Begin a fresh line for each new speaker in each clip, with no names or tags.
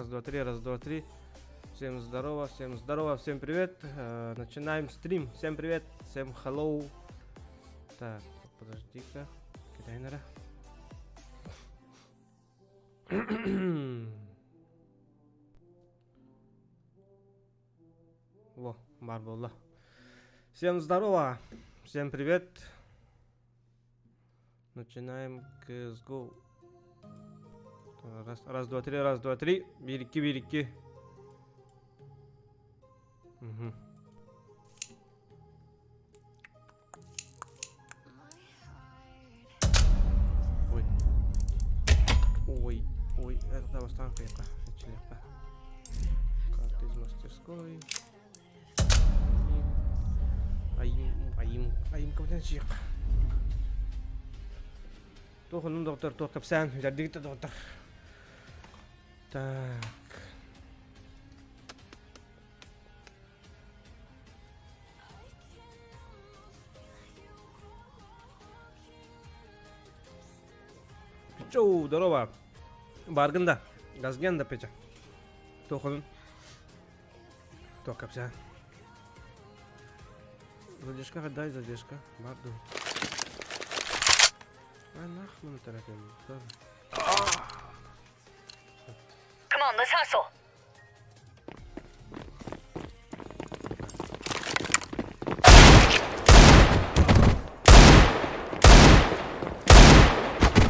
Раз, два, три, раз, два, три. Всем здорово, всем здорово, всем привет. Начинаем стрим. Всем привет, всем hello. Так, подожди-ка. Кидай нара. Во, бар буолла. Всем здорово, всем привет. Начинаем CSGO. Раз, раз, два, три, раз, два, три. Bir, iki, bir, iki. Угу. Ой. Ой, ой, это бастаан кыйка, эчилиэххэ. Карта из мастерской. Айым, айым, айым кабытан чиэххэ. Туох оннун доктор, туох кэпсээн, үлэрдигит доктор. Так. Чоу, здорово. Баргын да, Газген да Петя. Туохунун. Туох кэпсээн. Задержка дай задержка. Барду. А нахмын таракан.
Come on, let's hustle.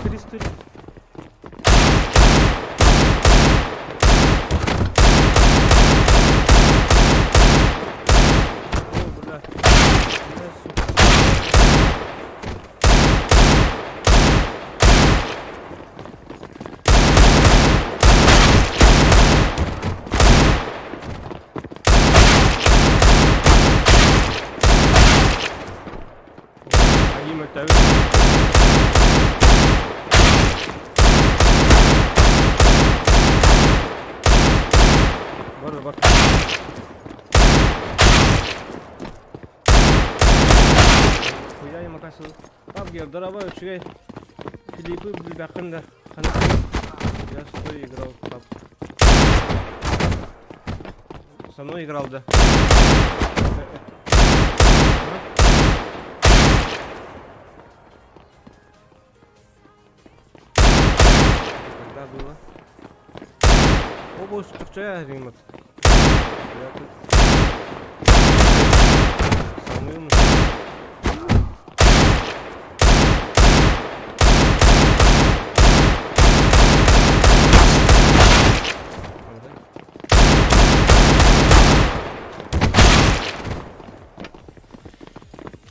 Триста. О, бля. Бля, сука. Айыы мөлтөөбүт. Бар бар. Хуя макасы. Пабгер, дорогой, үчүгэй. Филиппы билбэххин да. Хана Я с тобой играл, пап. Со мной играл, да. Когда было? О, боже, чахчая римат. Я тут... Самый умный.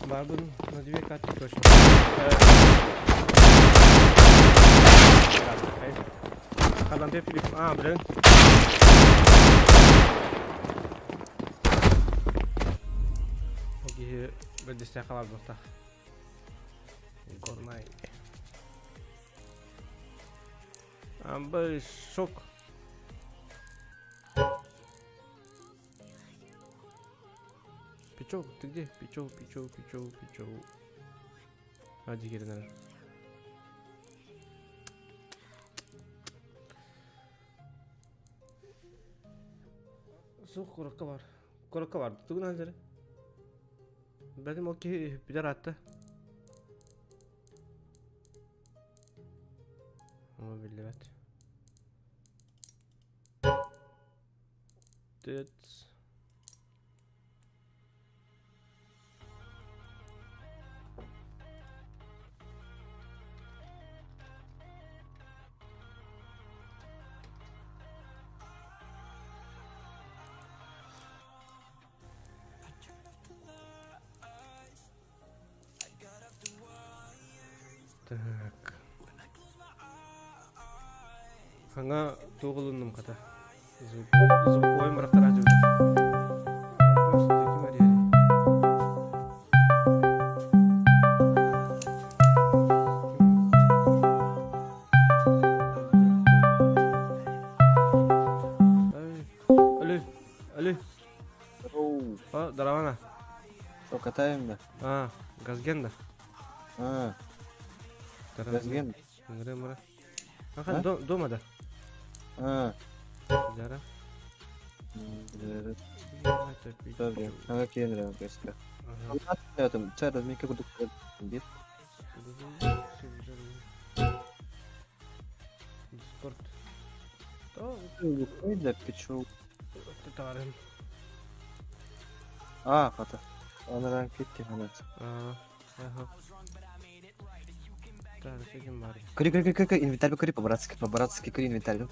Барбын на две карты точно. Хадан Филипп. А, блин. Окей, бэдисте халар достах. Горнай. Амбы шок. Пичок, ты где? Пичок, пичок, пичок, пичок. А, дигеринер. Сух куракка бар. Куракка бар. Тугун ханзары. Бәдим ол киһи билэр аатта. О, биллибэт. Тец. Так. Саҥа туох ылынным хата. Звуковой бырахтара Алло, алло.
Оу,
О, здорово.
что, катаем, да?
А, Газген да.
А, Газген.
Аха, дома да.
А.
Жара.
Ага киэн көстө. Чара мика курдук бир.
Дискорд.
Для печу. А, хата. Анаран кетти ханат.
Ага. Так, с этим бар.
Кори, кори, кори, кори, инвентарь кори по-братски, по-братски кори инвентарь.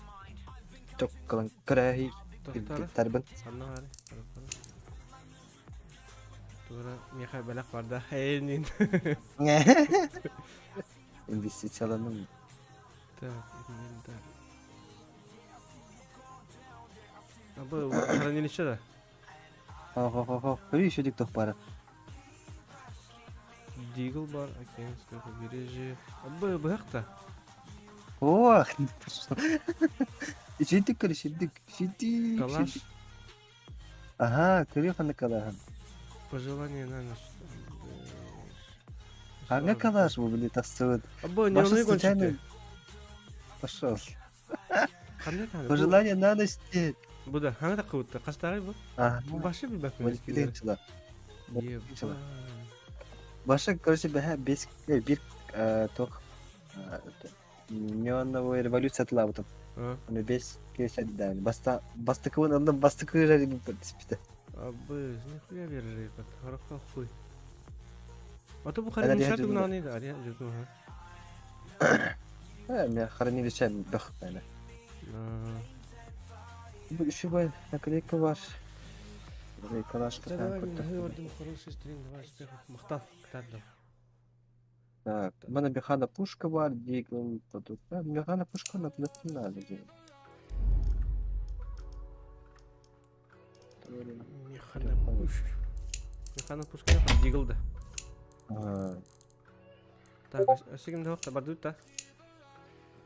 Чоккалан кырахи инвентарь.
Анна Тура Михай бэлэх барда. Эйнин.
Инвестицияланым.
Так, инвентарь. А был хранилище да?
Хо-хо-хо. Кори еще диктох пара.
Дигл бар, океанское побережье. А бы быхта.
Ох, Ишидик кори, шидик, шидик.
Калаш.
Ага, кори хана калахан.
Пожелание на ночь.
Ханга калаш бу били тасывыт.
А бы не
Баша случайно пошел. Пожелание на ночь.
Бу да, ханга такыбытта. Кастагы бу.
Ага.
Башы билбэт.
Манипуляция. Баша, короче, бэхэ бес бир тох неоновая революция атлабытым. Аны бес кейс да. Баста бастыкыбын андан бастыкы жарым түспүтэ.
Абы, нихуя вержи, хорошо хуй. А то бу хранилище тугнаны да, ария жүрдүм ха.
Э, мен хранилище бөх бәне. Бу еще бай наклейка бар. Наклейкалашка.
Давай, мен хороший стрим, давай, успехов. Махтал, кітап.
Так, у мене механа пушка бар, дигл, продукт. Механа пушка на надо.
Механа пушка. Механа пушка дигл да. Так, өссө ким да хохта бардыбыт да?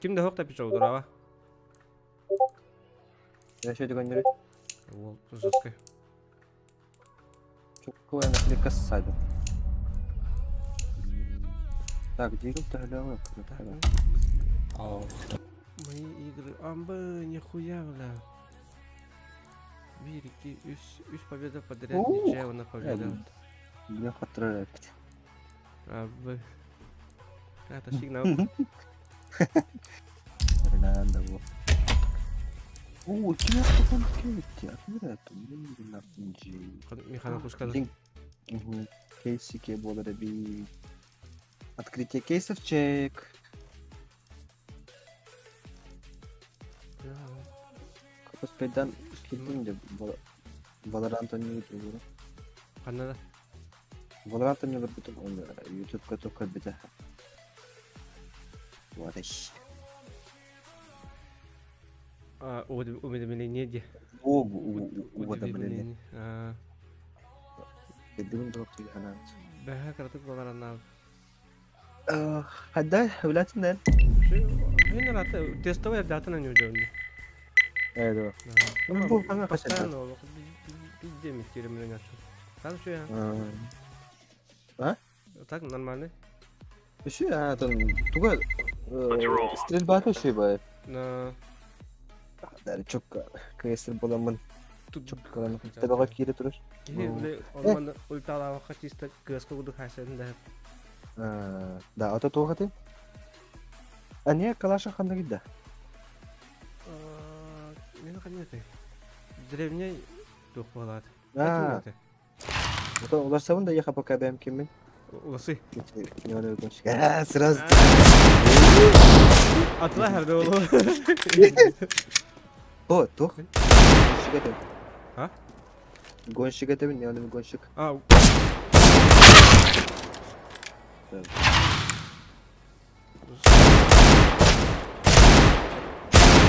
Ким да хохта пичоу дурава?
Я еще дегоннери.
Ол жесткой.
Чуккуя наклейка садит. Так, дигл тагляла.
Мои игры. Амбы, нихуя, бля. Бирики, үс победа подряд, ничья на победа.
Мне хватает.
Абы. Это сигнал.
Фернандо. О, кем кетти?
Механа пушка.
Кейсики болары би. Открытие кейсов чек. Коспейдан кеттим деп Valorant ойнойт
Ханна да?
Valorant ойнолор бүтүн YouTube'ка только бите. Вот
А, уведомление де.
О, уведомление. Кеддим доктор хана.
Бэха кратык Valorant.
Хадда үләтинен.
Мен раты тестовый дата на него.
Э, да. Ну, бу хана
постоянно пизде мистер Там что я?
А?
Так нормально.
Еще, а, там туга стрельба еще бай.
На.
Да, чокка. КС боламын.
Тут
Чокка. Табага кире турар.
Кире, он ультала чисто КС куду хасен да.
Да, ата тугаты. А не, калаша ханда гидда.
Не ханеты. Древний дух болат.
А. Это уларсабын да яха пока бэм кимин.
Уласы.
Не оны гонщик. А, сразу.
Атла хәрдә улу.
О, тух. Гонщик это.
А?
Гонщик это, не оны гонщик.
А.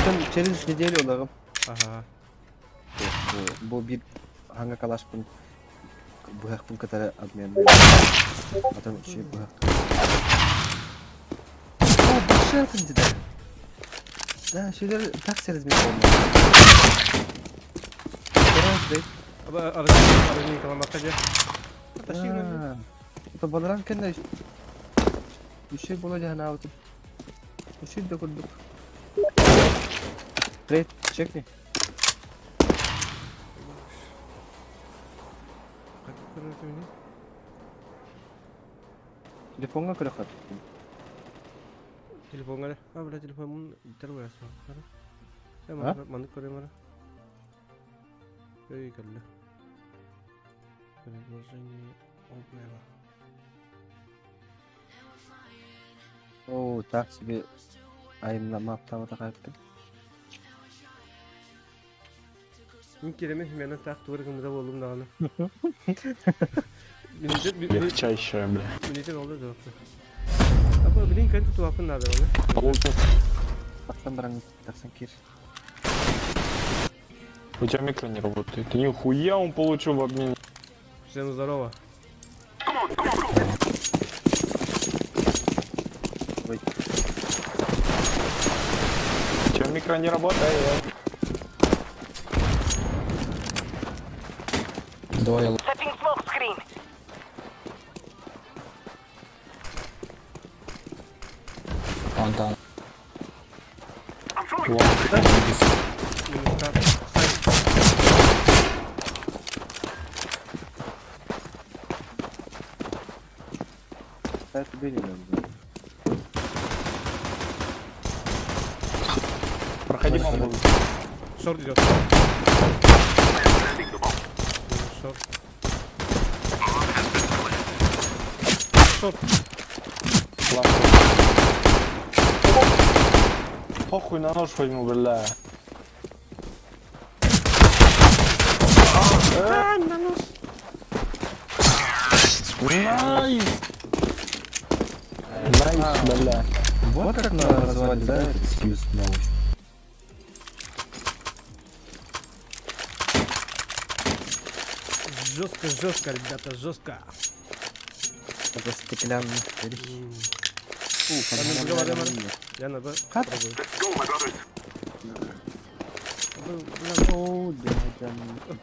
Там через неделю улагым.
Ага.
Бу бир ханга калашпын быһахпын кытары обмен. Потом еще быһах. О, большая да. Да, şöyle так серез мен.
Аба арызын каламакка же.
Это Valorant кенде Еще бола жана аутып. Еще да курдук. Трейд чекни.
Көрөтүмүнүй?
Телефоҥҥа көрөххө.
Телефоҥҥа эрэ. А, бля, телефоммун иттэр быраасма.
А?
Маннык көрөм эрэ. Өй кэллэ. Предложение обнела.
Оо, так себе айымнамаптаабатах эппин.
Мин киремин химена таах тугар гыммыта буоллум даҕаны.
Легчайшая, бля.
Мините oldu да. Апа, блин, кэнти туапын надо оны.
Получил.
Тахсан баран тахсан киир.
У тебя микро не работает. Нихуя он получил в обмен.
Всем здорово.
Ой,
У тебя микро не работает.
Давай я
Setting smoke screen.
вон там.
Вон.
Минус кап. Сайт.
это били, да.
Проходи бомбу.
Шорт идет. Минус шорт. Шорт.
Ладно. Похуй на нож возьму, бля.
А, на нос.
Nice! Nice, бля.
Вот как назвали, да, этот сьюз новый?
Жестко, жестко, ребята, жестко.
Это стеклянный дверь.
Фу, Я на Б.
Как?
Пробую.
О, да, да.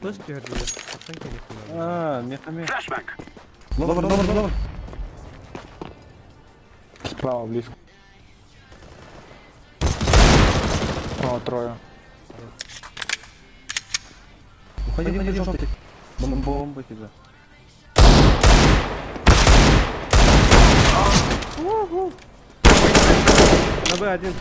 Пыс түһэрдилэр. Тахсан кэлиэхпин.
А, меха-мех. Lower, lower, lower.
Справа, близко. О, трое.
Уходи, уходи, желтый. Бомба, бомба тебя.
На Б один.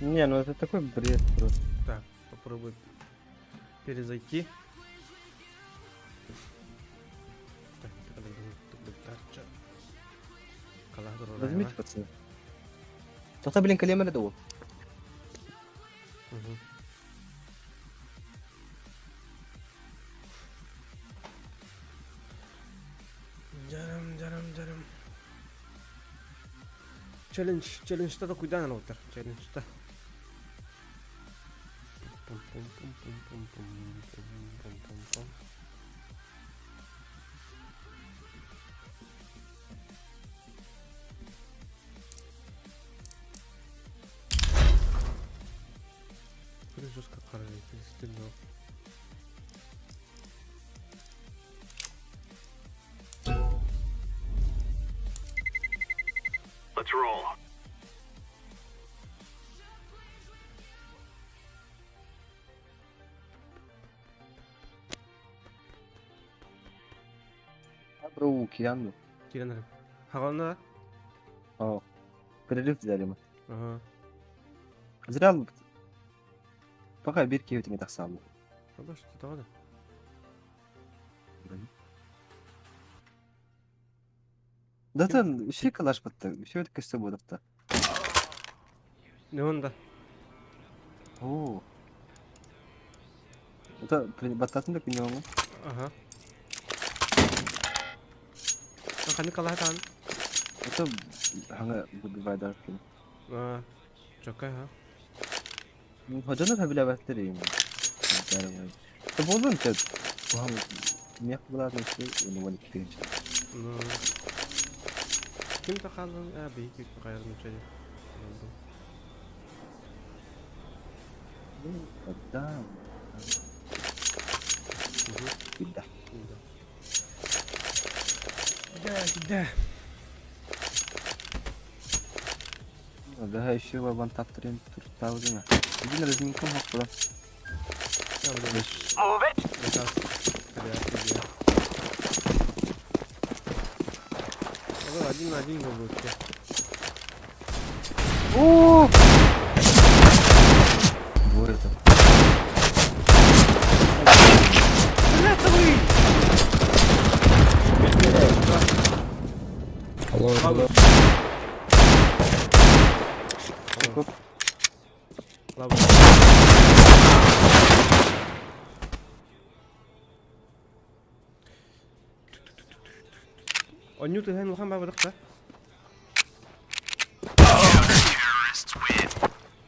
Не, ну это такой бред просто.
Так, попробуй перезайти. Так,
Возьмите, пацаны. Тоқта, блин, калемер это.
Мгм. Жарам, жарам, жарам. Челлендж, челлендж та куда надо утар? Челлендж та. Пум пум пум пум пум пум пум пум пум пум. Жестко қарай, стыдно.
Let's roll.
Бро, Киану.
Кирен Хагана?
О, перерыв взяли мы.
Ага.
Зря. Пока бирки не так сам.
Аба что тағы да?
Да там еще калаш батта, еще это костюм будет-то.
Не онда.
О. Это баттатын да күнде?
Ага. Қаны калаһатан?
Это хаңа бубивайдар кин.
А, чокай ха.
Ходжаны фабиля баттер им. Это болдун чет. Ухам мех булар неши, оны вон киринче.
Ну. Ким тахалын? А, бейки кайрын чеди.
Да. Да.
Да, да.
Да, еще ван таптырын туртаудына. Один разминком хоппула.
Я, блин,
Move it.
приказ. Бля, бля. Ну, один на один был будет.
О! Двое там.
Алло,
Ладно.
алло.
Оп.
Ладно. Онню тыһын улахан бабадықта.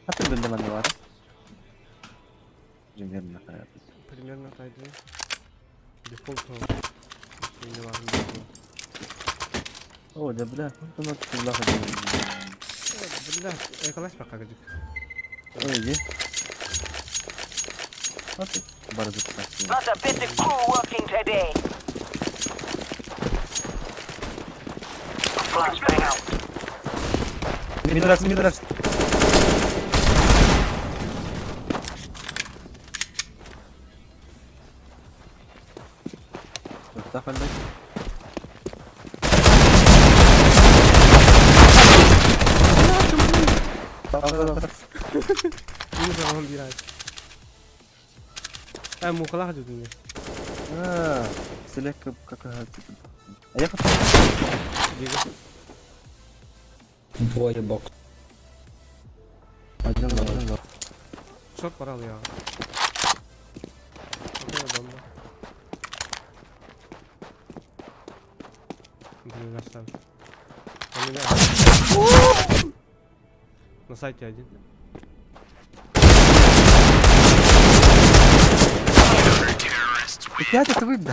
Хаты білдім аны бар. Примерно қарап.
Примерно тайды. Дефолт ол. Не важно.
О, да бля, ну надо бля ходить.
Бля, эколась пока гадик.
Ой, иди. Вот ты, бар запасти.
Not a bit of crew working today. Flashbang out.
Мидракс, мидракс. افتح عندك.
Минус одного бирать. А, мухалах тут.
اه سلك как. А я хотел.
Дига.
Двое бокс.
Один, один, два.
Шот порал я. Вот это бомба. Блин, наш там. Он меня- На сайте один.
Опять это выйдет.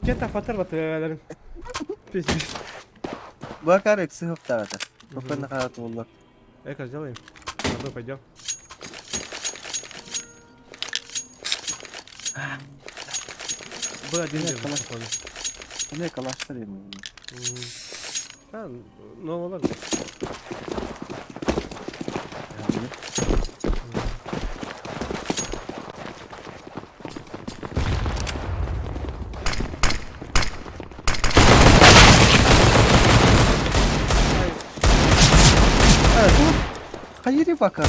Кета фатер вот Пиздец.
Бакарик сыгып тагата. Көпөн карат болду.
Эко сделаем. На Б пойдем. Б один
Нет,
держит,
конечно.
походу.
Эмне калаштыр эми.
А, ну ладно.
Хайри бакар.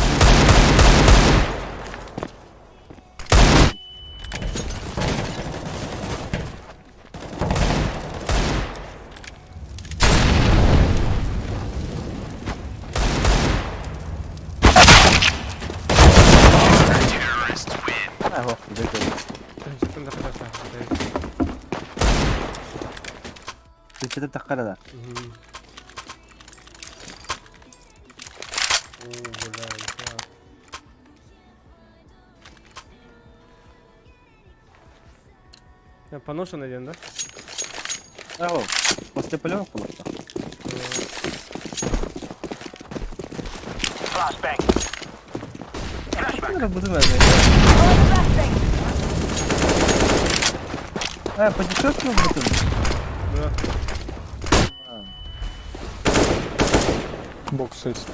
А, вот,
Что там хорошо.
Ты что-то так да?
О, бля, нихуя. Я поношен один, да?
А, вот. После полёва просто.
Flashbang.
Ну, буду наверное.
Flashbang.
А, по дешевке буду.
Да.
Бокс есть.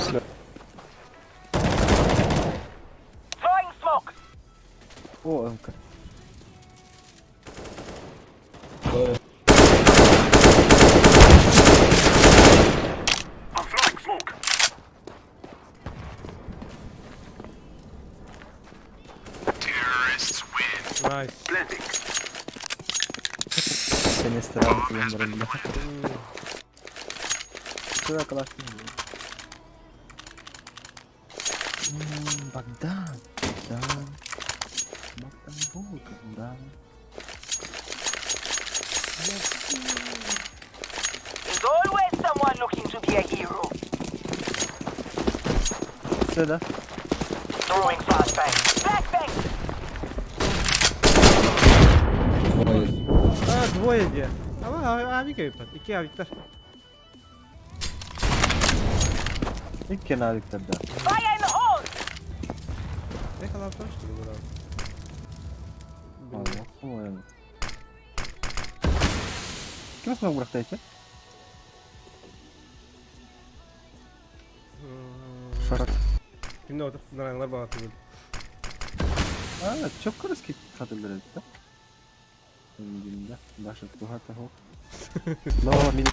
Сля.
Throwing smoke.
О, МК.
Двое.
I'm throwing smoke.
Nice.
Наконец-то раунд выбрали. Что за классный? Богдан, Богдан, Богдан, Богдан.
There's always someone looking to be a hero.
Все, да?
Throwing flashbang. Flashbang.
Двое.
А, двое где? А, а, авик под. Ики авиктар.
Икки навик тогда.
Fire in the hole.
Я когда что ли, брал?
А, по-моему. Ким смог брахтайте?
Кино наранглар баҕатыбыт.
А, чөккө русский хатыллар эбит да. Индинда, Даша туха того. Но мин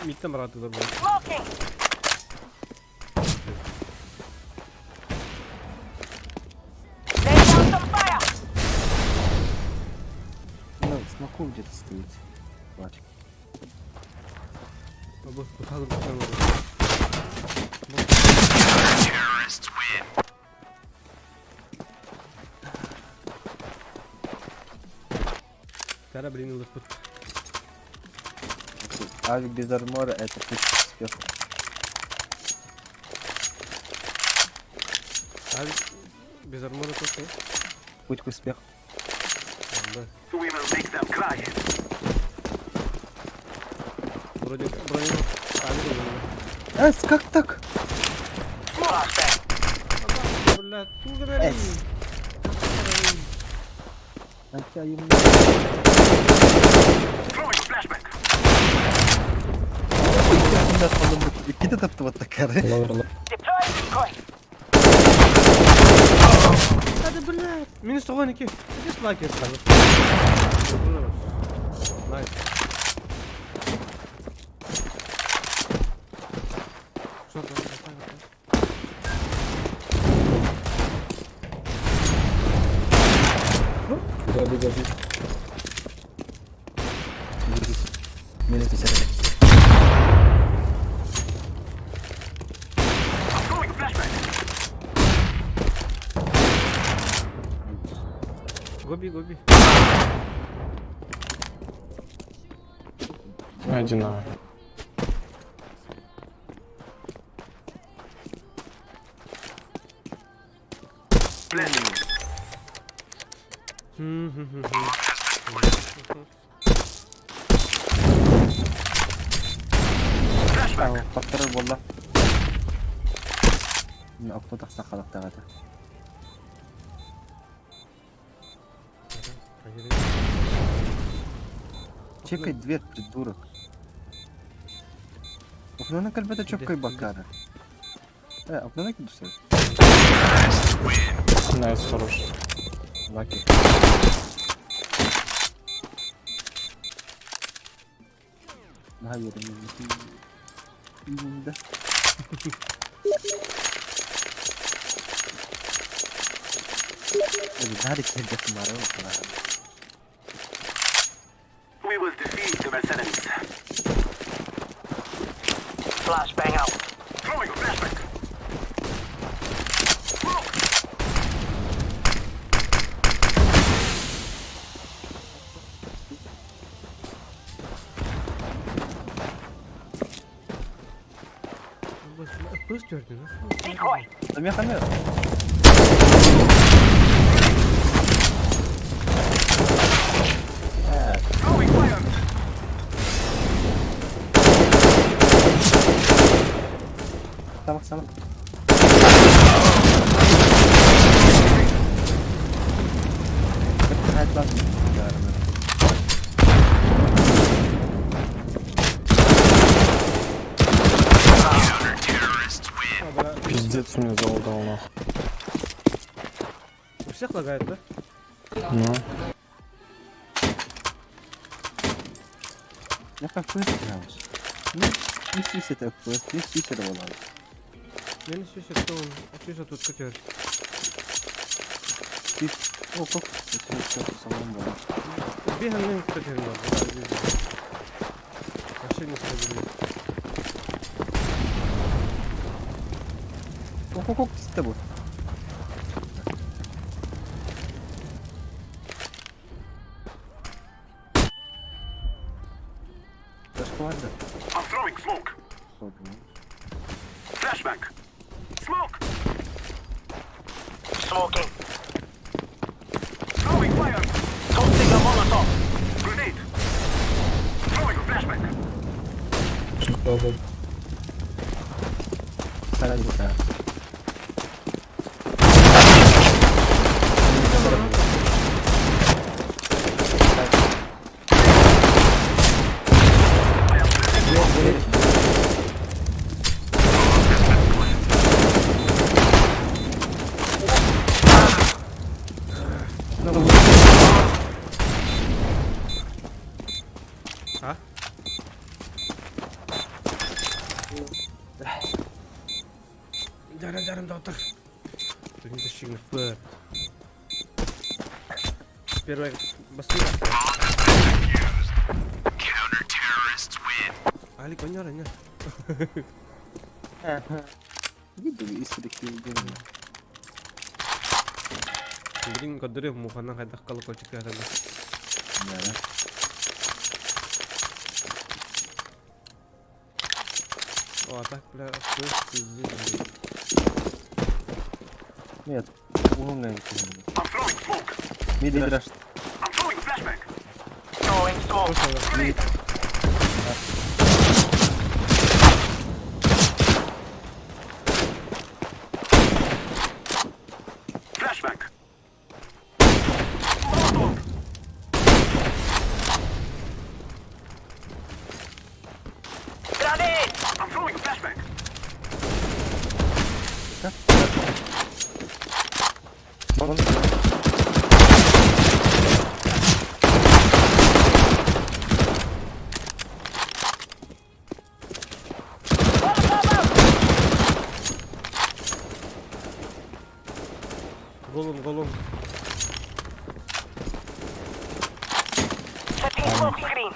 Миттен баратылар бу.
Smoking. Lay down some fire.
Ну, смоку где-то стоит. Плачь.
Бу бухалып бухалып. Тара блин ылыппыт.
Авик без армора это путь к успеху.
А без армора тоже.
Путь к успеху.
Да.
We will make them cry.
Вроде броню. Авик
Эс, как так?
Flashbang.
Бля, туграли.
Эс. Хотя ему...
Throwing flashbang.
Иккитэ таптыбаттар.
Lower, lower.
Deploying decoy.
Да, да, блядь. Минус 12. Иди лайки ставь. Nice. Что там? Что там?
Go B, go B.
Минус 50.
Throwing flashbang.
Go B, go B.
Один А.
Blessing.
Мгм.
Flashbang.
Повторил буолла. Окко тахсан халахтаҕа.
Проверь.
Чекай дверь, придурок. Окнона кэлбэтэ чөккөй баккара. Э, окнона кидусы.
Nice, хорош.
Lucky. Hayır, Да. Нарик ਮਾਰੋ.
We will defeat the mercenaries.
Flashbang out.
Throwing a flashbang. Smoke.
Пусть твердый, ну.
Decoy.
Мехамед.
Throwing fire.
Tamam tamam. Hayat lazım. Yarın.
А, бля.
Пиздец мне зал дал нахуй.
У всех лагает, да?
Ну.
Я как FPS играешь? Ну, не сюсь это FPS, не сюсь это было.
Я не сюсь, кто он? А сюсь тут котер.
Ты, о, как это все самому было.
Бегаем, котер надо, да, вижу. Вообще не справедливо.
О, как как с тобой? Даже ладно.
I'm throwing smoke. Flashbang. Smoke.
Smoking.
Throwing fire.
Tossing a Molotov.
Grenade. Throwing a flashbang.
Go, go.
Сарай.
Дьара-дьарым доҕоттор. Бүгүн тащигнаппыт. Первый бастыыр. Алик, ойнор, ойнор. Билигин көрдөрүөм мууханан хайдах колокольчик тыаһаталлар. О, а так, бля, слышь, пиздец, блин.
Нет, уһуҥҥа
I'm throwing smoke.
Мидраш.
I'm throwing flashbang.
Throwing smoke.
Grenade. Flashbang. Molotov.
Grenade!
I'm throwing a flashbang.
Molotov out!
Голум, голум.
Setting smoke screen.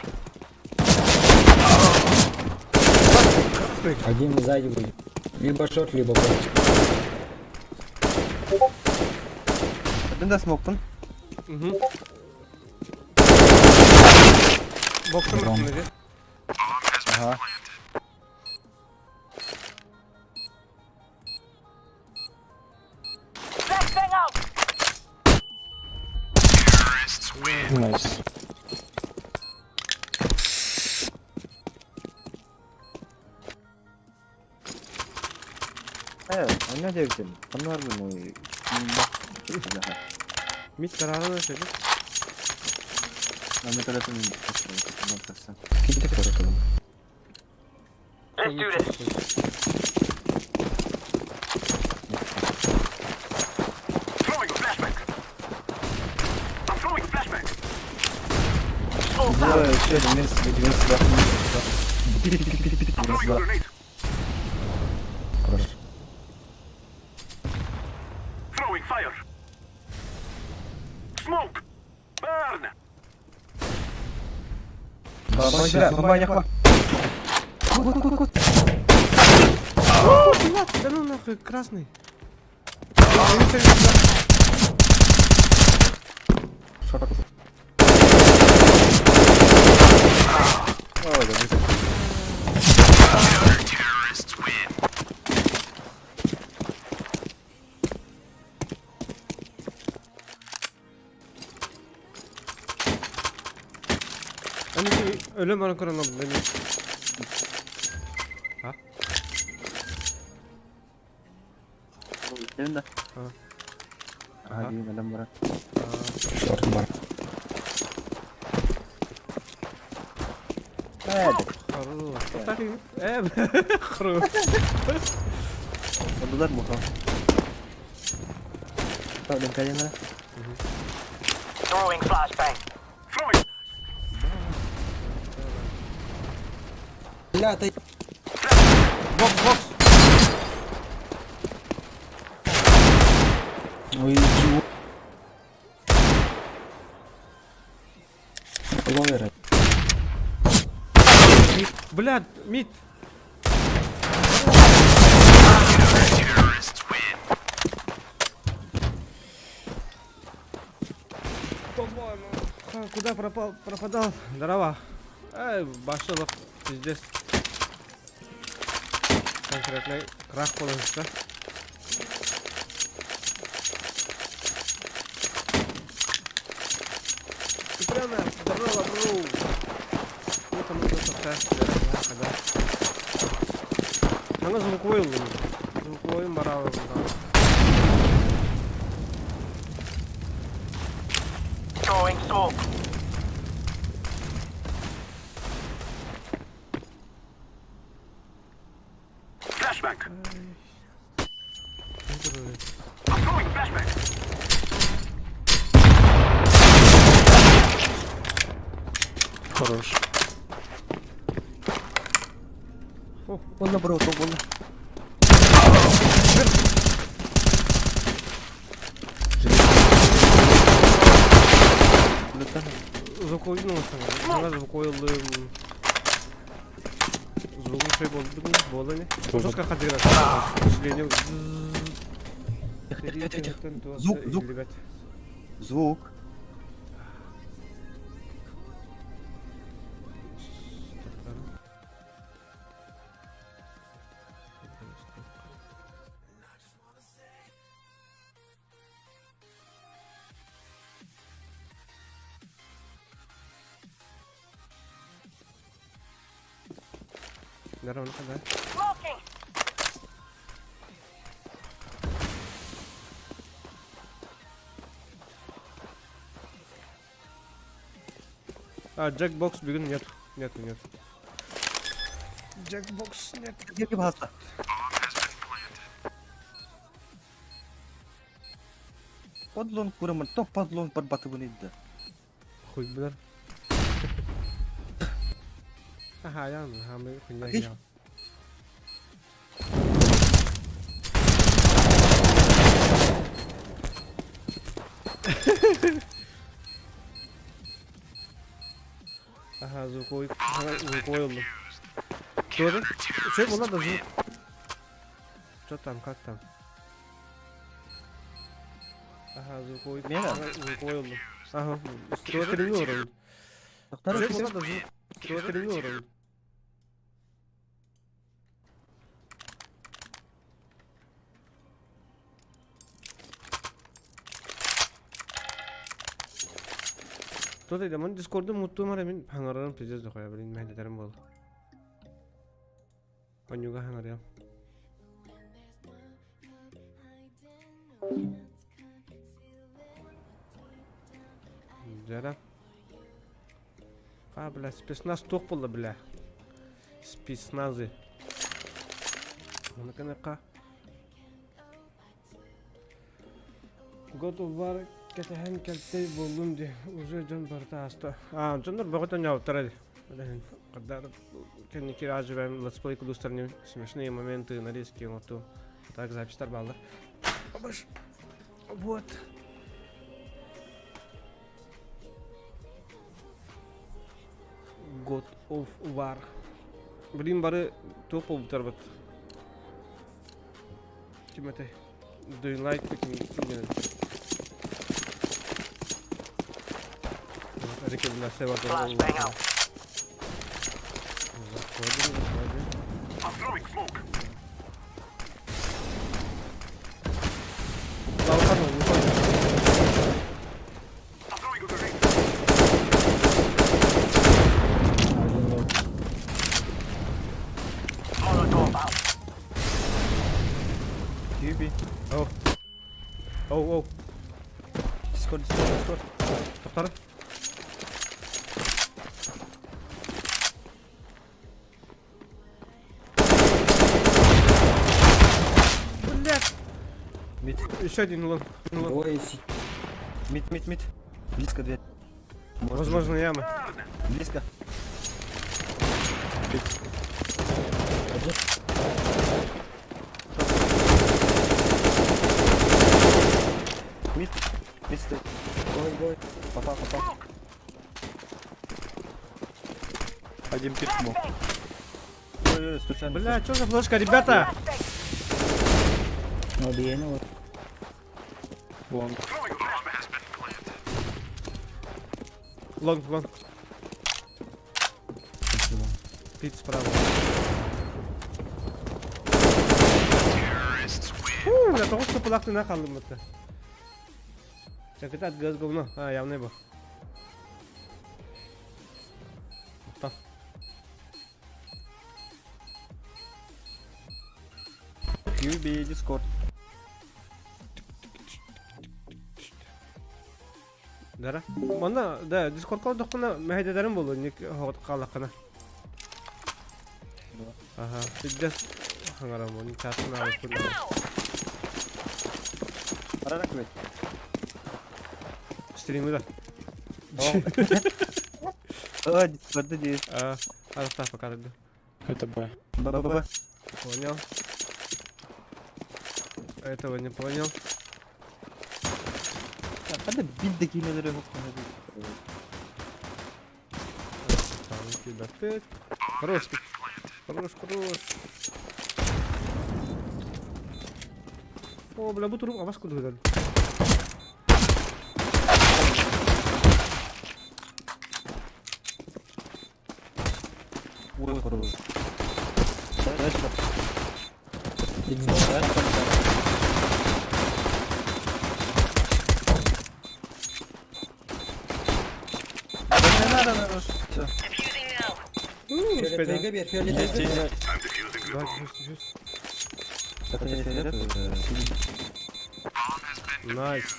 Один сзади будет. Либо шорт, либо бомб.
Один да смокпун.
Угу. Боксом
Ром.
рассмотри.
Ага.
Flashbang out!
Nice.
Э, аня девятин. Анар мой.
Мид карарына чөкүп.
А мы тогда там Кидите кто-то.
Let's do this.
Throwing a flashbang. I'm throwing a flashbang.
Smoke out.
Еще один минус, 92.
I'm throwing a grenade.
Хорошо.
Throwing fire. Smoke. Burn.
Бомба, бомба,
Кут, Да ну нахуй, красный.
Шорт.
Ой, да, да.
Они өлөм баран көрөн алдым. А?
Сен да.
А.
Ага, дейін адам бар.
Шорт бар.
Э,
Хорош. Повтори. Хорош.
Олдулар муха. Так, дем.
Throwing flashbang.
Throwing.
Бля, ты...
Бокс, бокс.
Ой, идиот. Ловер.
Бля, мид. По-моему, куда пропал, пропадал? Здорово. Эй, башылық, пиздец. Конкретный крах получится. Прямо, здорово, бро. Ну там это да. Ана звуковой ыллым. Звуковой барабы.
Throwing smoke.
Flashbang. I'm throwing a flashbang.
Хорош.
Болды, бро, топ болды.
Звуковой оҥостон, звуковой ыллым. Звугун шөй болдун, буола ини. Жестко хадыгырат. Усиление.
Тихо, тихо, тихо. Звук, звук. Звук.
Здорово, да.
Smoking.
А, Джекбокс бүгүн нет. Нет, нет. Джекбокс нет.
Ким ким хаста? Подлон кураман то подлон барбатыбын идда.
Хуй билэр. Аха, ян, хамы хуйня
Окей.
я. Аха, звуковой, звуковой ыллым. Тоже? Что было да звук? Что там, как там? Аха, звуковой,
Мера?
звуковой ыллым. Ага, стримни уровень.
Тохтар
Что было да звук? Стримни уровень. Тут это, ман Дискордым муттуум ара мин хаҥарарым пиздец дохуя, блин, мэһэдэтерим буолла. Онньуга хаҥарыам. Дьара. А, бля, спецназ туох буолла, бля? Спецназы. Оны кыныкка. God of War кэтэһэн кэлтэй буоллум дии, уже дьон барыта ааста. Аа, дьоннор бөҕө тонньообуттара дии. Билэһин, хардаар кэнники аживаем летсплей кудустарни смешные моменты нарезки оҥортуу. Так записьтар бааллар. Обаш. Вот. God of War. Блин, бары туох буолбуттар бат. Ким этэй? Do you like ким ким диэн
Flashbang out.
Заходим, заходим.
I'm throwing smoke.
Балкан, выходим.
I'm throwing a grenade.
Один лоу.
Molotov out.
QB.
Оу. Оу, оу.
Discord, Discord, Discord.
Тохтар. Блядь.
Mid,
Еще один long. Long.
Двое си.
mid, mid, mid. Близко дверь. Может,
Возможно, яма.
Близко.
Один.
Mid. Mid стоит.
Двое, двое.
Попал, попал.
Один пик был.
Flashbang.
Ой-ой, случайно.
Бля, что за флешка, ребята?
Flashbang.
No, bien, вот.
Long.
Throwing a flashbang.
Long, long.
Спасибо.
Pit справа. Фу, бля, тоҕус тупулахтына хааллым бытта. Чакытат газ говно. А, явный был. Та.
QB, Discord.
Дара. Манна, да, Дискордка дохкуна мэһэдэлэрим буолуо, ник хааллаххына. Ага, пиздец хаҥарам, он чатын аҕыспын.
Now.
Арарак ведь.
Стримы да.
О, Discord здесь.
А, арахта пока тогда.
Это Б.
Б-б-б.
Понял. Этого не понял.
Ханна бит да киимэлэри.
Киирбэппит. Хорош, хорош, хорош. О, бля, бу турук абас кудуган.
Ой, хорош. Дальше.
Дальше.
Да не надо, надо. Все.
Defusing now.
Фиолетовый бер, фиолетовый бер.
Да, дефьюз, дефьюз.
Это не фиолетовый.
Nice.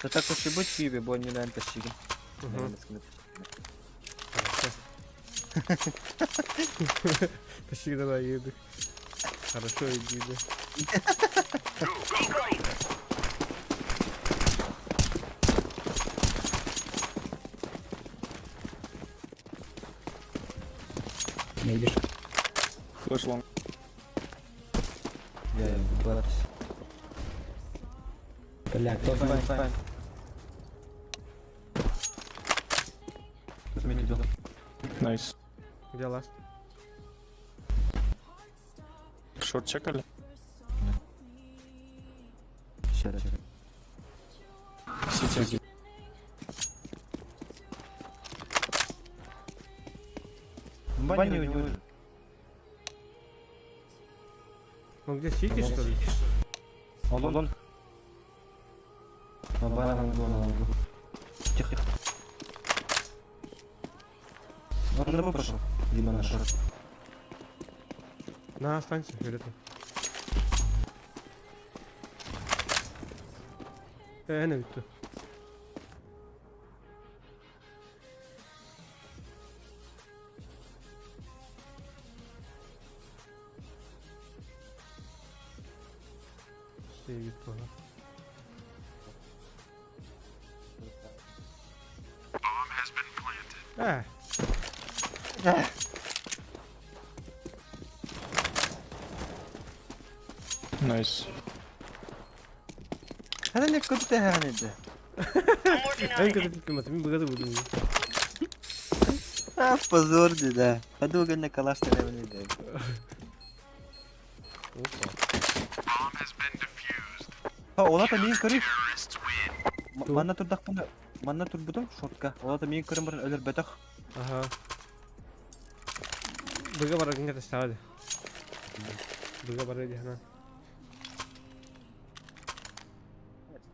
Да так уж и быть, Фиби, бо не лянь тащили.
Мгм. Хорошо. Почти давай еду. Хорошо, иди, да.
Decoy.
Не видишь.
Flash long.
Я 20.
Бля, кто
Fine, fine. Тут мид идет.
Nice.
Где last?
Short чекали?
Сейчас.
CT.
Бани у него.
Он где, CT, что ли?
Он, он, он. Он, он, он, он, он. Тихо, тихо. Он на Б пошел. Дима на short.
На, останься, фиолетовый. Не битті. Сейвит bana. Э,
Nice.
هذا اللي كنت هاني
I'm working on
Ben
it.
kötü fikrim atayım, bugada buldum.
А, позор, да. Подумай на калаш ты не дай.
Опа.
Ha ола та мин көрүй. Манна турдахпына манна турбутум шортка. Ола та мин көрүм баран өлөр бөтөх.
Ага. Быга бар гинге тастады. Быга бар диһана.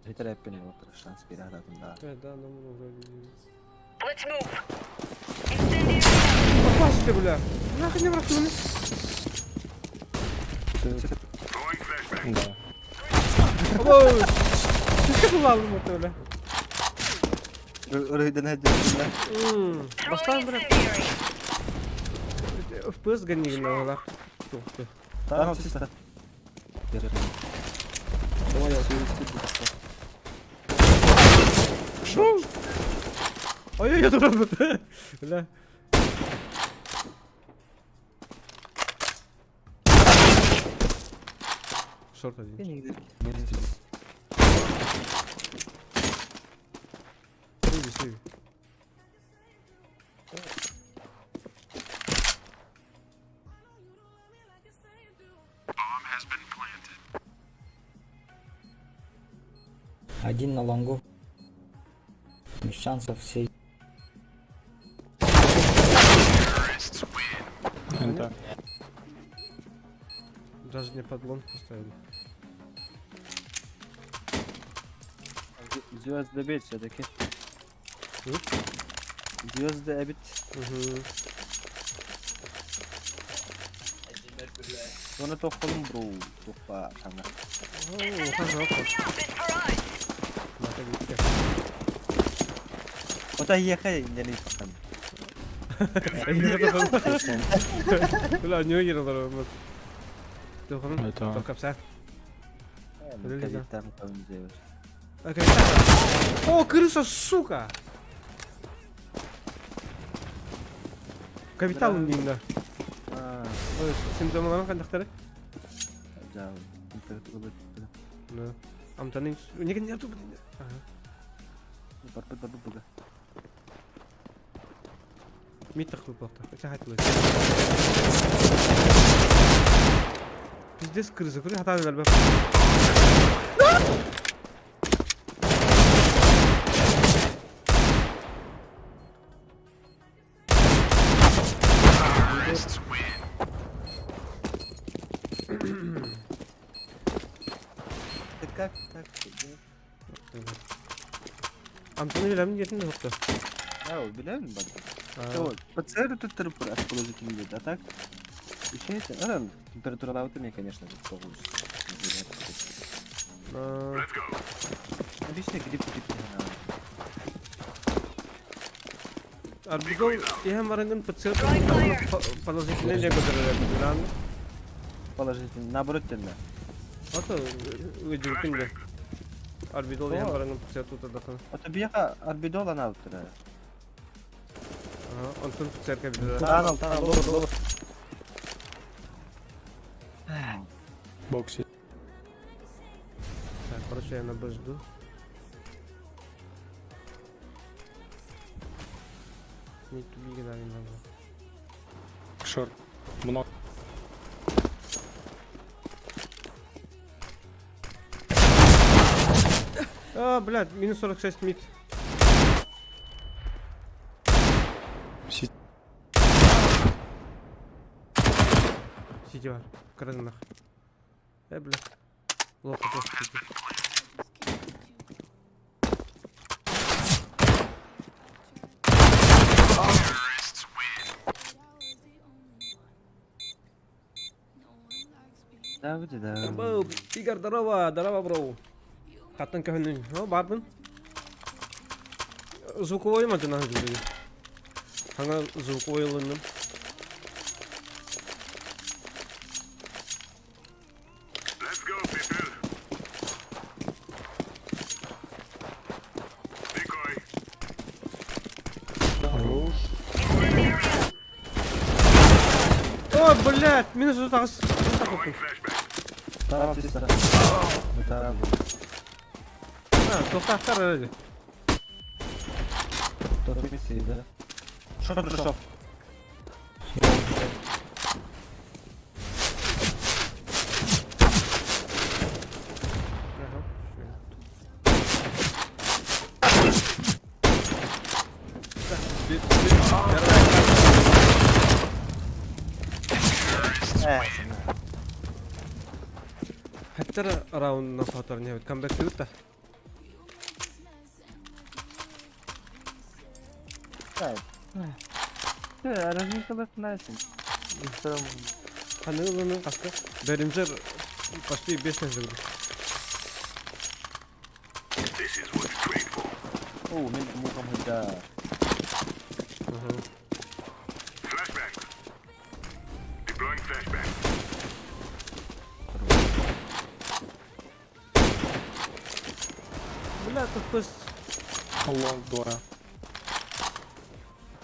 Хитер эппин отыр шанс бир арадым да.
Да, да, ну вроде.
Let's move. Incendiary.
Попался ты, бля. Нахуй не врахнули.
Да.
Оба! Ты бывал ему бля.
Өрөйдөн хәдер.
Мм.
Throwing
Бастан, бля.
incendiary.
FPS гони на лах. Тухты.
Там чисто.
Давай я
Ой, я дурак. Бля. Short один. Сейви, сейви.
Один на лонгу. Без шансов все.
Это.
Даже не под long поставили.
Звезды бит все-таки.
М?
Звезды эбит.
Угу.
Оны тохолум бро. Тохпа саңа.
О, хорошо.
Up is for us.
Мата битке.
Ота ехай не пахан.
Бля, не угералар вот. Тухын.
Это.
Токапса.
Там там делаешь.
О, крыса, сука! Капитал деймін
А,
Ой, симптомаларын қандақтары?
жа.
Да. Амтанын... Не, не, тут... Ага.
Барбыт барбыт буга.
Мид тахлыппахта. Пиздец крыса, куда хатаан элбэх.
Ты как так?
Антон билэмин диэтин да хопто.
Да, билэбин бар. ПЦР тут положительный а так? Еще это, а, температура лаута мне, конечно, получится. Обычный грипп, грипп.
Арбидол иһэн бараҥҥын ПЦР положительный диэн көрдөрөр
Положительный, наоборот тенна.
Ото ыдьыбытын да. Арбидол иһэн бараҥҥын ПЦР тутардаххына.
Ото биэхэ арбидол анаабыттара.
Онтон ПЦР кэбитэр.
Таанал, таанал, лор, лор.
Боксе.
Так, короче, я на Б жду. Не тубиги дали надо.
Шорт. Много.
А, блядь, минус 46 мид.
Си-
Сити бар. Кырыннах. Э, блядь. Плохо, плохо. Сити.
Да, выйди, да.
Бу, Игорь, здорово, здорово, бро. Хаттан көһүнүн. О, бардын. Звуковой ма жана жүрдү. Хаңа звуковой ылынным.
Let's go, people. Decoy.
Хорош.
О, блядь, минус 38.
Throwing flashbang.
Тарап, чисто. Тарап.
А, тоқтақтар әлі.
Торопись, да. Шорт пришел.
Ага. Хаттара раунд на фатор не камбэк түгүт
Да. Ты, разница найсен.
Ханылыны каска. Беринжер почти бешеный жүрдү.
This is what you trained for.
О, мен мукам да.
Flashbang. Deploying flashbang.
Бля, тут пыс.
Лонг двое.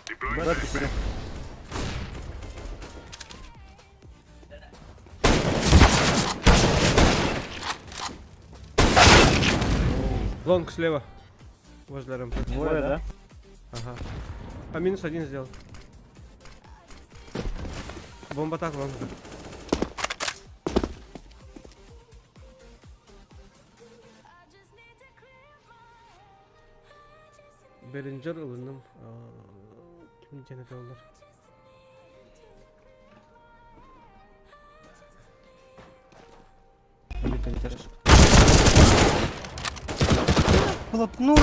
Deploying
Брат,
flashbang.
Лонг слева. Возле рампы.
Двое, да?
Ага. А минус один сделал. Бомба так лонг. Беринжер ылынным. Ким диэн олар?
Вплотную!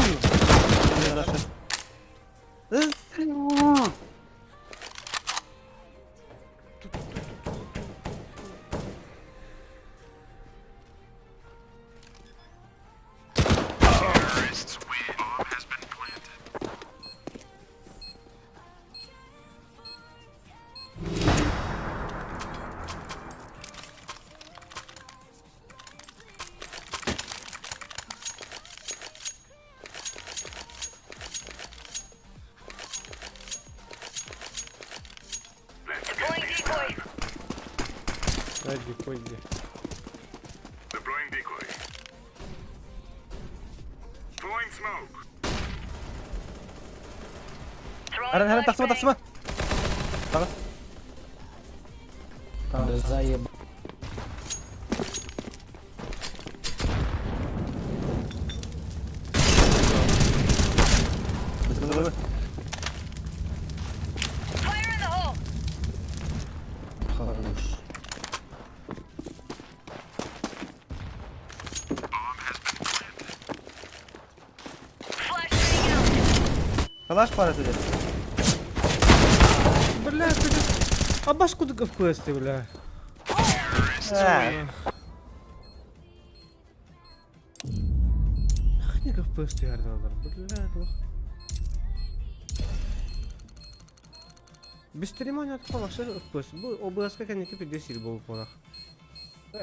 Deploying decoy.
Дай дикой где.
Deploying decoy.
Харан харан тахсыма тахсыма. Таҕыс.
Да заеб... Хорош.
Калаш пара сидит.
Бля, ты... А башку ты в квесте, бля. Ханька в квесте ярдалар. Бля, туох. Бистеримон атқалақшы FPS. Бу ОБС-ка кэнники пиздец сир буолуп буолах.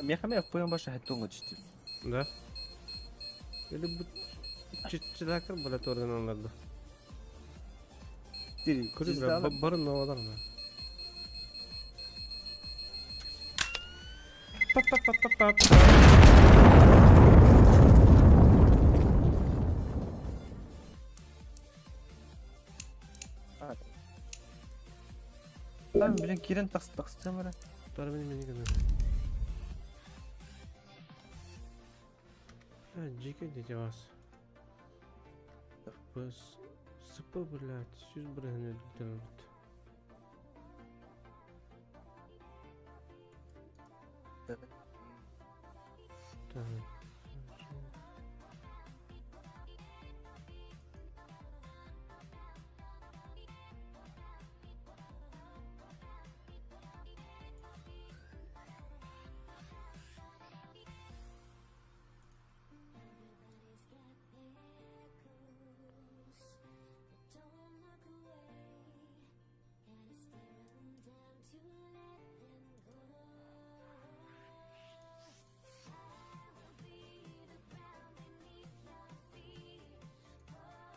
Мехаме FPM баша хеттоңга түстү.
Да. Или бу чичилакыр була тордан аларды. Көрү бля, барын новадар ма. Па-па-па-па-па.
Там билен кирен такс такстым ара.
Тора мени мени гына. А, жеке дети вас. FPS. СП, блядь, сүз бирен өлтүрүлбүт. Так.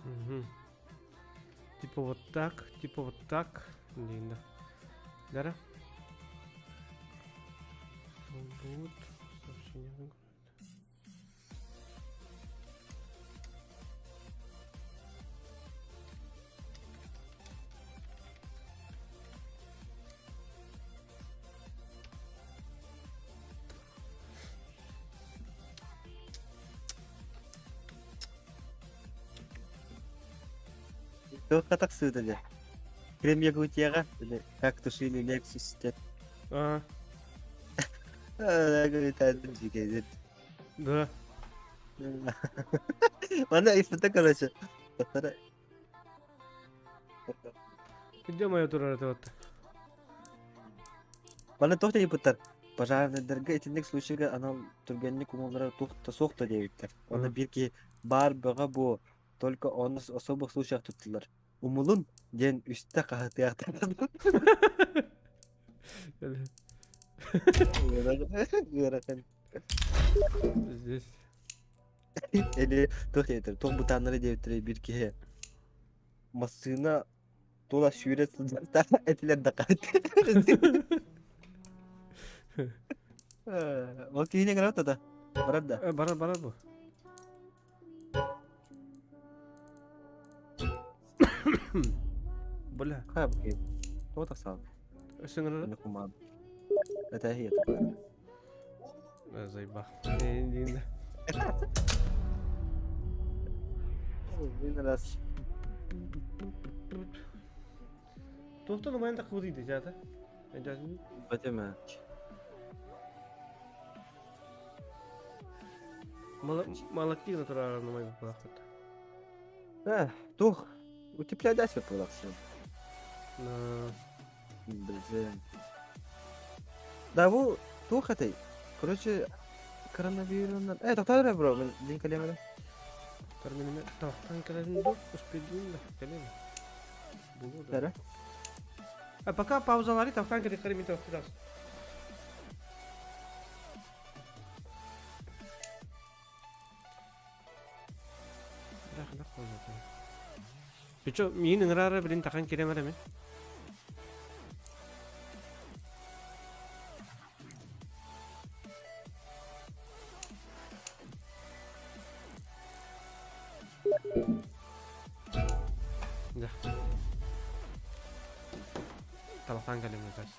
Угу. Типа вот так, типа вот так. Не, да. Дара? Вот. Сообщение выиграет.
Туохха тахсыыта дьэ? Крем Якутияҕа или как тушили Lexus диэн.
А, да.
Манна испыта короче. Тахтара.
Где моя турара вот?
Манна туох диэбиттэр? Пожарныйдарга итинник случайга анал түргэнник умуллара туох да суох да диэбиттэр. Онно биир киһи баар бөҕө буо, только ону особых случаях туттулар. Умулун диэн үстэ хаһытыахтаах. Ыарахан.
Здесь.
Или туох диэбиттэр, туох бытааннара диэбиттэрэ биир киһи массыына тула сүүрэ сылдьар этилэр да Ол киһини гына да барар да.
Барар барар бу. Бля.
Хайа бу киһи. Тоҕо тахсаҕын?
Сыҥырар.
Мин кумаан. Этээһи
Заебал.
Мин раз.
Туохтан умайан таххыбытый дии Өйдөөтүн?
Бэтэмэ.
Малактыы гына турар умай буолаахпыт.
Э, туох утепляйдайся буолахсын. Блин. Да бу туох этэй? Короче, коронавирунан... Э, тоқтаа эрэ бро, мин дин кэлиэм эрэ.
Терминime тахтан кэлэрин ду, успедуун да кэлиэм. Булуо да.
Эрэ.
А пока паузалары тахтан кэлиэхтэрин мин тахтыгас. Пичо, миин ыҥыраары билин тахан кириэм эрэ мин. Талахтаан кэлим сейчас.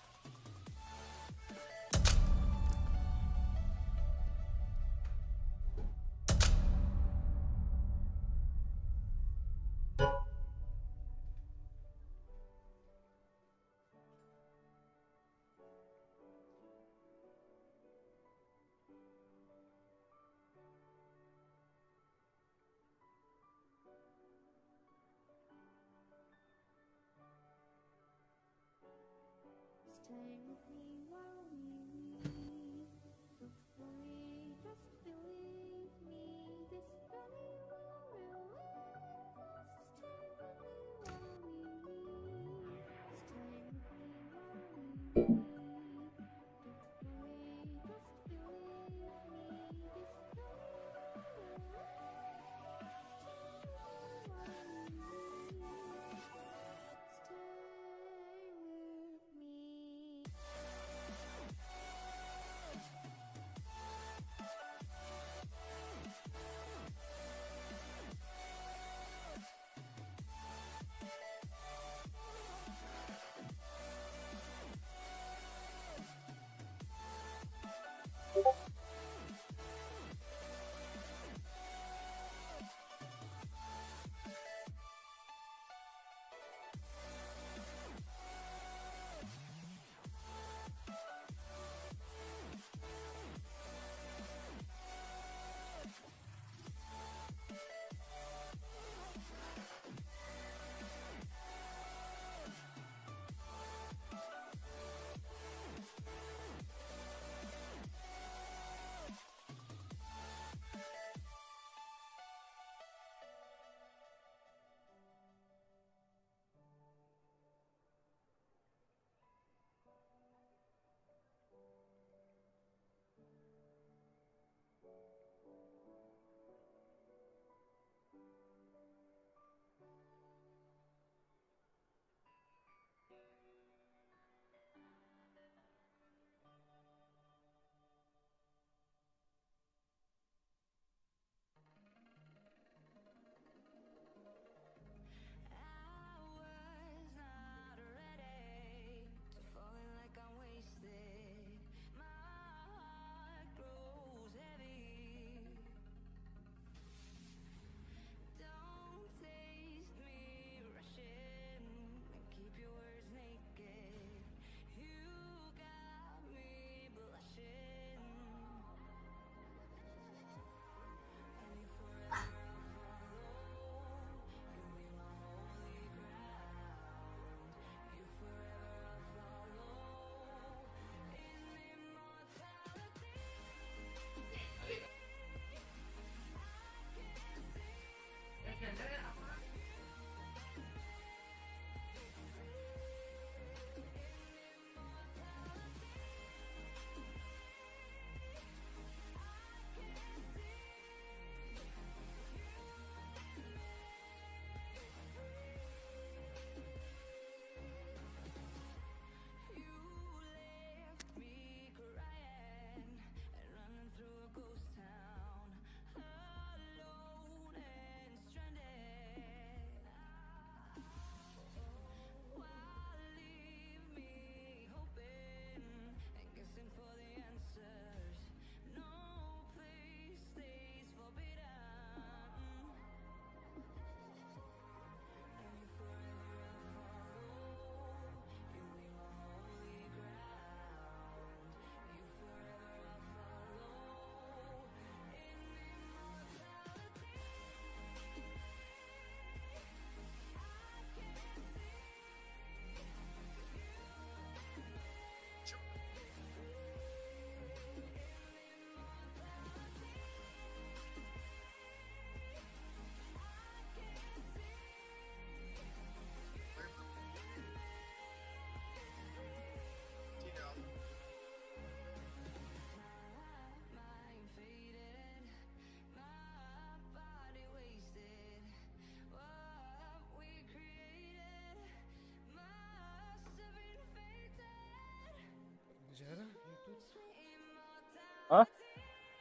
А?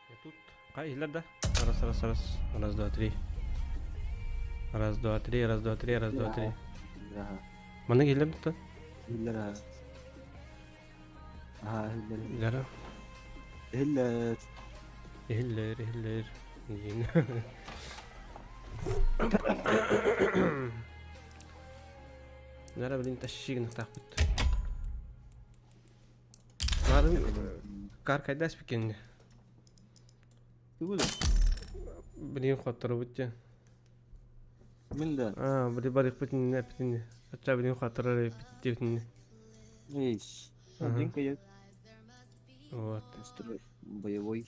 Я тут. А, иһиллэр да? Раз, раз, раз. Раз, два, три. Раз, два, три, раз, два, три, раз, два, три.
Ага.
Маннык иһиллэр да?
Иһиллэр ага. Аа, иһиллэр.
Дара.
Иһиллэр.
Иһиллэр, иһиллэр. Диэн. Дара билин тащи гыныктаахпыт. Нарын каркайдас бикенне.
Тугу да?
Билин хотторубут диэн.
Мин да.
Аа, били барыхпыт иннинэ эппитин. Ачча билин хотторор эппит диэбитин.
Эй, один кайок.
Вот.
Настрой боевой.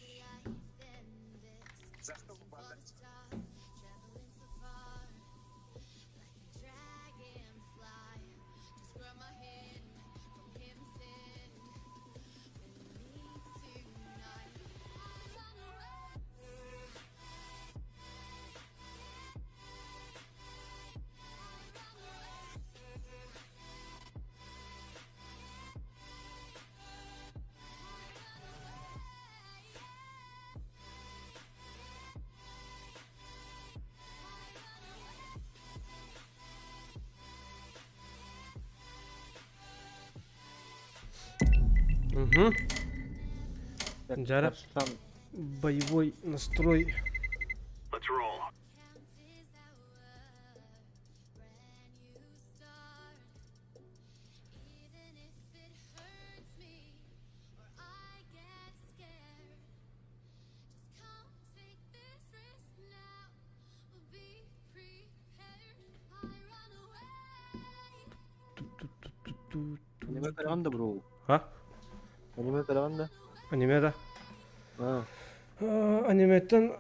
Угу. Жара. Боевой настрой.
Let's roll.
Аниме көрөҕүн да бро?
А?
Аниме көрөҕүн да?
Аниме да.
А.
Аниметтен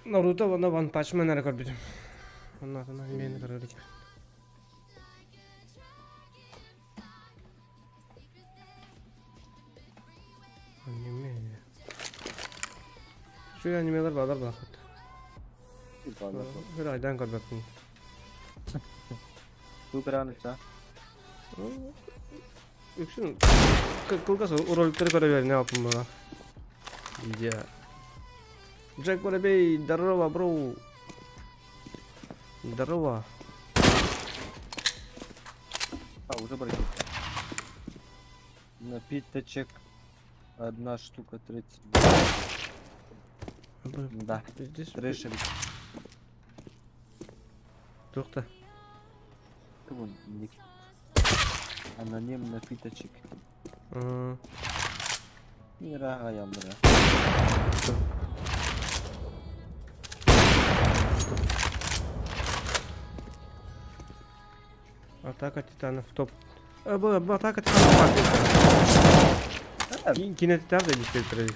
Наруто уонна One Punch Man эрэ көрбүтүм. Оннооттон анимени көрөр иликпин. Аниме. Үчүгэй анимелар баалар баахпыт. Бір айдан көрбөппүн.
Туу көрөҕүн үча?
Үксүн кылгас роликтары көрө берине алпын була. Видео. Джек Воробей, здорово, бро. Здорово.
А, уже брать. Напиточек. Одна штука 30. Да.
Здесь
Трэш
Туох
Вон, ник. Аноним напиточек. Мираға яндыра.
Атака титанов топ. А, бу, бу атака титанов бар диэн. Киинэ титан да диэбиттэрэ.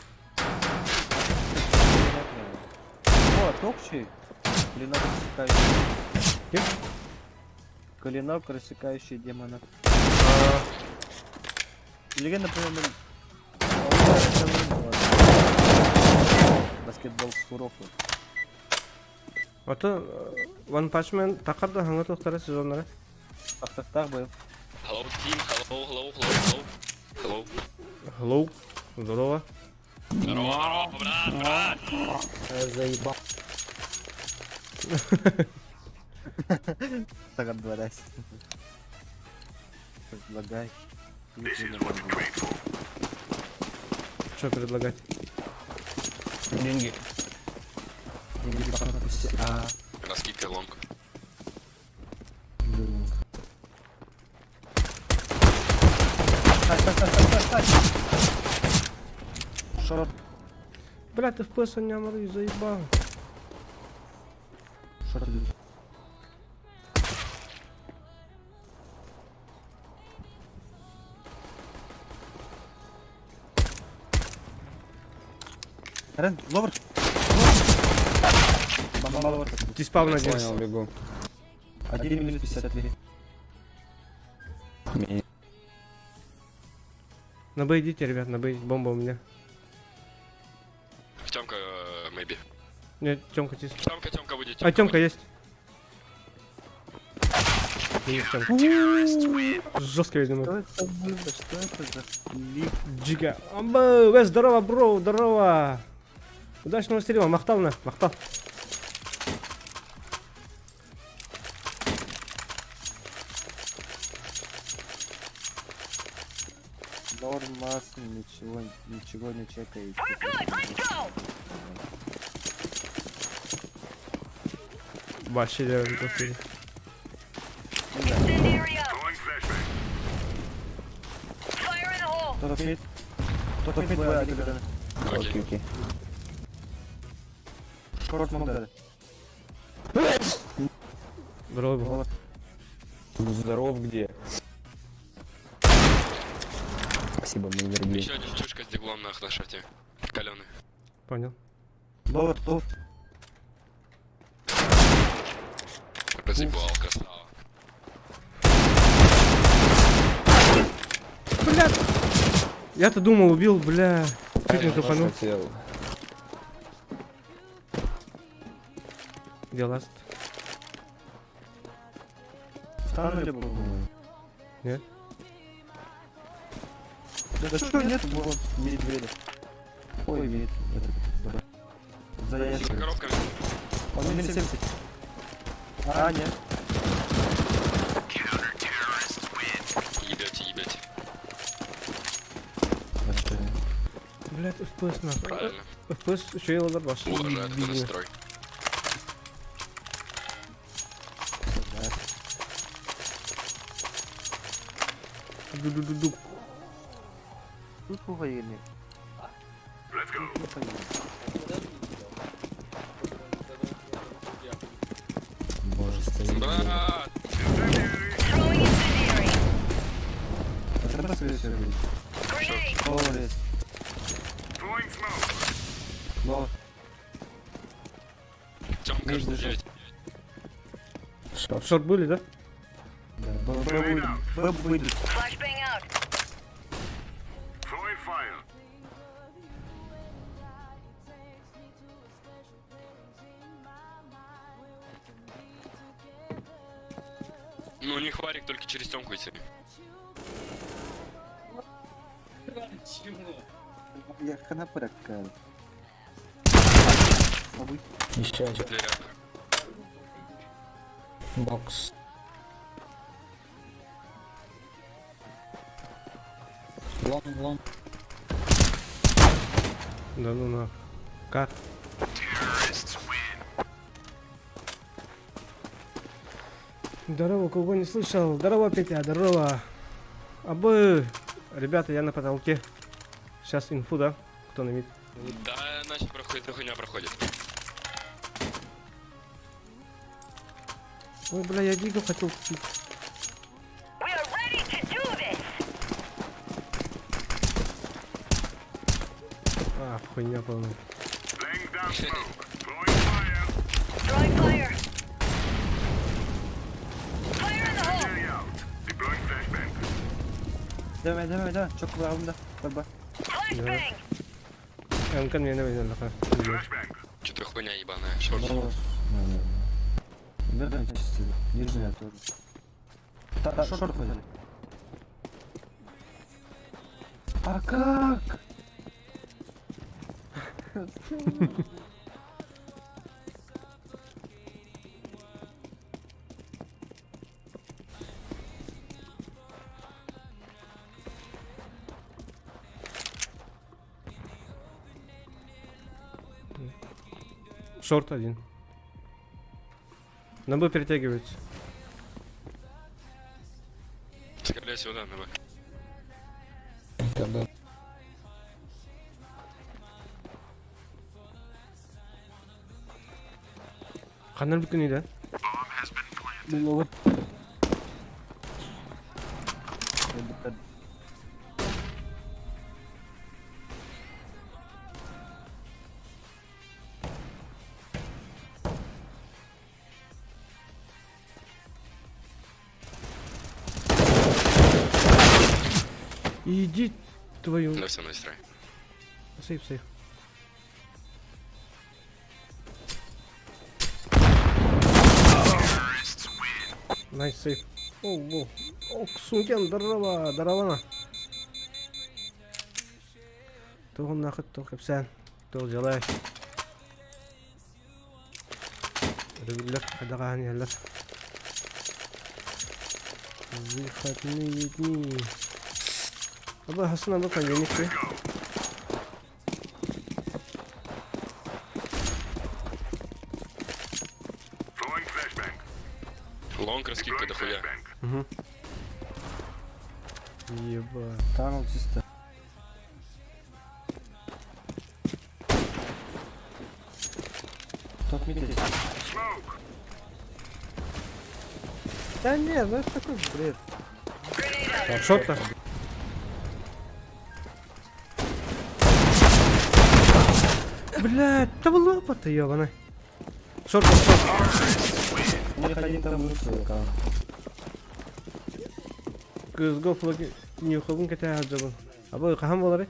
О, топчик. Клинок рассекающий.
Ким?
Клинок, рассекающий демонов. Легенда, например, Баскетбол Куроку.
Ото One Punch Man такар да хаҥа туохтара сезоннара.
Тахтахтаах быйыл.
Hello team, hello, hello, hello, hello. Hello.
Hello. Здорово.
Здорово, здорово, брат, брат.
Заебал.
Так отдворяйся. Предлагай.
This is what you train for.
Что предлагать?
Деньги.
А,
Раскидка long.
блин. Стой, стой, стой, стой, стой, стой. Short,
Бля, ты в ПС не заебал.
Short идут. Рен, lower! Бомба lower.
Диспаун один.
Понял, бегу.
1 минус 53.
Ми-
На Б идите, ребят, на Б бомба у меня.
Тёмка, maybe.
Нет, Тёмка чисто.
Тёмка, Тёмка будет.
А, Тёмка есть. Минус Тёмка. Жестко, видимо.
Что это было? Что это за флик?
Джига. Амба, э, здорово, бро, здорово. Удачного стрима, махтал на, махтал.
Нормас, ничего, ничего не чекаете.
We're good, let's go!
Вообще делали просто.
Incendiary out. Fire in the hole.
Кто-то мид. Кто-то мид, бля, один, один.
Окей.
Окей, окей.
Шорт мог дали.
Здорово был.
Здоров где?
Спасибо, мне не рублей.
Еще один чушка с диглом нах на шорте. Каленый.
Понял.
Ловер, ловер.
Разъебал, красава.
Бля! Я-то думал, убил, бля. Чуть не тупанул.
Хотел.
Где ласт?
Станули был.
Нет?
Да что, нет, вон, мид двери. Ой, мид. Этот, да. За
За
ящиком.
коробками.
Он мид 70. А, нет.
Ебете, ебете.
Блядь, FPS нахуй.
Правильно.
FPS еще и лазер ваш.
Уважаю такой настрой.
Ду-ду-ду-ду.
Тут пугаили.
Боже, стоит.
Брат!
Throwing incendiary.
Это скорее всего будет.
Grenade.
Ловер есть. Ловер.
Тёмка,
Между же.
9.
Шорт.
Шорт были, да?
Да, Б, Б выйдет. Б выйдет.
Flashbang out.
Ну, у них варик только через Тёмку идти.
Я хана порядка. А вы?
Еще
В
один.
дверях.
Бокс. Long, long.
Да ну нахуй. Как? Здорово, кого не слышал. Здорово, Петя, здорово. Абы. Ребята, я на потолке. Сейчас инфу, да? Кто на мид?
Да, иначе проходит, хуйня проходит.
Ой, бля, я дигл хотел купить.
We are ready to do this.
А, хуйня полная.
Throwing fire. Fire in the hole.
Давай, давай, давай. Чок раунда. Б,
Flashbang.
МК мне не выдали.
Что-то хуйня ебаная. Шорт.
Ловер. Верно, Нижняя тоже. Та, шорт выдали. А как?
Шорт один. На Б перетягиваются.
Скорее всего, да, на Б.
КБ.
Ханар бүкүн да?
Ловер.
Иди твою...
Да, все, настрой.
Сейф, сейф. Найс сейф. О, о, о, Сункен, здорово, здорово. Тугун нахыт, тух кепсән, тух жалай. Рүлләр, кадаган яллар. Выходные дни. Абы хасын абы понедельник күн.
Long раскидка дохуя.
Угу. Ебать.
Tunnel чисто. Top mid есть. Да не, ну это такой бред.
Short-то. Блядь, да лопата ебаная. Short, short.
У них один там вышел,
Кызго флаги нюхабын кете хаджабын. Абы хаһан буолары?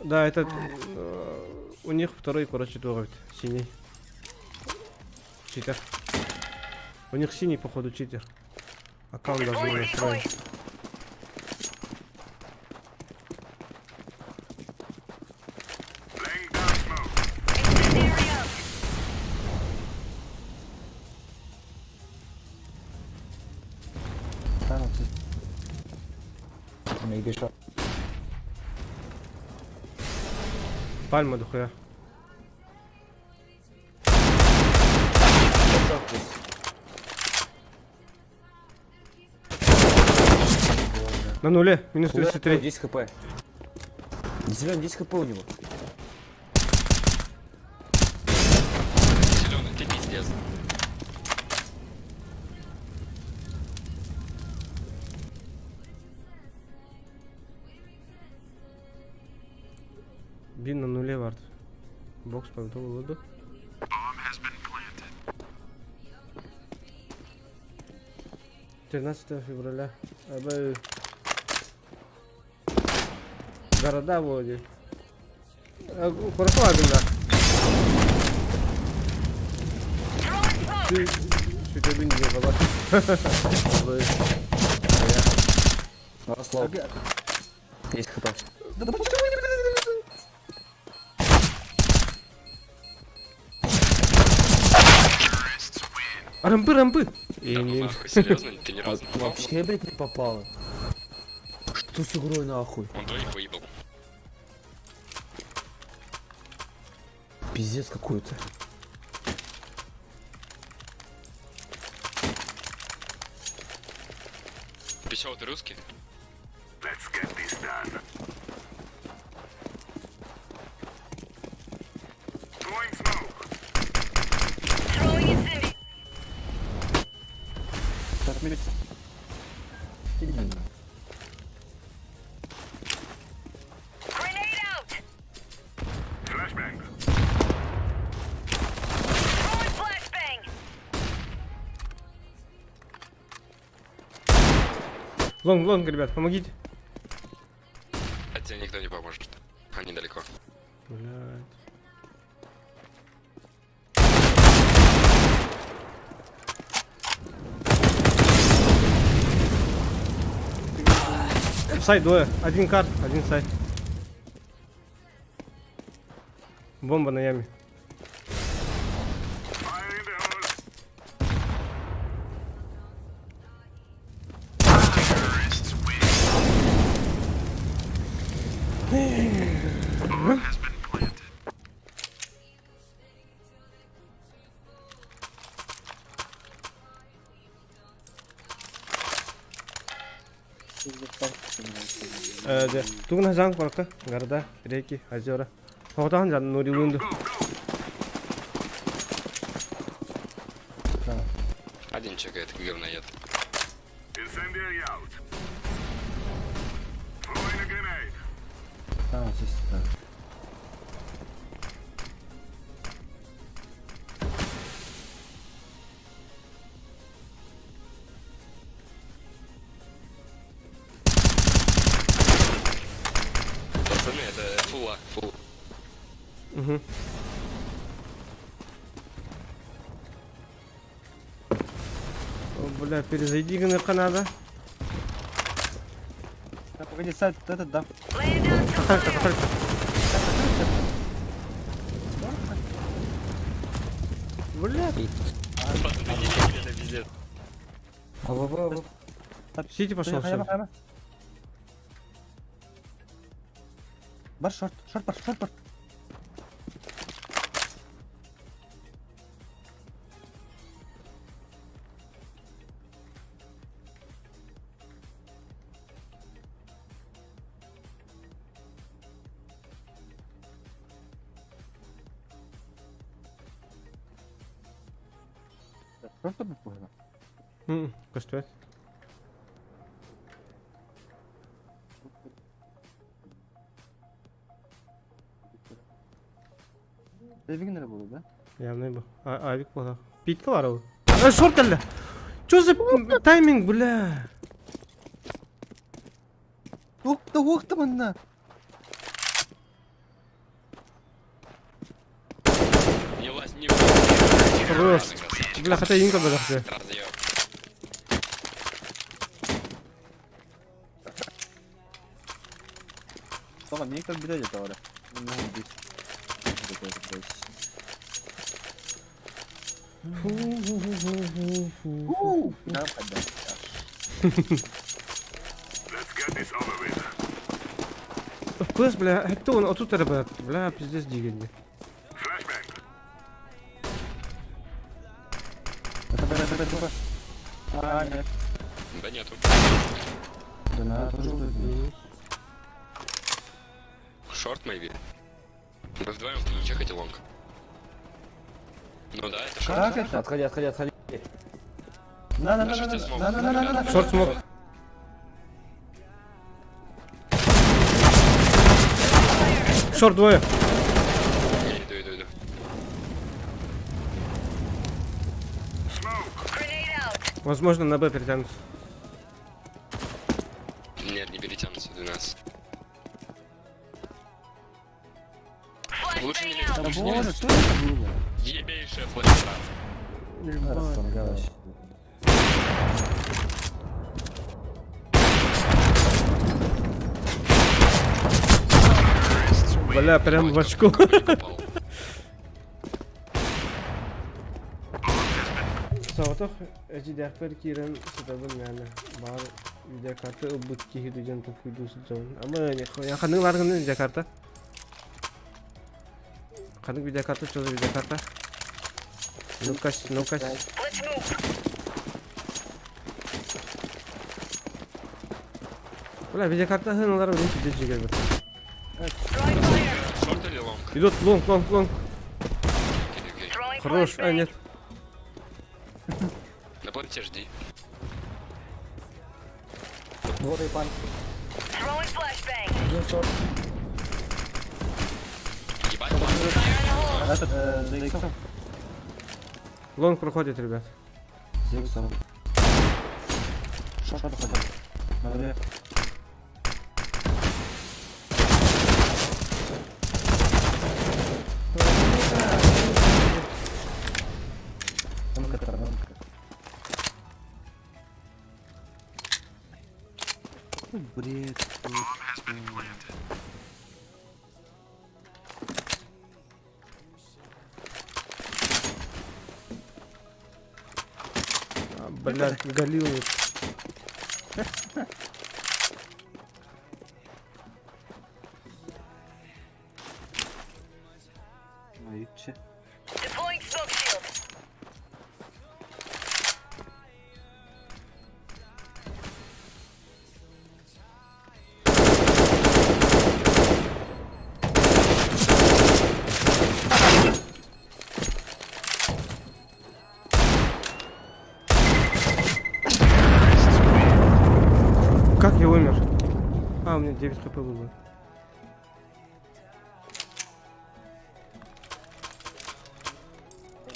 Да, этот у них второй, короче, туох синий. Читер. У них синий, походу, читер. Аккаунт даже не настроен.
Incendiary out.
Tunnel чисто.
Maybe short.
Пальма дохуя. На нуле, минус 33.
10 хп. Зеленый 10 хп у него.
Зеленый, ты пиздец.
Бин на нуле вард. Бокс повдол 13 февраля. Абы... Города вроде. Хорошо, да.
Throwing smoke.
Ты сүтөбүн диye бала. Абы...
Слава. 10 хп.
Рампы, рампы!
Да ну нахуй, серьезно, ты ни разу не попал?
Вообще, блядь, не попало. Что с игрой нахуй?
Он двоих выебал.
Пиздец какой-то.
Пищал, ты русский?
Throwing incendiary.
Top mid.
Grenade out. Throwing flashbang.
Long, long, ребят, помогите.
А тебе никто не поможет. Они далеко.
Блядь. Site двое. Один car, один site. Бомба на яме. Дьэ, тугун жан корка, города, реки, озера. Хотан жан нурилунду.
Один чекает, говноед.
Tunnel чисто.
Пацаны, это фула, фул.
Угу. О, бля, перезайди гыныка надо.
Да, погоди, site, этот, да.
Laying down some
Хахалька,
fire.
хахалька. Бля,
Пацаны, не видели, это пиздец.
АВВ, АВВ.
Сити пошел,
Хайа,
все.
хайа. Бар short, short бар, short бар. Short бар буолла.
Көстүбэт.
Эбигин эрэ буолуо да?
Явный бу. Авик буолар. Питка бар ол. Э, short кэллэ. Чё за тайминг, бля?
Ух ты, ух ты, манна!
Не лазь, не влазь.
Хорош. Бля, хотя инка бля.
Разъёб.
Тоҕо мин көрбүтэ дьэ тоҕо эрэ. Ну, бит. Нам хайда.
Let's get this over with.
Кыс, бля, это он, а тут ребят, бля, пиздец дигэнди.
Flashbang.
Это, это, это, это. А, нет.
Да нету.
Да на, тоже уже.
Short maybe. Вы вдвоем чекайте long. Ну да, это short.
Как это?
Отходи, отходи, отходи.
На, на, на,
На
на,
шорте
на,
smoke.
на, на, на, на, на.
Short smoke. Short двое.
Я иду, иду, иду.
Grenade out.
Возможно, на Б перетянутся.
Нет, не перетянутся 12. Лучше не лезь,
Да
лучше не
боже,
лезь.
что это было?
Ебейшая флешка.
Хорошо,
Бля, прям в очко.
Попал.
Соҕотох эдьиийдээхпэр киирэн сытабын мээнэ. Баар видеокарта ылбыт киһи диэн толкуйдуу сылдьабын. Ама ханнык лааргын видеокарта? Ханнык видеокарта, что за видеокарта? Ну-ка, ну-ка.
Let's move.
Бля, видеокарта хыналар өлүн пиздец жигер
Throwing fire.
Short или long?
Идут long, long, long.
Окей, окей.
Throwing
Хорош. А,
flashbang.
нет.
На планете жди.
Вот и пан.
Throwing flashbang.
Один short.
Ебать, long.
Fire in the hole.
Этот, за иксом.
Long проходит, ребят.
За иксом. Short проходит. На воде. Ну-ка, ну-ка. Какой бред. просто.
А, бля, Галил.
Ой, че.
Deploying smoke shield.
Как я умер? А, у меня 9 хп было.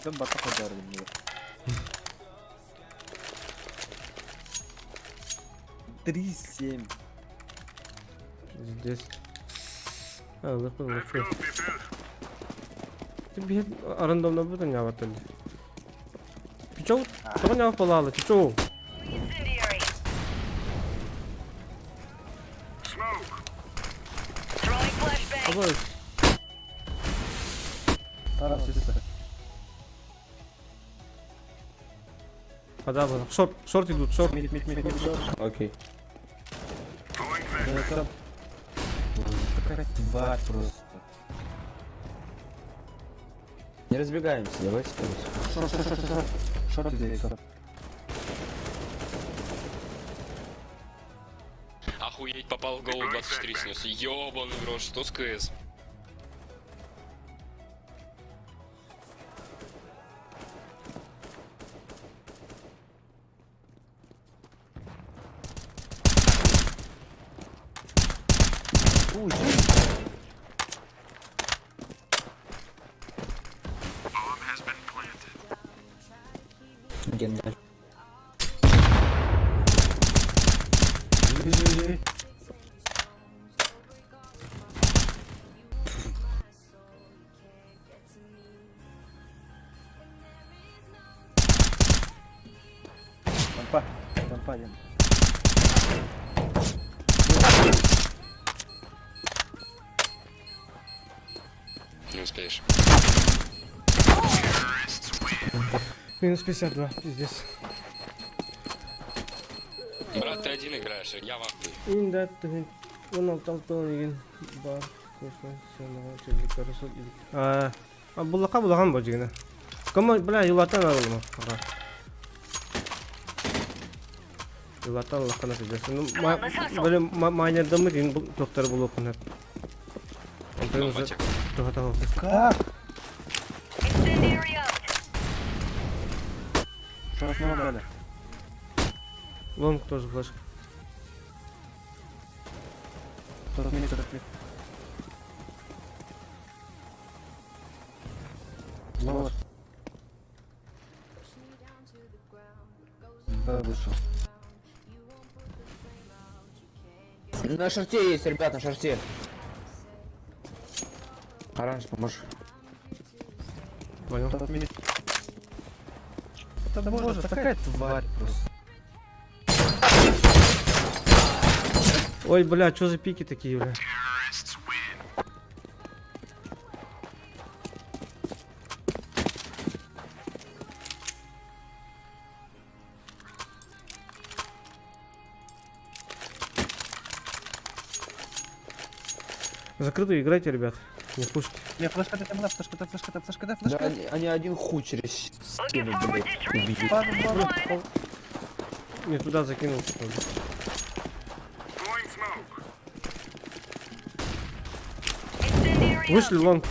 Дьон барта ходор мне. 3-7.
Здесь. А, легко,
Let's
легко.
go, people.
Ты бьет рандомно буду не аватали. Пичоу? Того не авпалала, пичоу.
Incendiary.
Smoke.
Throwing flashbang.
Абы
Тарас, чисто.
Вода была. Шорт, шорт идут, шорт.
Мид, мид, мид, мид.
Окей.
Да это... Такая тварь просто.
Не разбегаемся, давайте тут.
Шорт, шорт, шорт, шорт. Шорт здесь, шорт.
Охуеть, попал в голову 24 снес. Ёбаный в рот, что с КС?
Ой, что?
Ген дальше.
Живи, живи, живи. Рампа, рампа один.
Не успеешь.
Минус 52, пиздец.
Брат, ты один играешь, я в ахуе.
Инда 16 игин бар курсун сыанаҕа үчүгэйдик көрө сылдьыбыт. Аа, буллаха булахан бу дьигинэ. Кому, бля, юлаттан алылма. Ага. Юлаттан аллахана пиздец. Ну, били майнердаммыт ин тохтары булуоххун сөп. Онтон
Ну,
уже
потек.
туһата
Как?
Incendiary out.
Шорт не дали.
Лонг тоже флешка.
Шорт мид, шорт мид. Ловер. Да, вышел.
На шорте есть, ребят, на шорте. Оранж, поможешь.
Понял.
Шорт мид. Это боже, такая тварь просто.
Ой, бля, что за пики такие, бля? Закрытую играйте, ребят. Не пушите.
Не, флешка, да, была, флешка, да, флешка, да, флешка, да,
Да,
флешка.
они один хуй через
Looking
стену,
forward
блядь,
to 3,
убили.
2, 1.
Не туда закинул. походу.
Incendiary
Вышли
out.
лонг.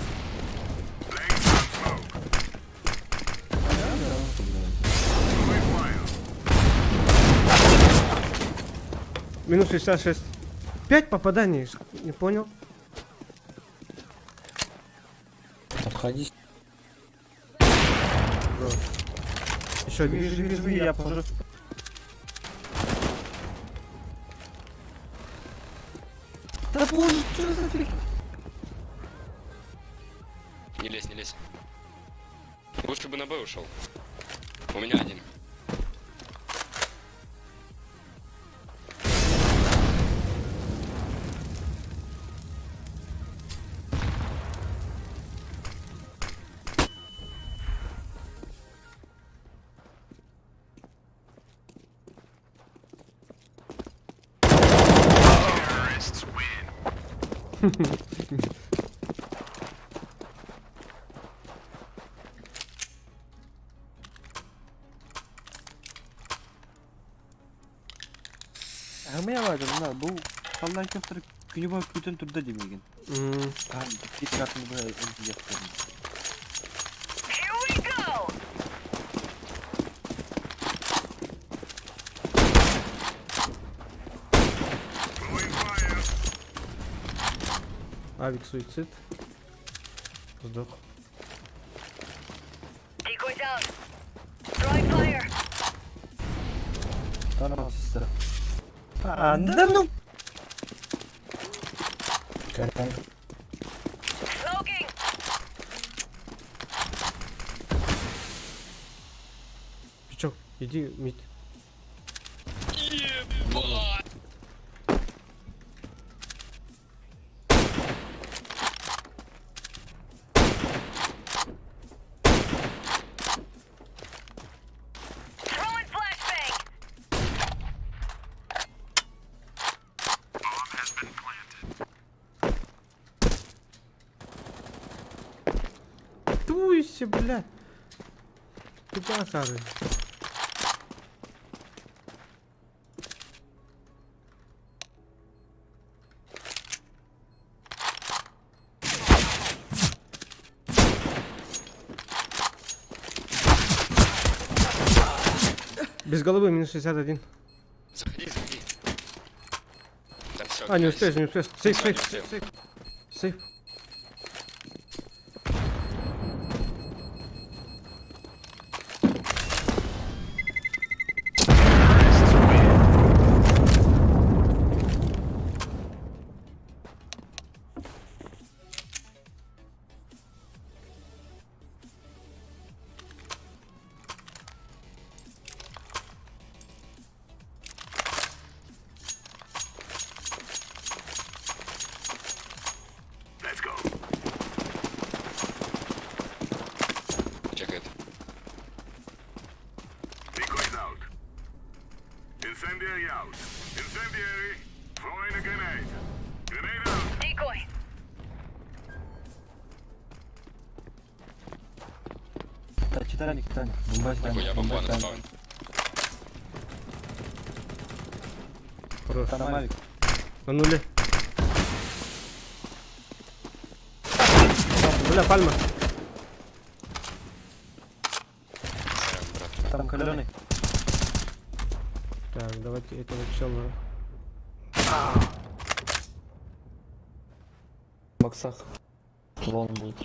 Минус 66. 5 попаданий. Не понял.
Обходи.
Еще один.
Живи, живи, живи, я положу. Да боже, что за фиг?
Не лезь, не лезь. Лучше бы на Б ушел. У меня один.
Армия бар, мына бу халдан көптөр күнү бою күтөн турда демеген. Бит картын бу
Here we go.
Авик суицид. Сдох.
Decoys out. Throwing fire.
А, да ну!
Карен.
Smoking.
Пичок, иди мид.
Ебать!
Throwing flashbang.
Хуй бля. Куда сары? Без головы минус 61.
Заходи, заходи. Там все.
А, не успеешь, не успеешь. Сейф,
Всё, не
сейф,
успел.
сейф. Сейф.
Let's go.
Чекает.
Decoys out. Incendiary out. Incendiary. Throwing a grenade. Grenade out.
Decoy.
Да, Титаник, Титаник. Бомба Титаник.
Нихуя,
бомба
бомба на
Титаник.
спаун.
Хорош.
Там Мавик.
На нуле. Бля, пальма.
Сорян, брат.
Там каленый.
Так, давайте этого чела.
В боксах. Лон будет.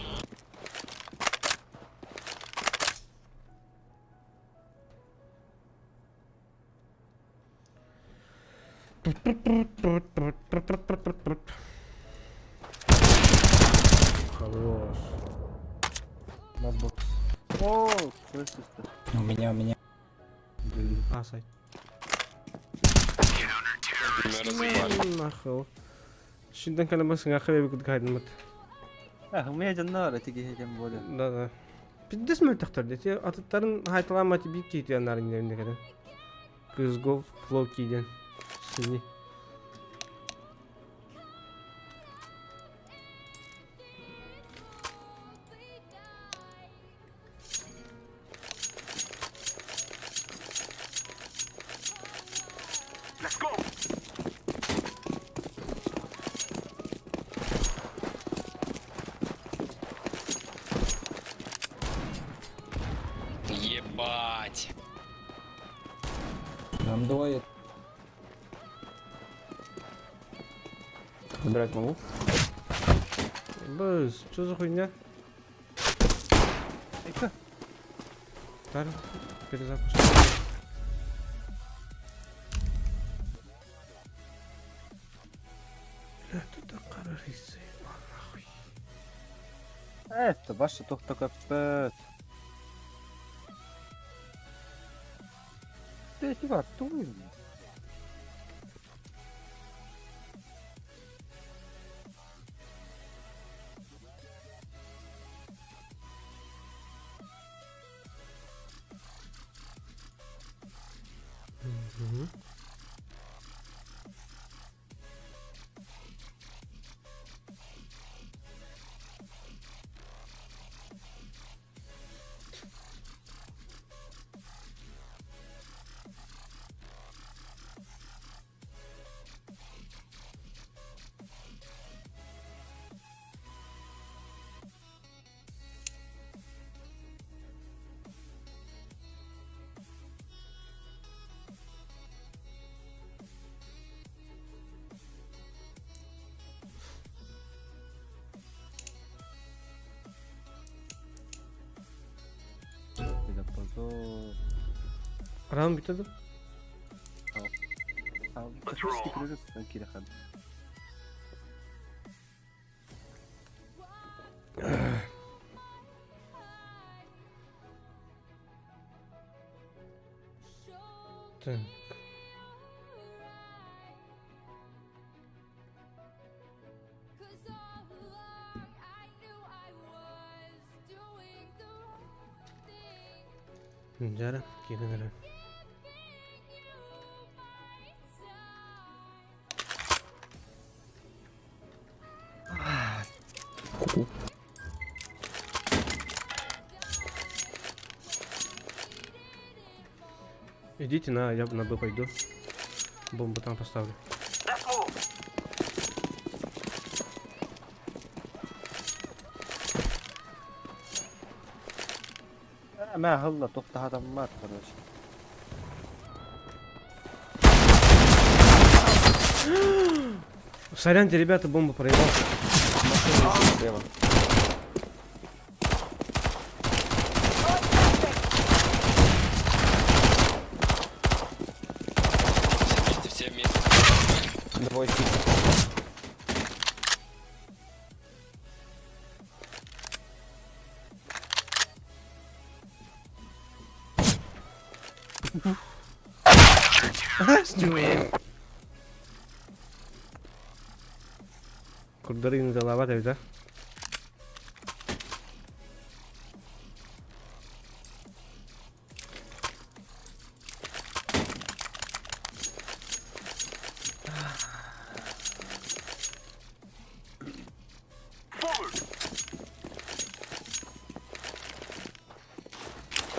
Хорош.
У нас бокс. О, слышишь,
У меня, у меня.
Блин.
А, сайт.
Меня разъебали.
Нахуй. Şimdiden kalamasın ахы бит гайдмат.
А, у меня дьоннор, эти тем более.
Да, да. Пиздец мөлтөхтөр дети. Атыттарын хайталамати бит кейти анарын дерinde кeden. Кызгов флоки ден. Синий.
Let's go.
Ебать.
Там двое.
Забирать могу?
Быз, что за хуйня?
Эйка.
Тар, перезапуск. Бля, тут так қарарысы. Нахуй.
Это ваша тохта капец. Ты чувак, туй.
Мгм.
Это позор.
Раунд битеді.
А, космический прорыв, Кирахан.
Так. Жара, кире
Ку-ку.
Идите на, я на Б пойду. Бомбу там поставлю.
Let's move.
Мэ аһылла туох да хатаммат, короче.
Сорянте, ребята, бомбу проебал.
Машина еще слева.
Все вместе, все вместе.
Двое сити.
Курдарин залава да?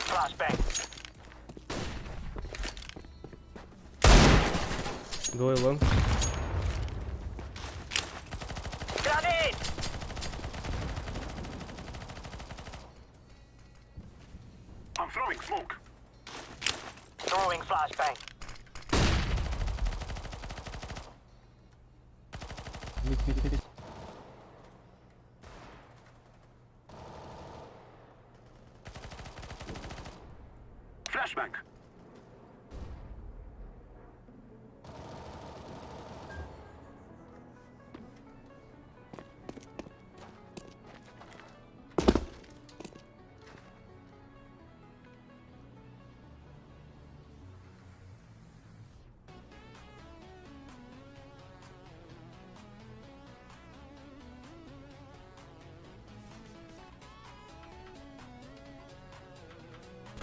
Flashbang.
Двое long.
Grenade.
I'm throwing smoke.
Throwing flashbang.
Mid mid mid.
Flashbang.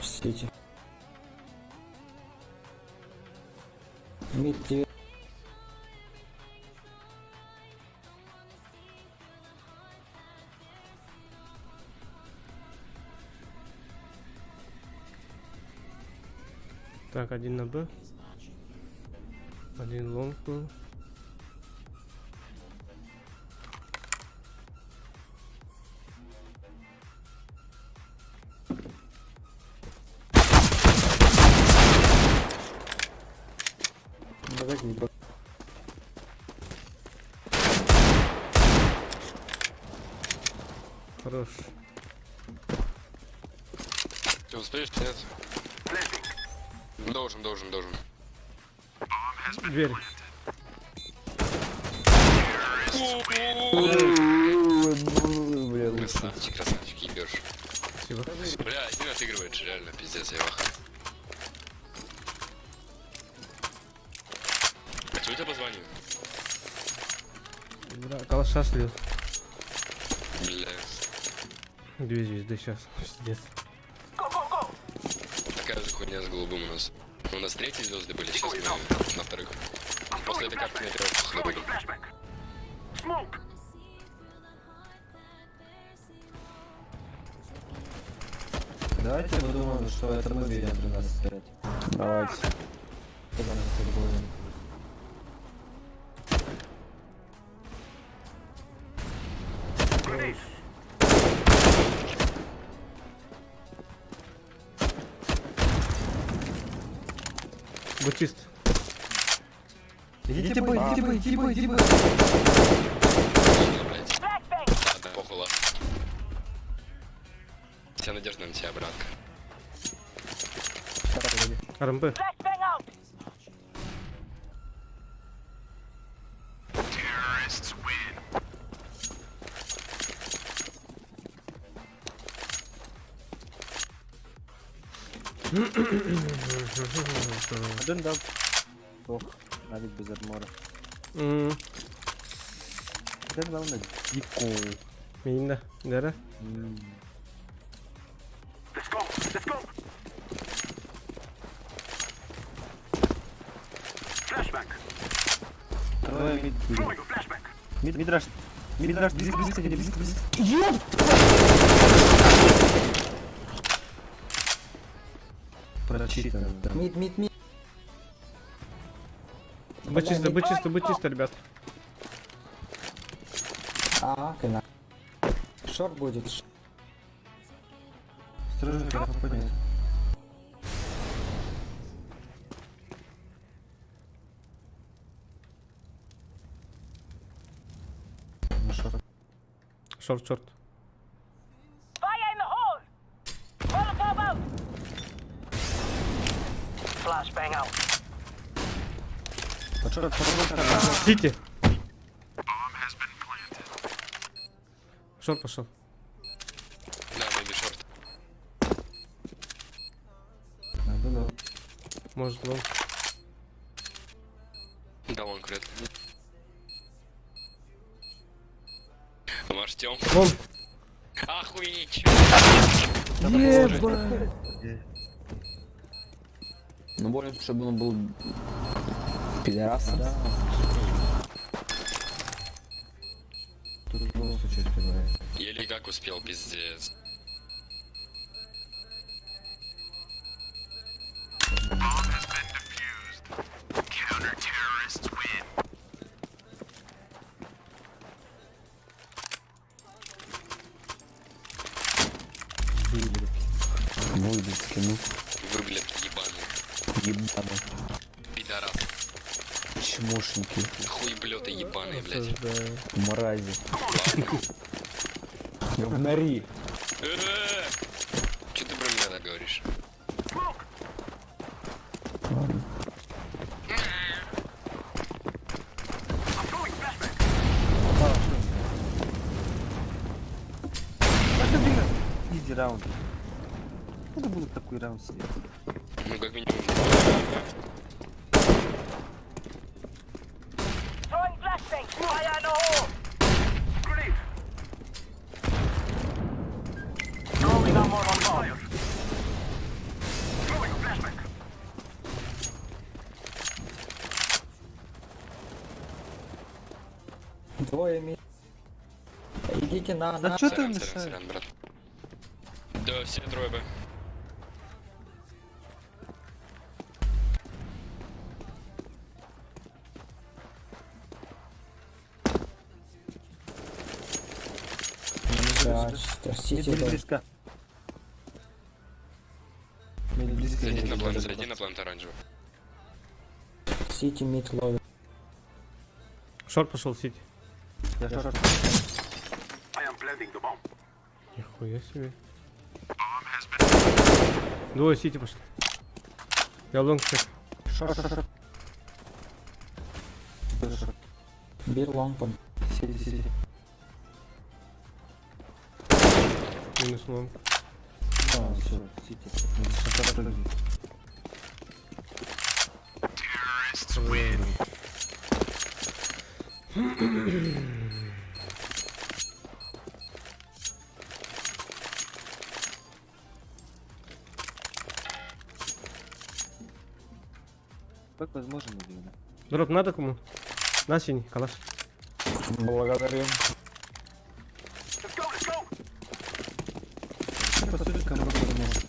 Сити. Mid тебе.
Так, один на Б. Один long был.
Давай не бро-
Хорош.
Ты успеешь, нет? Должен, должен, должен.
Дверь.
Блин.
Красавчик, красавчик, ебешь.
Спасибо.
Бля, один отыгрывает, реально, пиздец, я в ахуе. А что у тебя по званию?
Бля, калаша слил.
Бля,
Две звезды сейчас. Пиздец.
Go, go, go.
такая же хуйня с голубым у нас. У нас третьи звезды были, сейчас мы на вторых. После этой катки на первых
Throwing
будем.
a flashbang. Smoke.
Давайте подумаем, что это мы ведем 13-5.
Давайте.
Когда нас это было?
Grenade.
Будь чист.
Идите бой, идите бой, идите бой, идите бой.
Блять,
Flashbang.
ладно, похуй, ладно. Вся надежда на тебя, братка.
РМП.
Flashbang out.
Terrorists win.
Один дал. Ох, навіть без армора. Один дал на дику.
Миинда. Дара.
Let's go. Let's go. Flashbang.
Трое mid были.
Throwing a flashbang.
Mid, mid rush. Mid rush, близко, близко, близко, близко. Прочитано, да.
Mid, mid, mid.
Бы чисто, бы чисто, бы чисто, ребят.
Ага, кына. Шорт будет.
Осторожно, как попадет. На шорт.
Шорт, шорт.
Fire in the hole! Molotov out! Flashbang out.
Под шорт, под шорт, под шорт.
Сити. Шорт пошел.
Да, maybe short.
Надо, да.
Может, long.
Да, long вряд ли. Артем.
Long.
Охуеть!
Ебать.
Ну, более, чтобы он был пидорасом.
Да. Тут в любом случае успевает.
Еле как успел, пиздец.
Выблядки, ну,
Вы, блядь, ебаные.
ебаные.
Пидорас.
Чмошники.
Хуеблеты ебаные, блядь.
Осуждаю.
Мрази. Говнари.
Че ты про меня так говоришь?
Ладно.
Easy раунд. Надо было такой раунд сидеть.
Ну, как минимум.
Throwing flashbang! Fire in the hole!
Grenade.
Throwing a Molotov.
Throwing a flashbang.
Двое ми. Идите на,
Да
на.
чё ты
Сорян, сорян,
мешаешь?
сорян, брат. Да, все трое Б.
Да, сити,
Мид
да.
близко. Мид близко.
Зайди на плант, зайди на плант оранжевый.
Сити мид ловит.
Шорт пошел, Сити.
Я шорт.
I am planting the bomb.
Нихуя себе. Двое Сити пошли. Я long check.
Шорт, шорт, шорт. Б, шорт.
Бир long пон.
Сиди, сиди.
Минус long.
А, все, сиди. Шорт, шорт, шорт. Как возможно, наверное.
Дроп надо кому? На синий, калаш.
Благодарю.
Let's go, let's go.
По сути, кому может.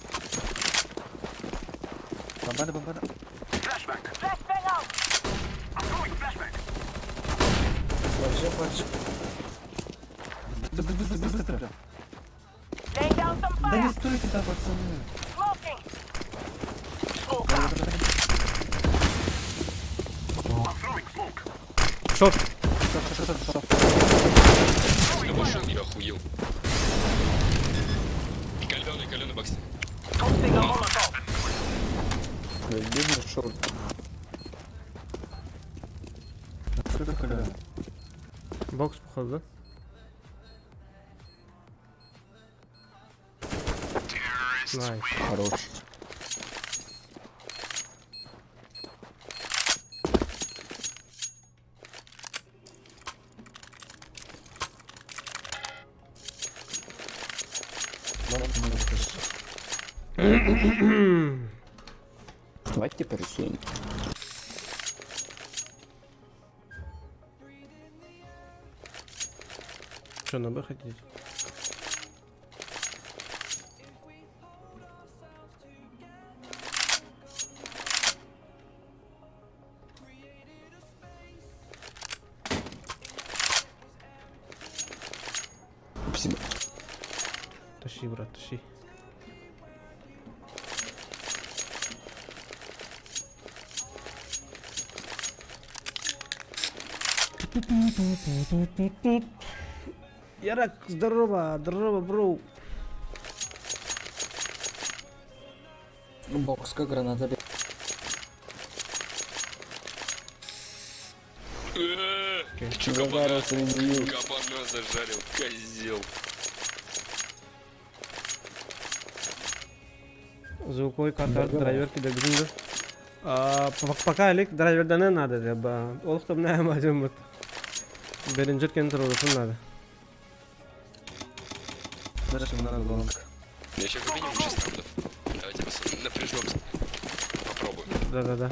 Бомбана, бомбана.
Flashbang.
Flashbang out!
I'm throwing a flashbang.
Ложи, ложи.
Быстро, быстро, быстро, быстро.
Laying down some
Да не
fire!
стойте там, пацаны.
Smoking! Smoke out!
I'm throwing smoke.
Шорт.
Шорт, шорт, шорт, шорт.
Я вошел, я охуел. Каленый, каленый бокс.
Tossing a Molotov!
Зайди на шорт.
Сколько калорий?
Бокс, походу, да? Nice.
Хорош. Давайте порисуем.
Что, на Б хотите?
Спасибо.
Тащи, брат, тащи. Ярак, здорово, здорово, бро.
Бокска граната.
Ты чё, кабана, кабана зажарил, козел.
Звуковой карта драйвер киде бүгүн Пока элек драйверданы надо деп. Олох да мына амадым Беринжер кен турулусун надо.
Дальше мы надо лонг.
Я еще как минимум 6 раундов. Давайте напряжемся. Попробуем.
Да-да-да.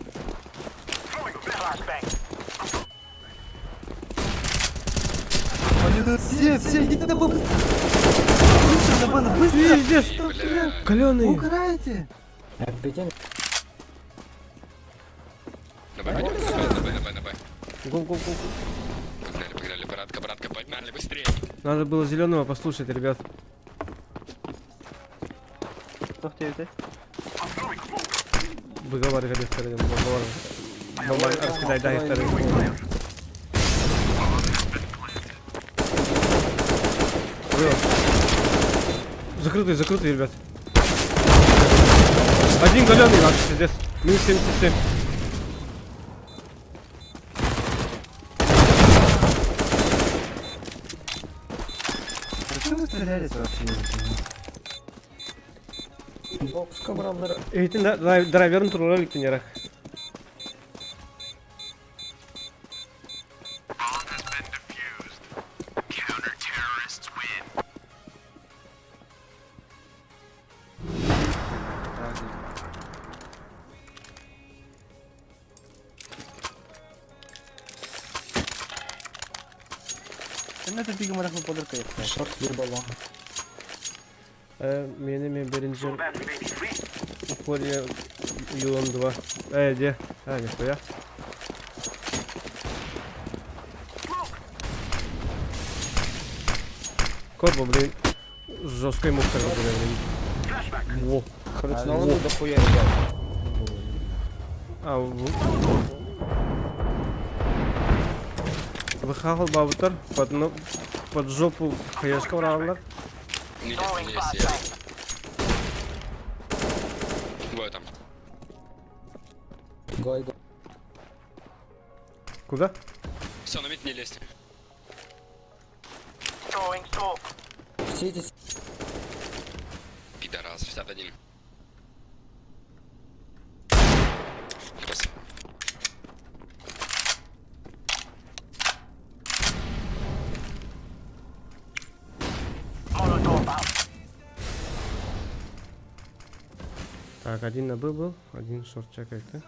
Они тут все, все, идите на Б, быстро, на Б, быстро!
Пиздец!
Бля.
Каленый!
Угораете!
Опять
На Б пойдем, на Б, на Б, на Б, на Б.
Го, го, го.
Погнали, погнали, братка, братка, погнали, быстрее.
Надо было зеленого послушать, ребят.
Что тебе
Выговаривали вторым, выговаривали. Бомба раскидай, дай вторым. Было. Закрытый, закрытый, ребят. Один галеный, вообще, пиздец. Минус 77.
Что вы стрелялись вообще?
Бокска бралдыр.
Эйтин драйверын туралы иликтин ярак.
Ну это пигом рахмы подарка.
Шорт либо лонг.
Мени мен биринчи Упорье Юлон 2. Эй, где? А, нихуя. Корбо, блин. Жесткой мусор, блин. Во.
Короче, на лонгу дохуя, ребят.
А, в... Выхахал бабутар под, ну, под жопу хаешка вравлар.
Не лезь, не лезь, я. Двое там.
Гой, гой.
Куда?
Все, на мид не лезьте.
Throwing smoke.
Сидите,
Пидорас, 61. Красава.
Molotov out.
Так, один на Б был, один шорт чекает, да?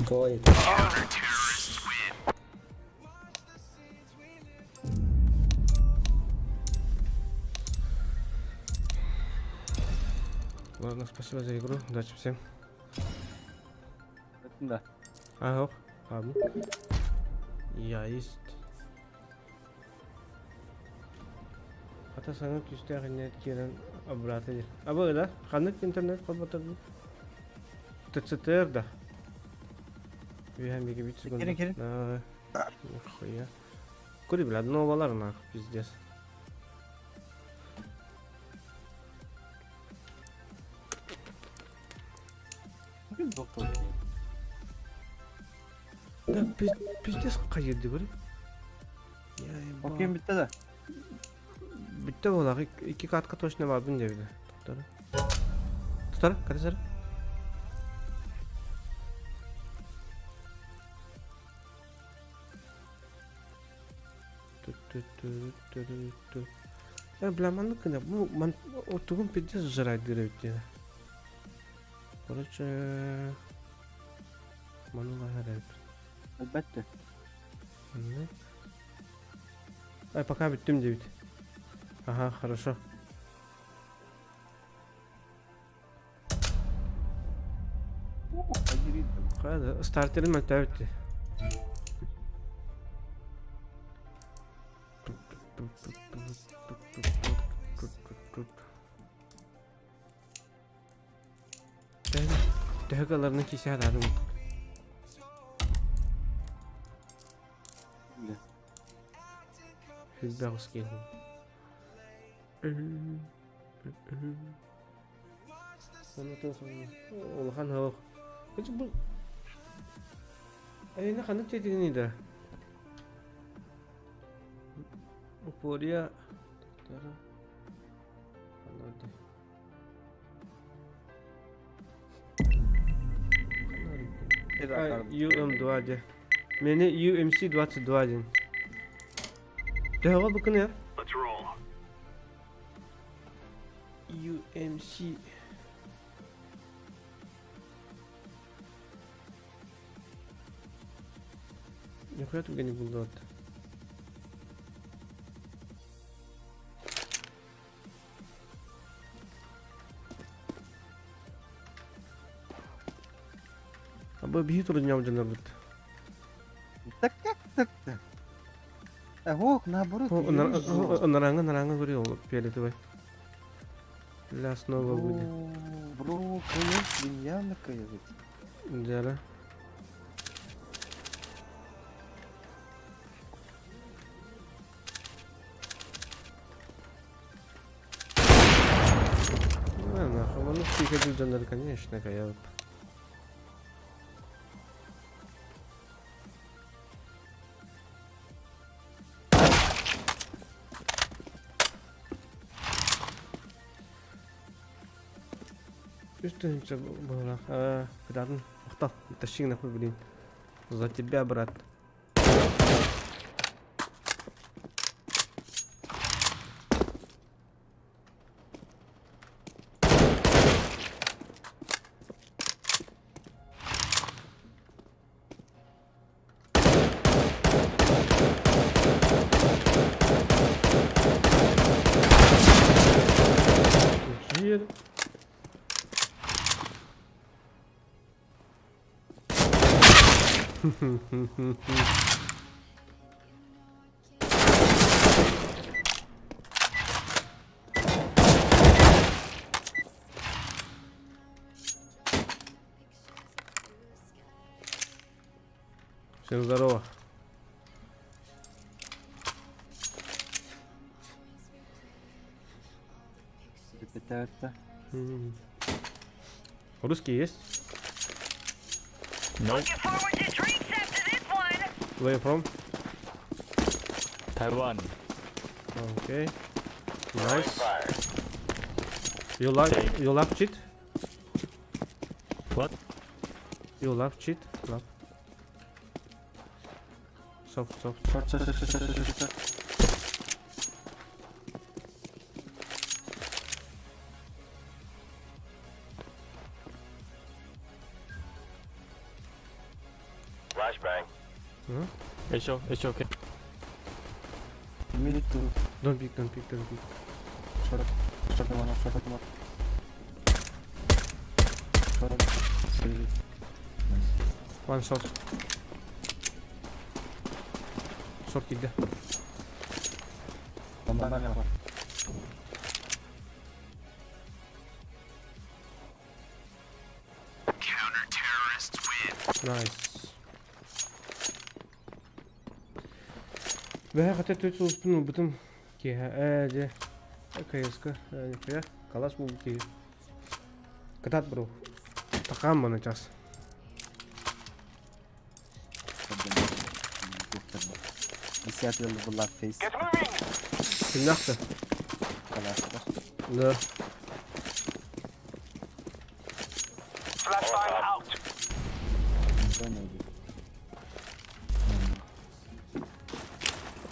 гой.
Ладно, спасибо за игру, удачи всем.
Да.
Ага, ладно. Я есть. Хата саңа күстээх иннет киирэн обратно диир. Абы да, ханнык интернет холботор ТЦТР да. Үһэн мегабит секунда.
Кирин, кирин.
Да. Нихуя. Кури, бля, новалар нах, пиздец. Да, пиздец кайырды көрі.
Окей, битте да.
Битте болақ, iki катка точно бардым дебді. Tutara. Tutara, катасара. Я, бля, маннык кына, бу ман отугун пиздец жрать диребит деді. Короче, ману лахарайт.
Elbette.
Манны. Ай, пока бүттүм дебит. Ага, хорошо. Нихуя стартерин мөлтөөбүт. Төһө кыларны кисе адаадым. Хүлбэх ускин. Улахан хоох. Бу Айна ханнык тетигини да? Упория UM2 дьэ. Мени UMC 22 диэн. Төһөҕө бу күнэ? UMC Нихуя түгэни булдуот. Абы биһи турунньам дьоннорбут.
Так как так-то? Ох, наоборот.
Наранга наранга говорил, фиолетовый. Ля снова будет.
Бро, кое, свинья накаивать.
Да. А, нахуй, ну фига дьоннор, конечно, я. Үс тыһыынча буолар. Кыдаатын охтал. Тащи нахуй, блин. За тебя, брат. Жир. Всем здорово.
Это.
Русский есть?
No.
Looking forward to drinks after this one.
Where you from?
Taiwan.
Okay. Nice. You like you love cheat?
What?
You love cheat? Love. Soft, soft.
Short, short, short, short, short, short.
Flashbang.
Еще, еще, окей.
Mid two.
Don't peek, don't peek, don't peek.
Short, short one, short one. Short. Three. Nice.
One shot. Short киирдэ.
One banana.
Nice. Бэһэ хата төт сулуспун ылбытым киэһэ ээ дьэ КСК нихуя калаш буолбут киһи кытаат бро такаан маны час.
Десятый level face.
Get moving.
Кимнээх да?
Калашников.
Да.
Flashbang out.
Да, найди.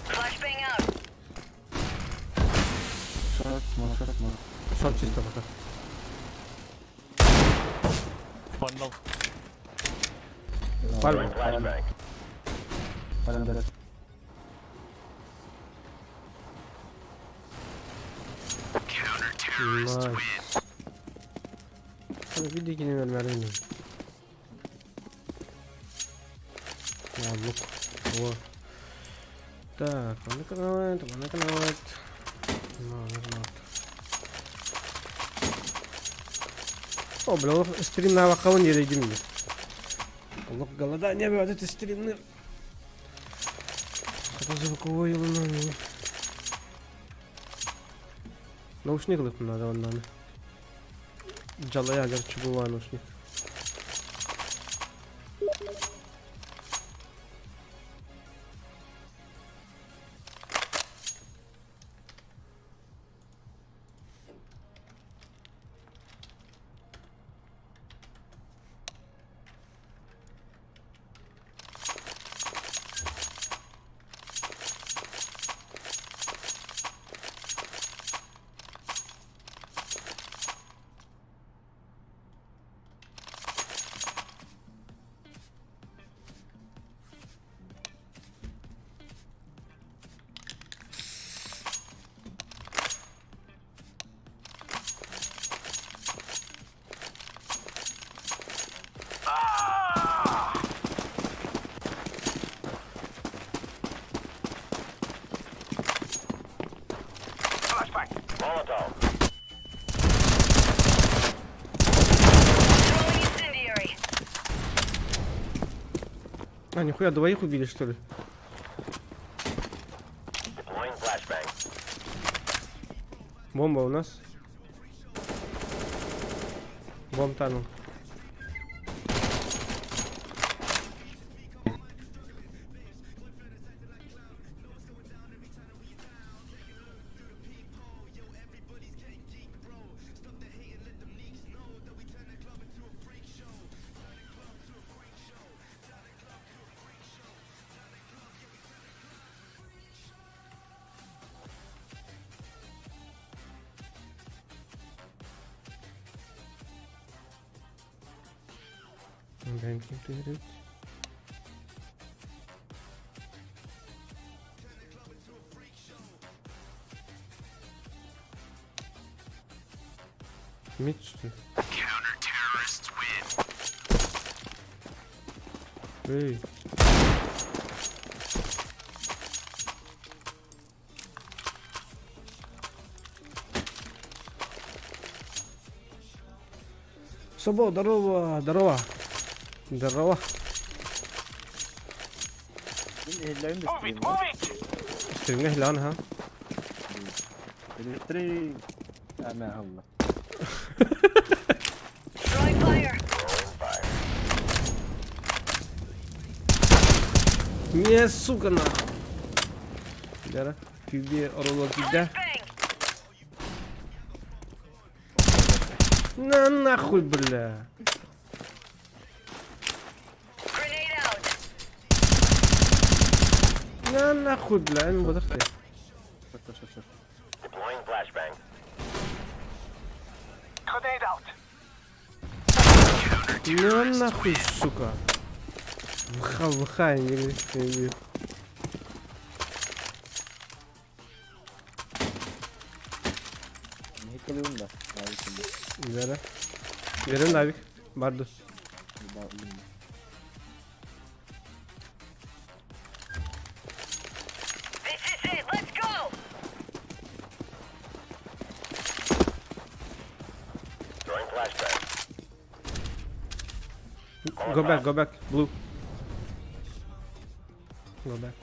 Flashbang out.
Short, more, short, more.
Short чисто пока.
One low.
Пальма.
Flashbang.
One dead.
Nice. Hadi bir dikini vermedim. Лук. Во. Так, манна каналат, манна каналат. Манна каналат. О, бля, олох стримнаабаккабын диэрэйдим дии. Олох голодание бөҕөтө стримныр. Хата звуковой ылынан. Наушник ылыахпын наада оннаны. Дьалайа дьар чугула наушник. А, нихуя, двоих убили, что ли? Бомба у нас. Бомб танул. Мид, что ли? Эй. Собо, здорово, здорово. Здорово.
Мин иһиллэбин да стримҥэ.
Стримҥэ иһиллэҕин аха.
Три. Ана алла.
Не, сука, на. Дара, күүбүө оролуо киирдэ. На нахуй, бля. На нахуй, бля, эн бодох дии. На нахуй, сука. ВХ, ВХ, не
Кылыым да.
Бэрэ. Берем навик. Барды. Go back, go back, blue. Go back.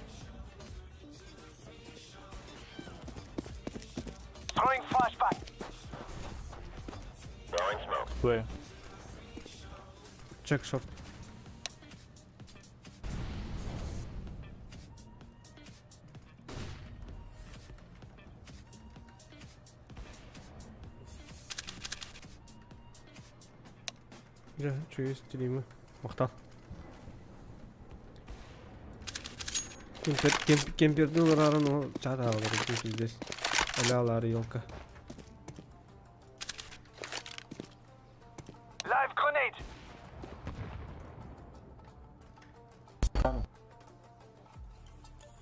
Where?
Check short. Дьэ, үчүгэй стримы. Махтал. Кемпер, кемп, кемпердин ыларарын ол чаат аалар пиздец. Аля алаары елка.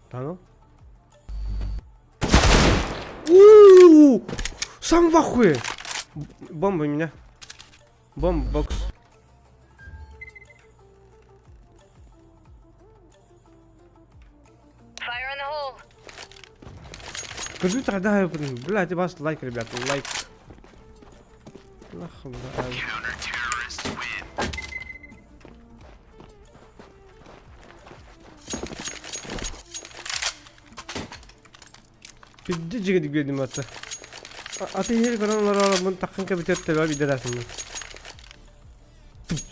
Тано? У-у-у! Сам в ахуе! Бомба меня. Бомба бокс. Скажи тогда, блин, блядь, вас лайк, ребята, лайк. Нахуй, бля. Пидди жигедик биэрдим ата. Аты иһэр көрөн олорорбун таххан кэбитэр төбө бидэрээсиммин.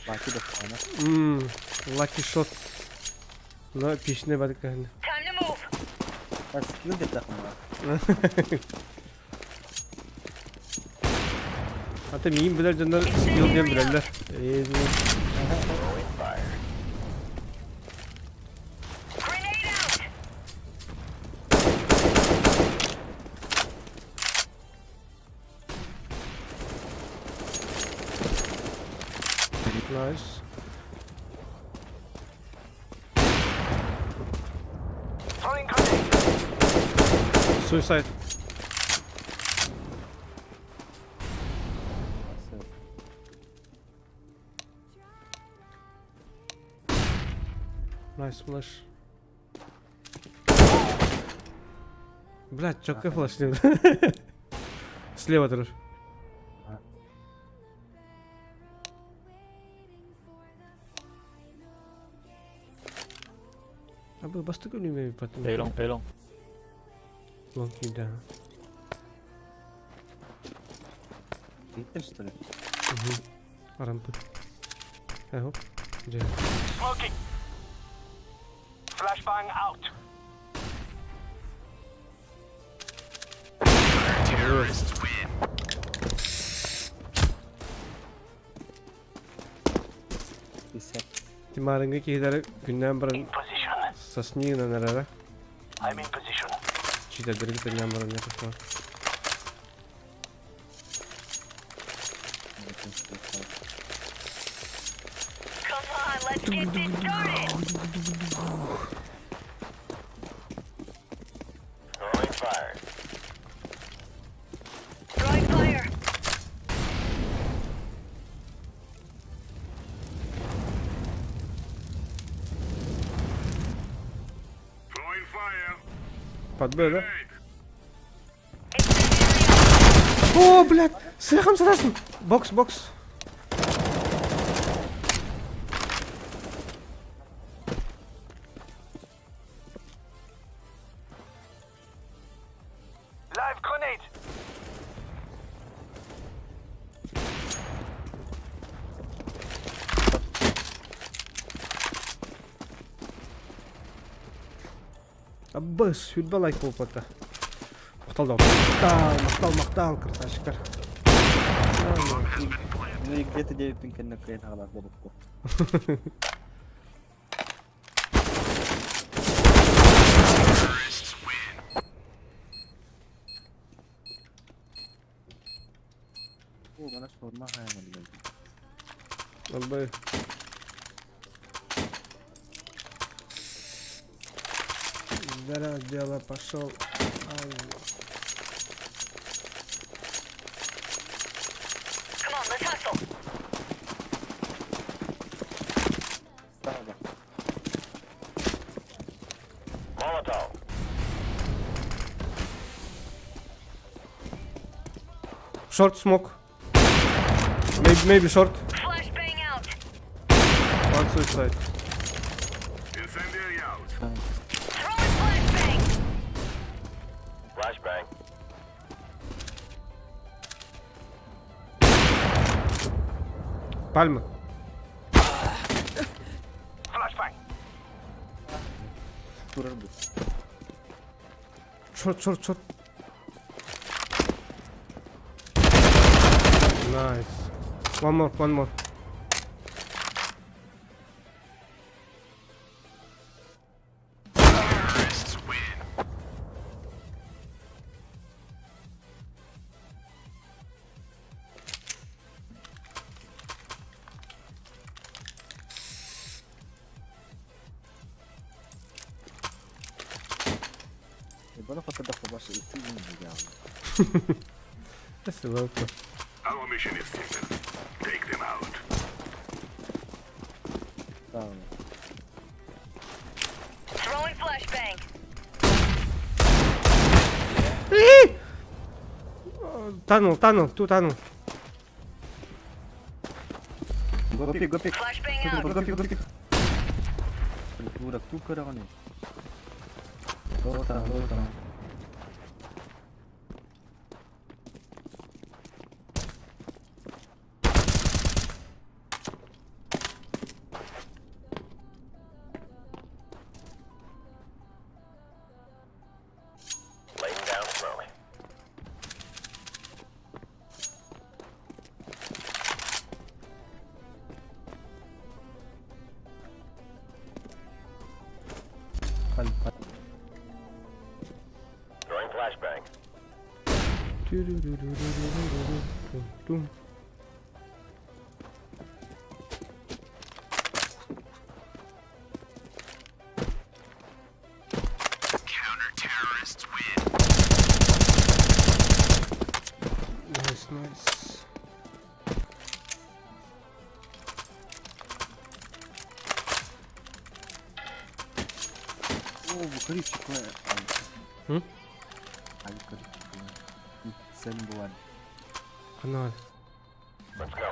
Лаки да хаана.
Мм, lucky shot. Но пишне бадыккаһын.
Time to move.
Скилл деп тахмаа.
Ата миин билэр дьоннор скилл диэн билэллэр.
Grenade out.
Nice.
Throwing grenade.
Suicide. Nice flash. Блядь, чётко флеш Слева тұрыр. Абы бастык өлүмөй потом.
A long, A long.
Long да.
Видите, что ли?
Рампы. Ага. Дьэ.
Smoking. Flashbang out.
Хорош.
Пятьдесят.
Тимарыҥҥа киһилэр күннээн баран
In position.
сосни гынан эрэрэ.
I'm in position.
Читердерги тэннээн баран не пошла.
Come on, let's get this started.
Throwing fire.
Throwing fire.
Throwing fire.
Под Б, да?
Grenade.
О, блядь! Сыхам сарасың! Бокс, бокс.
Live grenade.
Аббас, сүрбэ лайк буолбата. Махтал да. Махтал, махтал, махтал, красавчиктар.
Ну и где-то 9 кэннэ кыайан хаалаах буолбукку. О, манас форма хааман
Албай. Зря дело пошел. Ай.
Come on, let's hustle.
Справа.
Molotov.
Short smoke. Maybe short.
Flashbang out.
One suicide.
Incendiary out.
Throwing flashbang.
Flashbang.
Пальма.
Flashbang.
Турар бу.
Short, short, short. Nice. One more, one more.
Terrorists win.
Bana fotoğrafı başı ıtı ya.
Спасибо.
Our mission is simple. Take them out.
Tamam.
Throwing flashbang.
Tunnel, tunnel, two tunnel.
Go pick, go pick.
Flashbang out.
Go pick, go pick. Придурок, ту короны. Go там, go там.
Laying down smoke.
Паль, паль.
Throwing flashbang.
Ту-ду-ду-ду-ду-ду-ду-ду. Nice, nice.
О, букаричек,
М?
Сен буан.
Канал.
Let's go.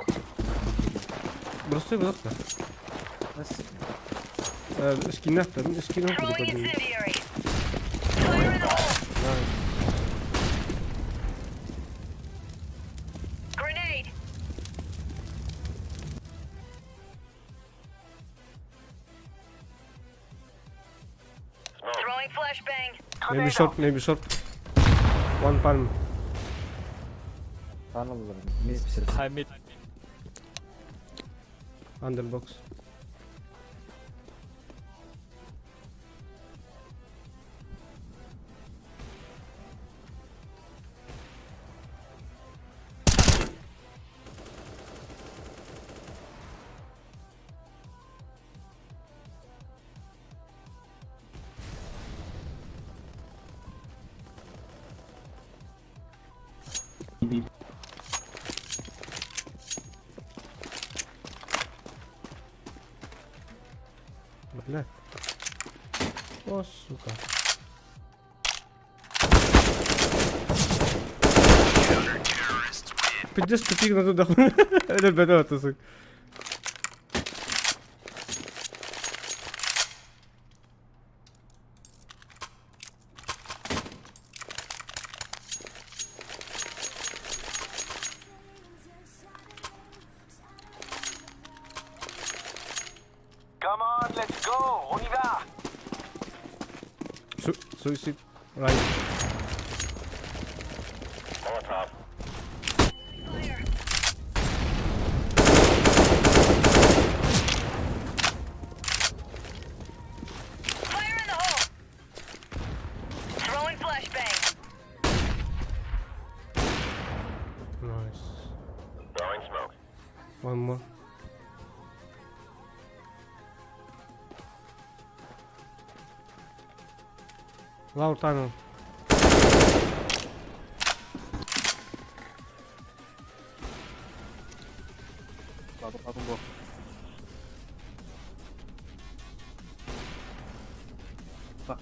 Бросай вот так. Скинах-то, скинах буду
Throwing
поднимать.
incendiary. Fire in the hole. Grenade.
Smoke.
Throwing flashbang.
Maybe short, maybe short. One palm.
Канал, мисс
Хай мид.
Under box. Бля. О, сука. Пиздец, тупик на туда. Ребята, сука.
Come on, let's go. On y va.
Suicide. Right.
Molotov.
Fire. Fire in the hole. Throwing flashbang.
Nice.
Throwing smoke.
One more. Low tunnel.
Папа, папа, бог. Па.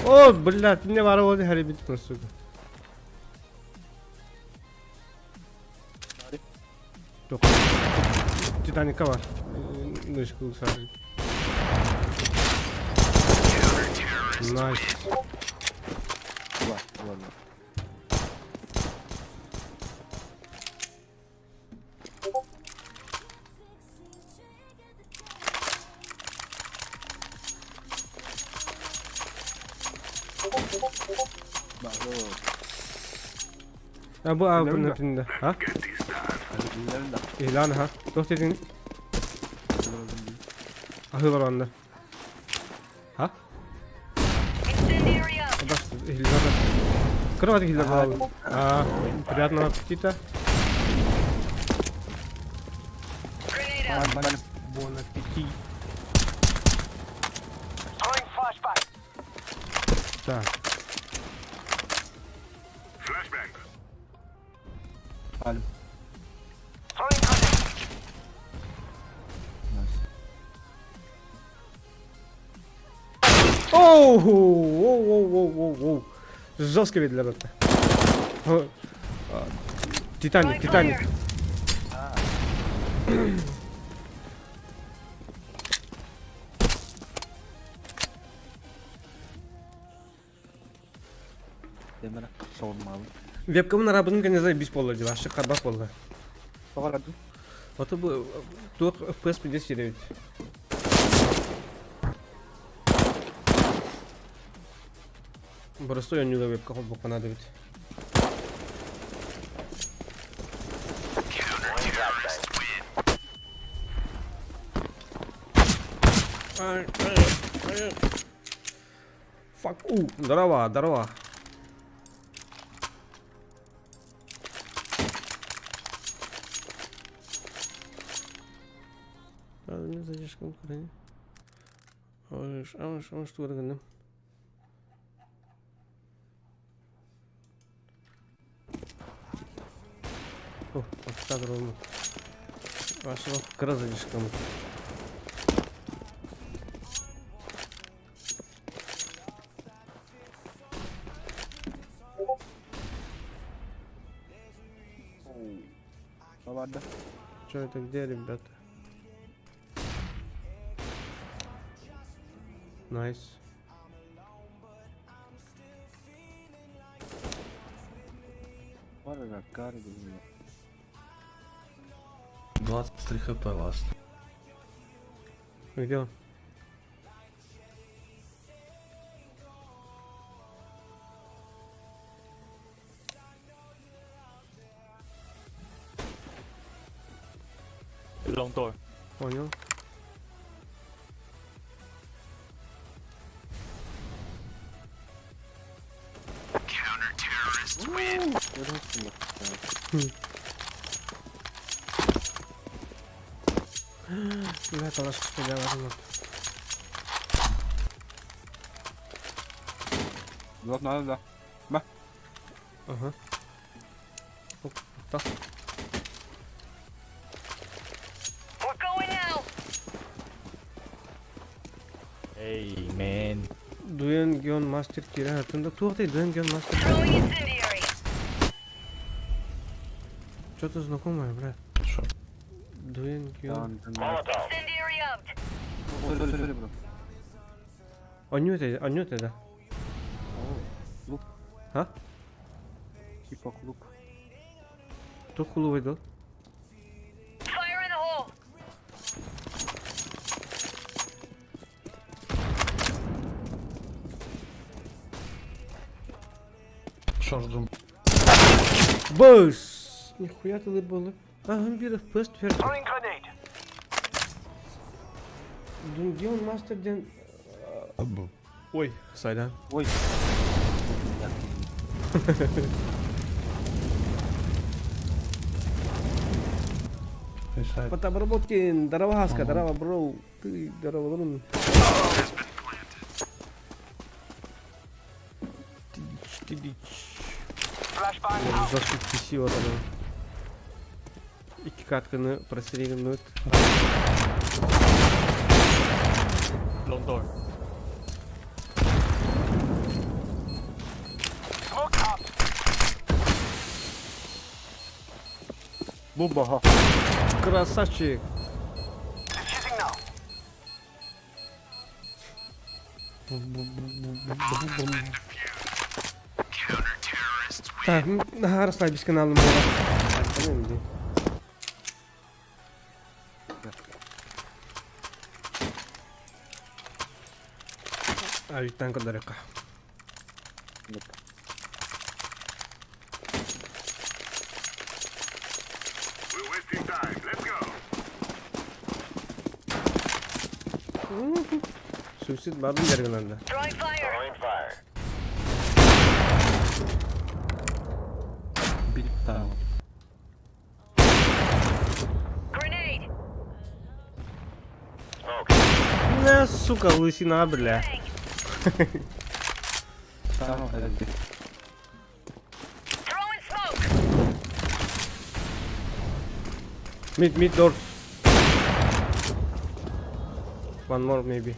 О, блядь, мне воровали харибит, сука. Yok. Titanic'a var. Işıklı sadece. Nice.
Ладно, ладно.
Ya bu abi bunun hepsinde. Ha? İlan ha. Dost dedin. Ahı var onda. Ha?
Incendiary out.
Bas. Хильдер. Кровать Хильдер была. А, приятного аппетита. Бон аппетит.
Throwing flashbang.
Так.
Flashbang.
Палим.
Throwing grenade.
Nice.
Оу, оу, оу, оу, оу, оу. Жестко видели это. Титаник, Титаник.
Демера шаурмалы.
Вебкамын арабының кәне заебись болды дела, ашық қарбақ болды.
Тоғарадым.
Ото бу туох FPS 59. Простой онюга вебка холбокка надо ведь. Фак, у, здорово, здорово. Не задержка, что гынным? О, отстадыр. Вашего кыра задержкам.
Ладно.
Что это где, ребята? Nice.
Пара кары.
23 хп last.
Где он?
Long door.
Понял. Бля, талаш стреляла.
Вот надо, да.
Ага. Оп, так.
We're going out.
Hey, man.
Дуэн Геон Мастер кире хатында туох Дуэн Геон Мастер.
Throwing incendiary.
Что-то знакомое, бля.
Шо?
Дуэн Геон.
Incendiary out.
Sorry, sorry, bro.
Оню это, да.
Лук.
А?
Типа лук.
Туох кулу выдал.
Fire in the hole.
Шорт зум.
Бус! Нихуя ты лыболы. Ага, бир FPS твердый.
Throwing grenade.
Дунгион Мастер ден... Ой, сорян.
Ой.
Inside.
Потабработкин, здорово, Хаска, здорово, бро. Ты, здорово, друн. Тидич, тидич.
Flashbang out.
Жесткий PC вот оно. Икки катканы просрегнут.
Long door.
Smoke out.
Бомба, ага.
Красавчик.
Defusing now.
Так, наһаа расслабись каналым була. А ведь танк далеко.
We're wasting time. Let's go.
Суицид бардым бергенлерде.
Throwing fire.
Throwing fire.
Tunnel.
Не, сука, лысина, бля.
Tunnel LT.
Mid, mid doors. One more maybe.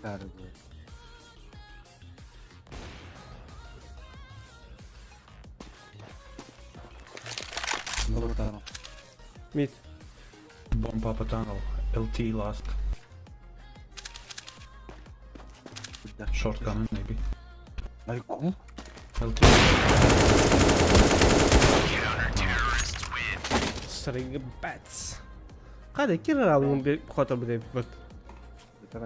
Дорогой.
Lower tunnel.
Mid.
Bomb up a tunnel. LT last. Short coming maybe.
Айку?
LT.
Срыгбец. Қада кирер алуын хота бу деп бит.
Это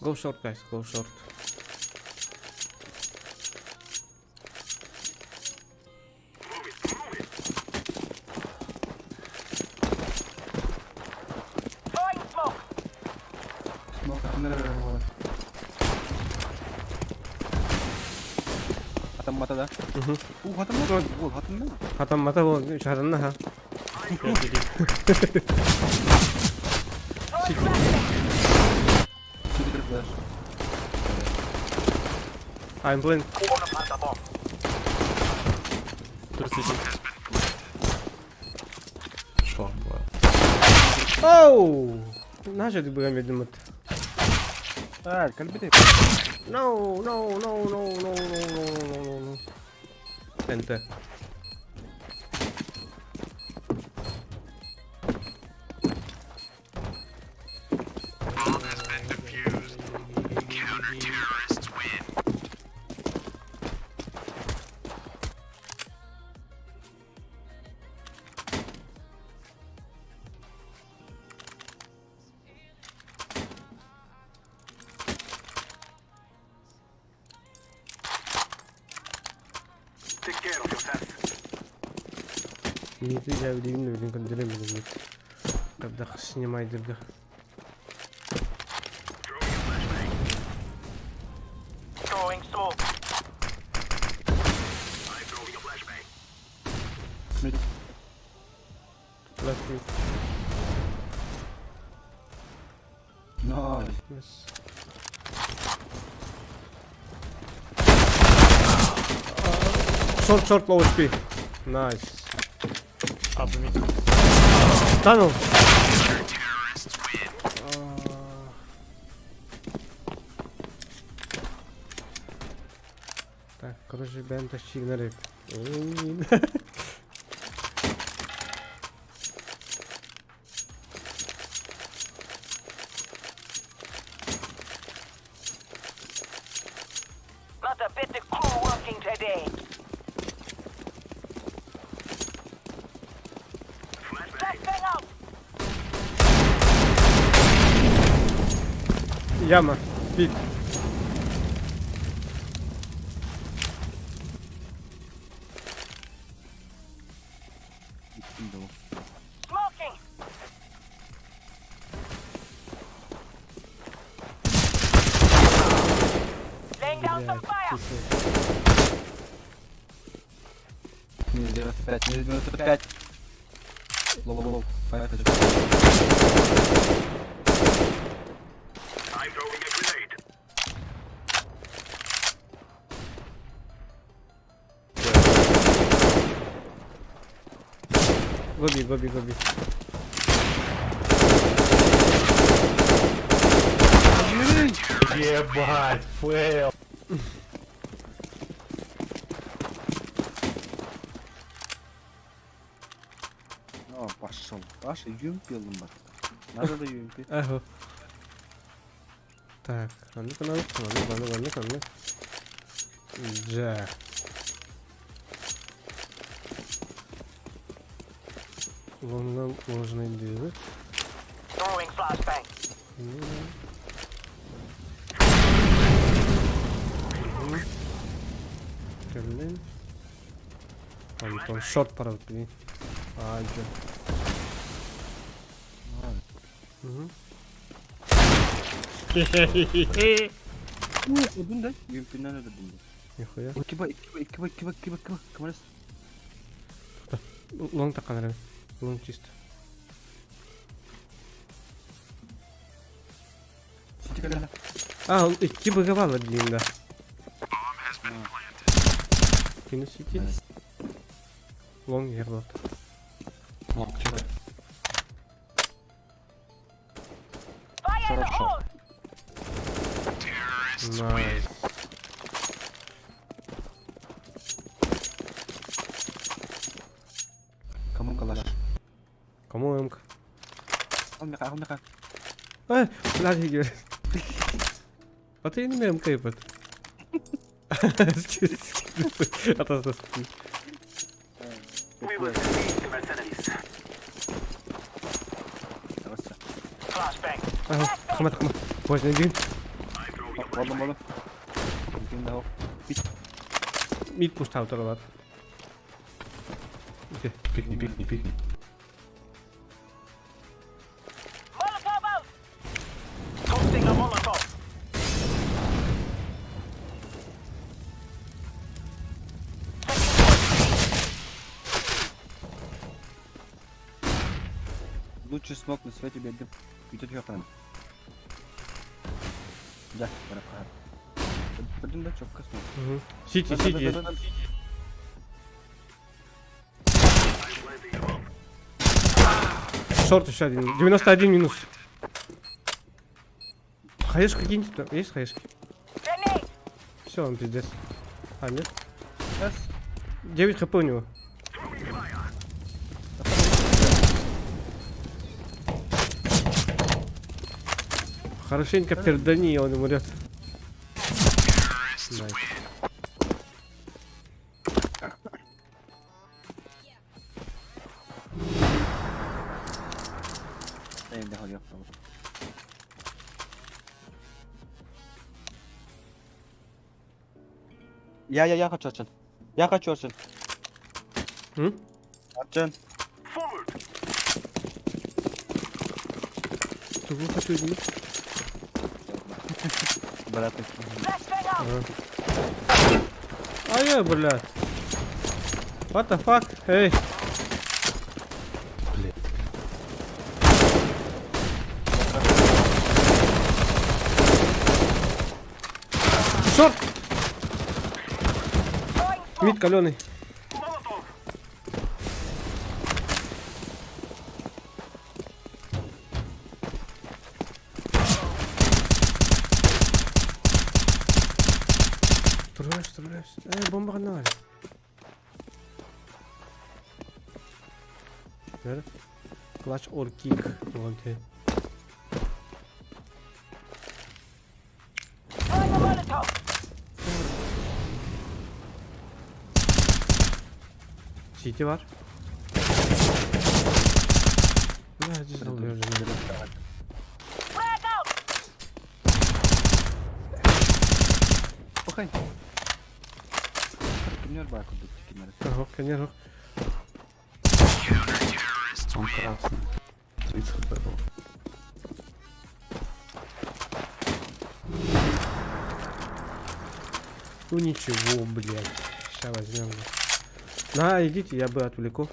Go short guys, go short.
Throwing smoke.
Smoke under.
Хатаммата да?
Мгм.
У, хатаммата. Ол, хатаммата.
Хатаммата бу шаранна ха.
Throwing flashbang.
City flash.
I'm blind.
Short well.
Оу! Наша ты будем думать.
А, кальбиты.
No, no, no, no, no, no, no, no, no, no. НТ.
Take care of yourself.
Миты я билигин билин көндөрө билин. Когда снимай дырга.
Throwing smoke.
I'm throwing a flashbang.
Mid.
Left mid.
Nice.
Yes. Short, short, low HP. Nice.
Up mid.
Tunnel. Так, короче, бэм тащи на рыб.
Not a bit of crew working today. Flashbang out.
Яма, пик.
Smoking. Laying down some
Блядь,
fire.
тихо.
Минус 95, минус 95. Low, low, low. 5 HP.
I'm throwing a grenade.
Гоби, гоби, гоби.
Ебать, fail.
О, пошел. Паша, юмпи лымбат. Надо да юмпи.
Ага. Так, а ну-ка, ну-ка, ну-ка, ну-ка, ну-ка, ну-ка. Джа. Лонган ложный диэбит.
Throwing flashbang.
Кэллин. Антон шорт барабыт билин. Аадьа.
Öldün de. Mümkünden öldürdüm.
Нихуя.
2 ба, 2 ба, 2 ба, 2 ба, 2 ба, 2 ба. Камарас.
Лонг такан эрэ. Лонг чисто. А, икки быгабала диин да. Кини сити. Лонг ерлот.
Лонг, чё?
Fire in the hole!
Найс.
Кому калаш?
Кому МК?
Ал меха, ал меха.
Ай, блядь, я А ты не МК ебать.
We will defeat the mercenaries.
Flashbang.
Тахма, тахма. Поздно один.
Болдум, болдум. Ким да
Мид пустау туралар.
Пикни, пикни, пикни.
Molotov out! Tossing a Molotov.
Лучший смог на свете бедным. Бүтүт yok Да, барап Көрдүң да чокка смог.
Сити, сити есть. Шорт еще один. 91 минус. Хаешку киньте там. Есть хаешки?
Grenade!
Все, он пиздец. А, нет?
Сейчас.
9 хп у него. Хорошенько пердани, и он умрет. Найс.
Evde hal yok. Я, я, я хочу Арчан. Я хочу Арчан.
М?
Арчан.
Forward.
Тугу хочу иди.
Брат.
Flashbang out!
А я, блядь. What the fuck? Эй.
Блядь.
Шорт!
Throwing smoke.
Мид каленый.
Molotov.
Стреляй, стреляй. Эй, бомба гнали. Clutch or kick. Вон ты.
Throwing a Molotov.
City var. Бля, здесь долбёж.
Frag out!
Пахай. Кимнер бар курдук кимнер.
Ага, конечно.
Он красный. 30 хп был.
Ну ничего, блядь. Сейчас возьмем. На, идите, я бы отвлеку.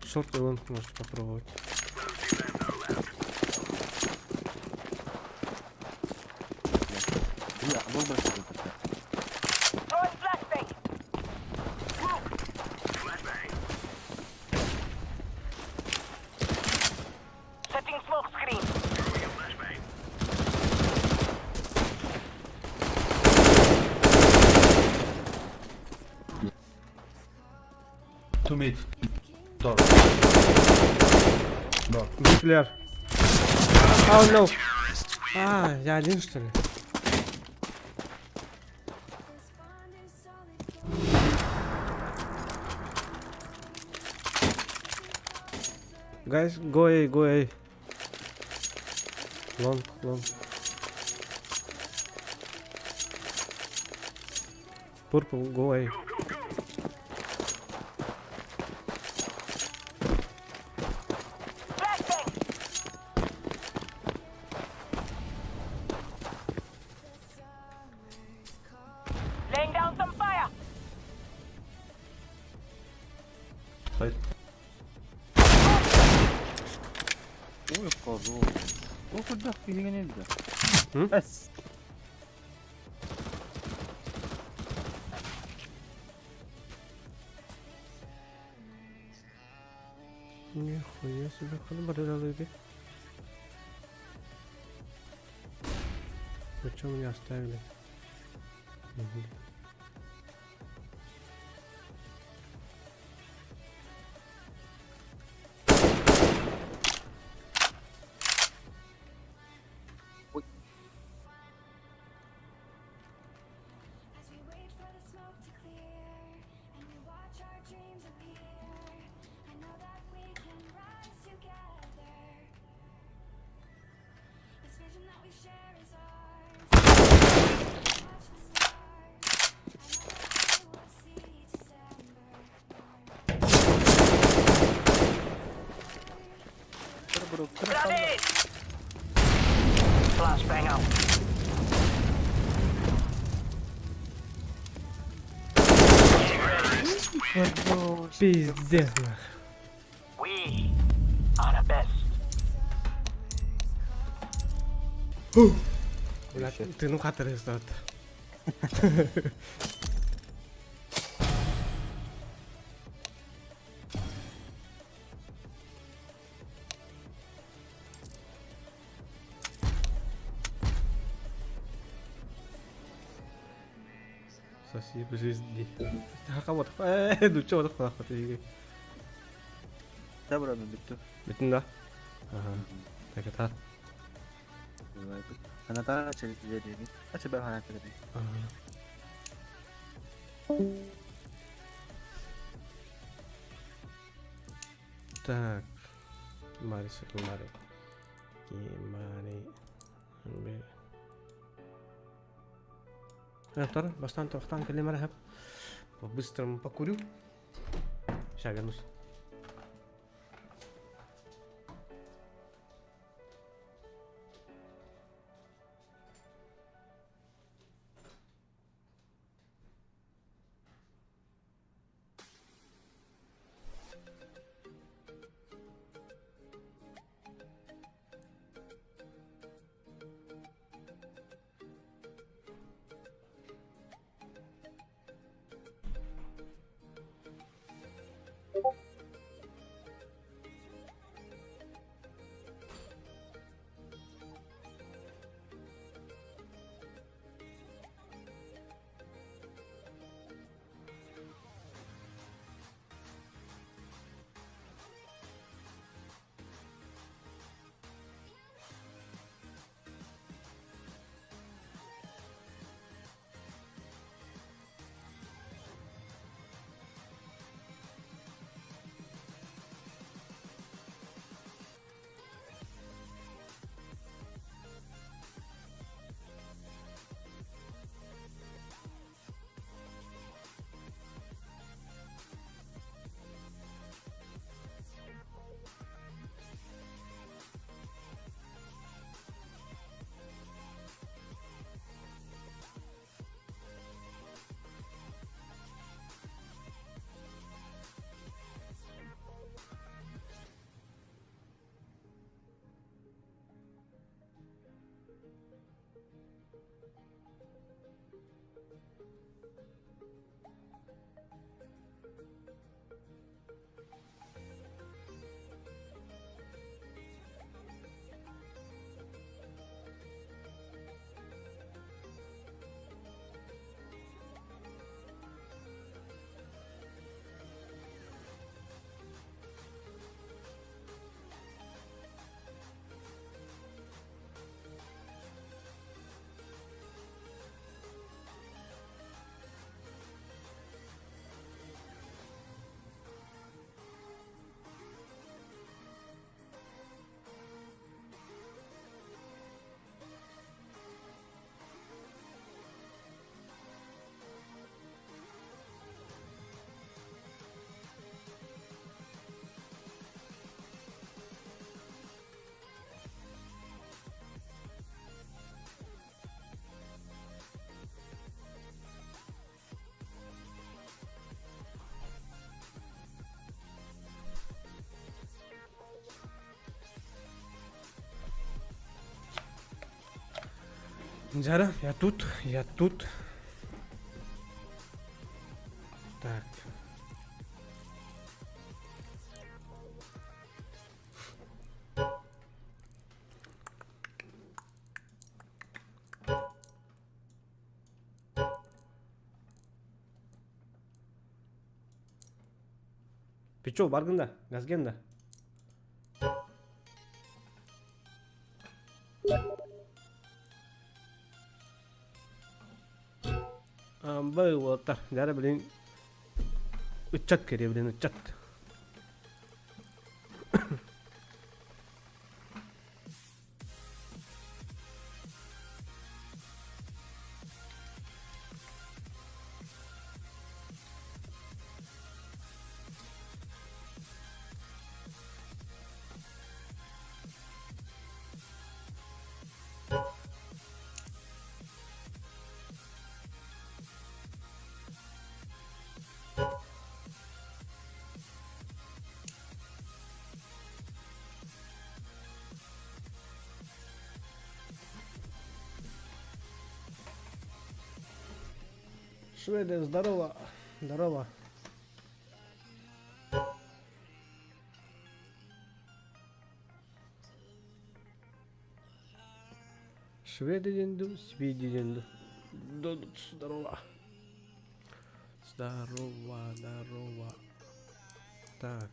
Шорт и лонг можете попробовать.
Бля, а был брат этот.
Throwing flashbang.
Flashbang.
Setting smoke screen.
Throwing a flashbang.
Two mid. Door. Door.
Гитлер. Oh no. А, я один что ли? Guys, go A, go A. Long, long. Purple, go A.
Flashbang! Laying down some fire!
Сайт.
Ой, козу. О, куда фигня нельзя.
М?
Эс.
Нихуя себе, хана барылады. Вы чё меня оставили? Мгм.
Ой.
As we wait for the smoke to clear and we watch our dreams appear, I know that we can rise together. This vision that we share is ours. Watch the stars. I know that we will see December.
Grenade! Flashbang out.
Пиздец, нах.
We are the best.
Бля, ты ну хатыры стоит. Соси по звезде. Кого-то. Ну чё, вот нахуй ты.
Добро, мен бүттү.
Бүттүн да? Ага. Так это.
Она та через дверь. А тебя она перед.
Ага. Так. Мари, Мари. Мари. Тор, бастан тохтан кэлим эрэ. По-быстрому покурю. Сейчас вернусь. Джара, я тут, я тут. Так. Пичо, баргын да, газген да. Амба уолаттар, дьара билин ыччат кэрэ билин ыччат. Шведы, здорово. Здорово. Шведы денду, свиди денду. Здорово. Здорово, здорово. Так.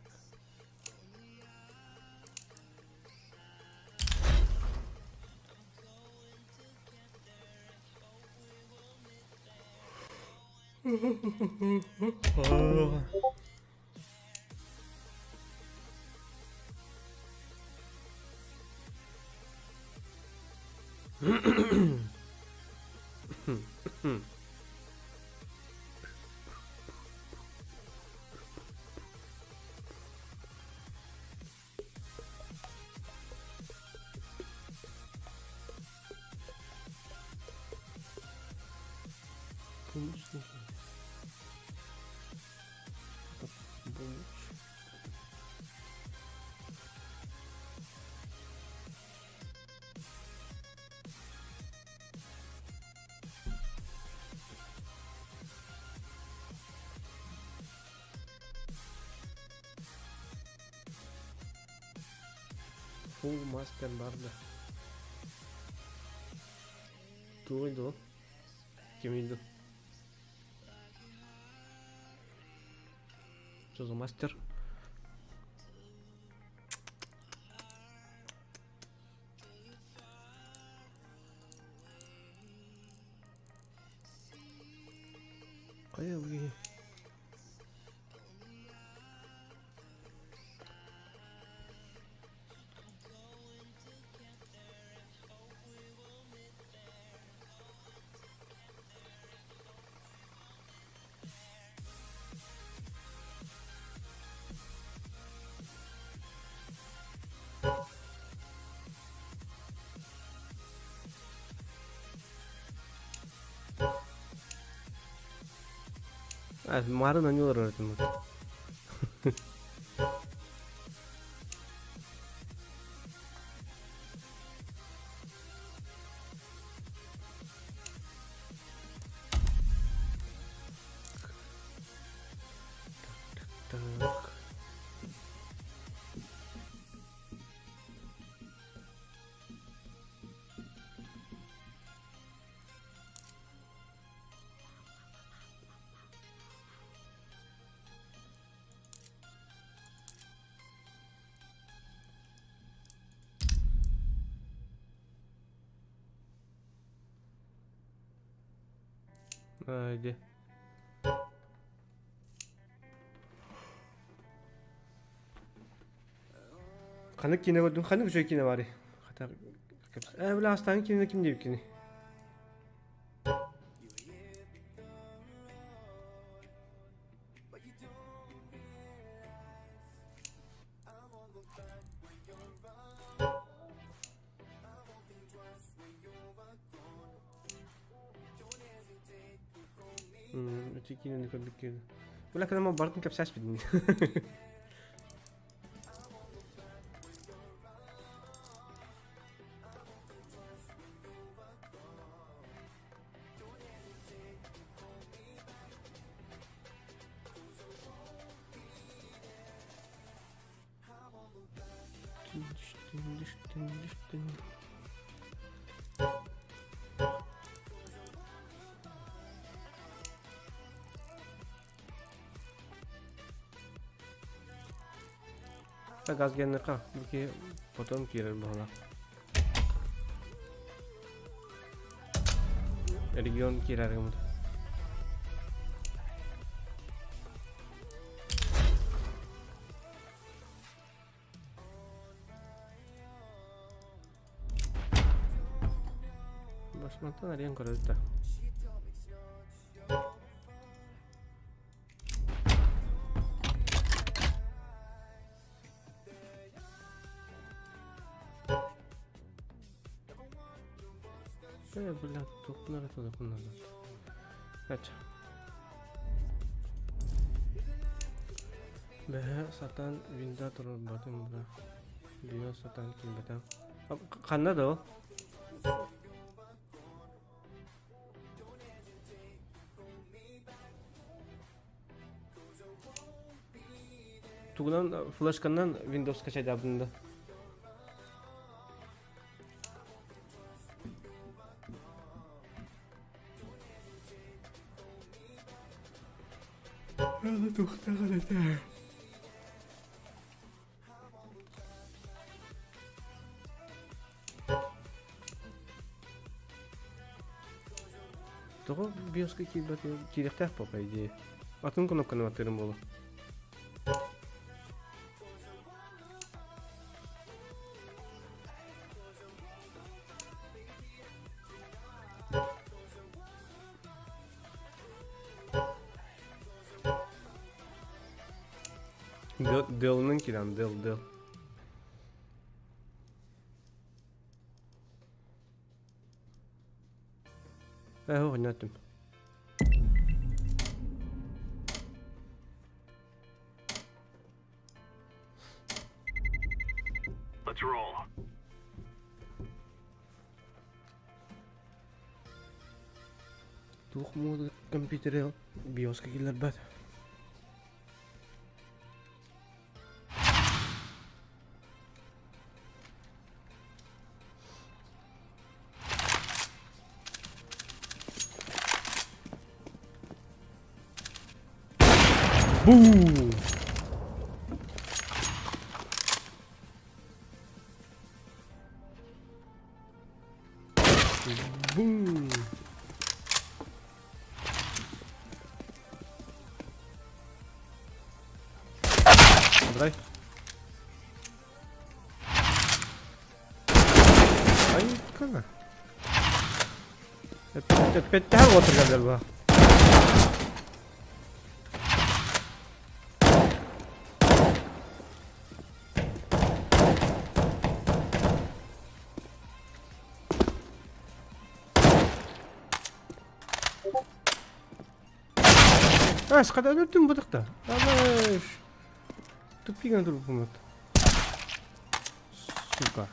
Full мастер барда. Туой до. Кем иду? Что за мастер? Хайа Марын анюлар öğretim. Так. Иди. Ханнык киинэ көрдүм, ханнык үчүгэй киинэ баарый? Хата Э, бля, астаан киинэ ким диэбиккиний? Ити киинэни көрбүт киинэ. Бля, когда мы бартын кэпсээс бидин. Түстүн, түстүн. Так, газ геннеха, бу потом киирэр буолар. Регион киирэр гыммыт. Басмантан арыйан көрөбүт да. Э, бля, туохпун эрэ тутуохпун наада. Ача. Бэһэ сатаан винда турарбатым бля. Био сатаан киирбэтэх. Ханна да ол? Тугунан флешканан Windows скачайдаабын да. Тухтаҕар этэ. Тоҕо биоска киирбэт киириэхтээх по идее. Атын кнопканы баттыырым буолуо. Dell'нын киирэн, Dell, Dell. Э, оҕонньоттум.
Let's roll.
Туох муода компьютері биоска киллэрбэт. Бу! Бу! Дай. Айка. Эппэттэһэр уотурга бу. Ас, қада өлтім бұдықта. Абыш. Тупиган турбумут. Сука.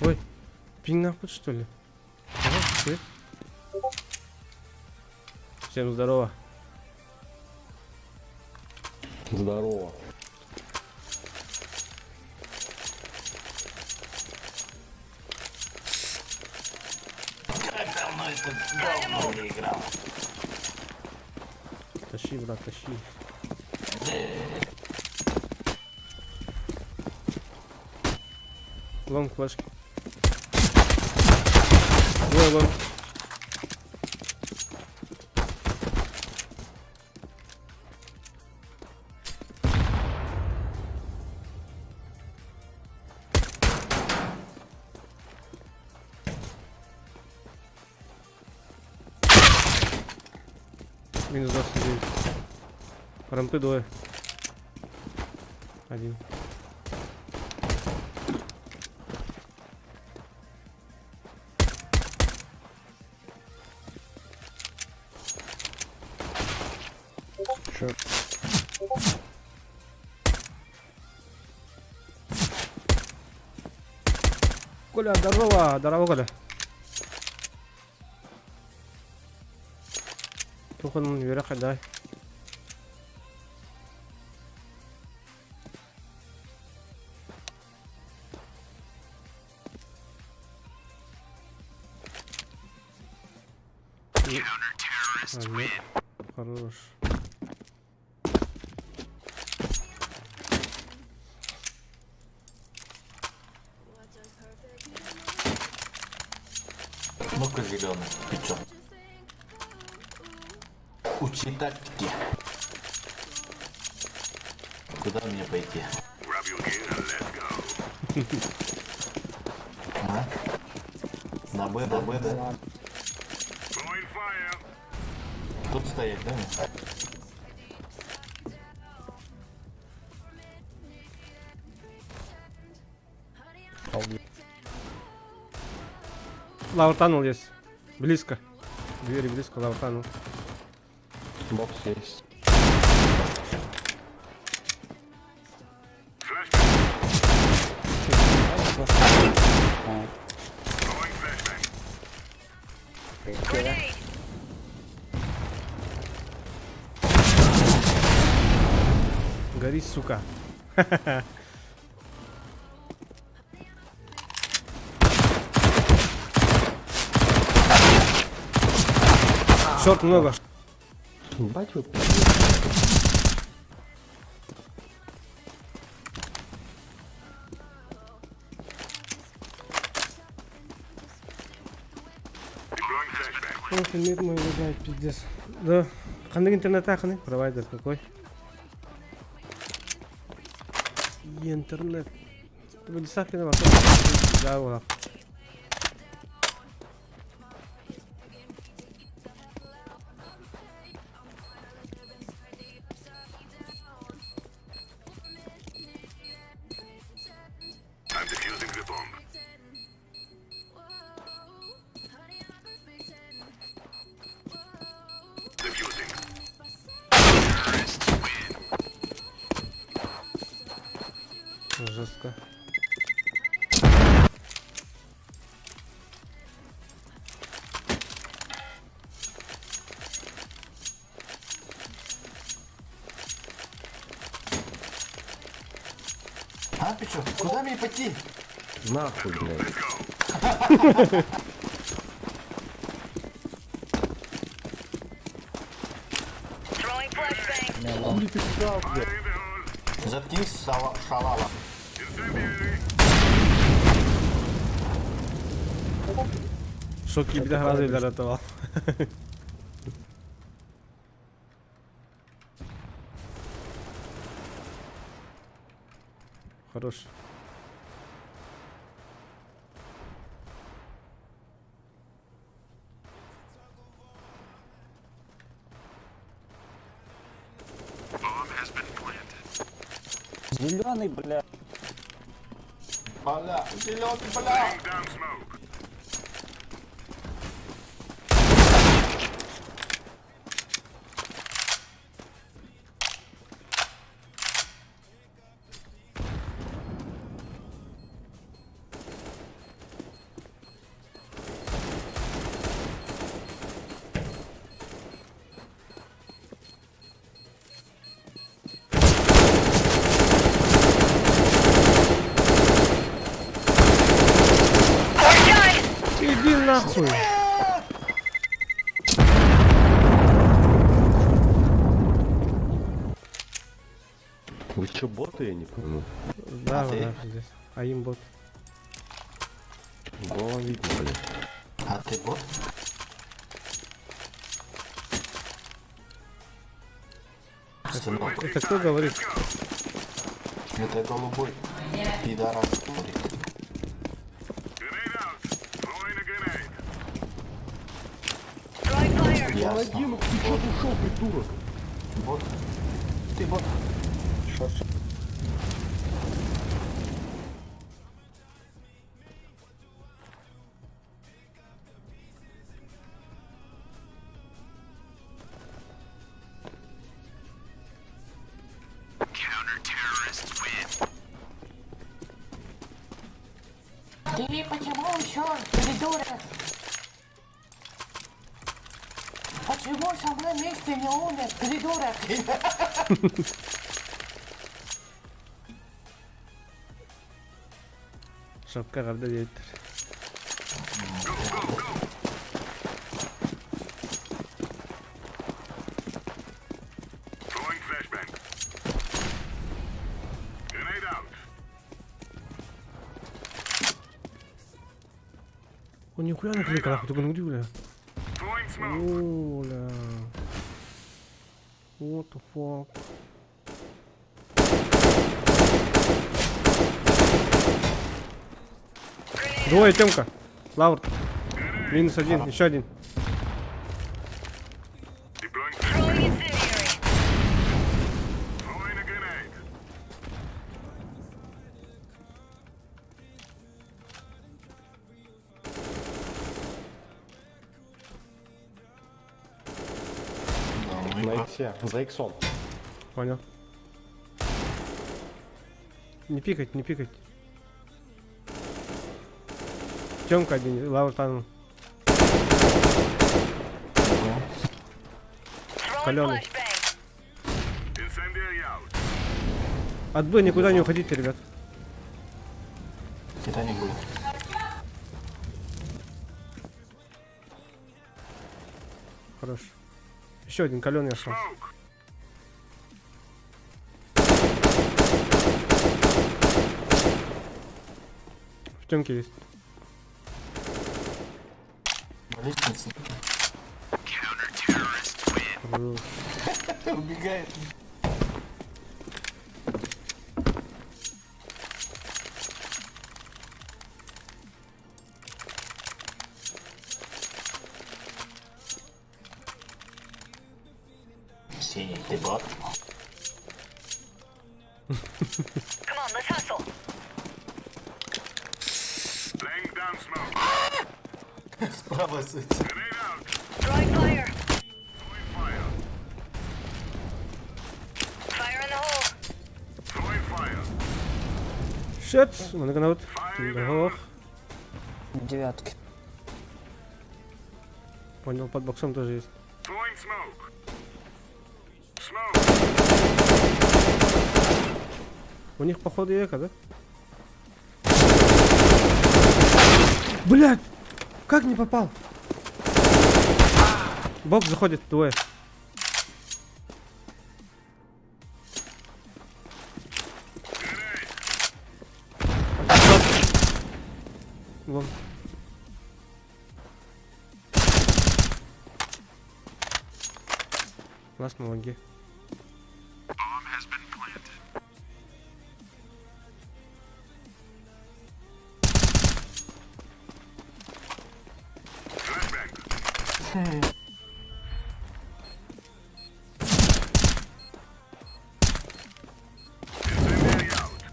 Ой, пинг нахуй что ли? Ага, привет. Всем здорово.
Здорово.
Тащи, брат, тащи. Лонг флешки. Двое лонг. Минус 29. Рампы двое. Один.
Шорт.
Коля, здорово, здорово, Коля. Тухын үөрэх хайдай. Хорош.
Ну-ка, зеленый, печет. Учи тактики. Куда мне пойти?
Grab your gear and let's go.
А? На Б, на Б, да?
Throwing fire.
Тут стоять, да?
Lower tunnel есть. Близко. Двери близко, lower tunnel.
Бокс есть.
Flashbang.
А,
Throwing flashbang.
Grenade.
Гори, сука. Short много.
Ебать вы.
Deploying flashbang.
Ох, мир мой лагает, пиздец. Да. Ханнык интернет Провайдер какой? И интернет. Ты бы десятки на Да, вот.
I'm defusing the bomb. Defusing. Terrorists win.
Жестко.
А, Печет, куда мне пойти?
Нахуй, блядь.
Let's go.
Throwing flashbang.
Хули ты встал, блядь?
Fire in the hole.
Заткнись, сала, шалава.
Incendiary.
Шоки бля разы для Хорош.
Bomb has been planted.
Зеленый, бля.
Бля, зеленый, бля.
Laying down smoke.
Иди нахуй.
Вы чё, боты, я не пойму.
Да,
А ты?
да, пиздец. А им бот.
Голова видно, блядь.
А ты бот? Сынок,
Это кто говорит?
это голубой пидорас говорит.
Grenade out. Throwing a grenade.
Throwing fire.
Ясно.
Помоги, ну ты чё ушел, придурок?
Бот. Ты бот.
Short.
Ты почему еще, придурок? Почему со мной вместе не умер, придурок?
Шапка карда диэбиттэр.
Throwing flashbang. Grenade out.
Он нихуя наклейка нахуй, только ну где, бля?
Throwing smoke.
О, бля. What the fuck? Двое, Тёмка. Лаур. Минус один, еще один.
Deploying flashbang. Throwing a grenade.
На иксе, за иксом.
Понял. Не пикать, не пикать. Тёмка один, Лаур там. Калёный.
Incendiary out.
От Б никуда не уходите, ребят.
Титаник будет.
Хорош. Еще один каленый остался.
Smoke.
В Тёмке есть.
На лестнице.
Хорош.
Убегает. Синий, ты бот?
Come on, let's hustle.
Laying down smoke.
Справа сыть.
Grenade out.
Throwing fire.
Throwing fire.
Fire in the hole.
Throwing fire.
Shit, он гранат. Ох.
Девятки.
Понял, под боксом тоже есть.
Throwing smoke. Smoke.
У них походу эко, да? Блять! Как не попал? Бокс заходит, двое. Вон. Ласт на лонге.
Flashbang. Incendiary out.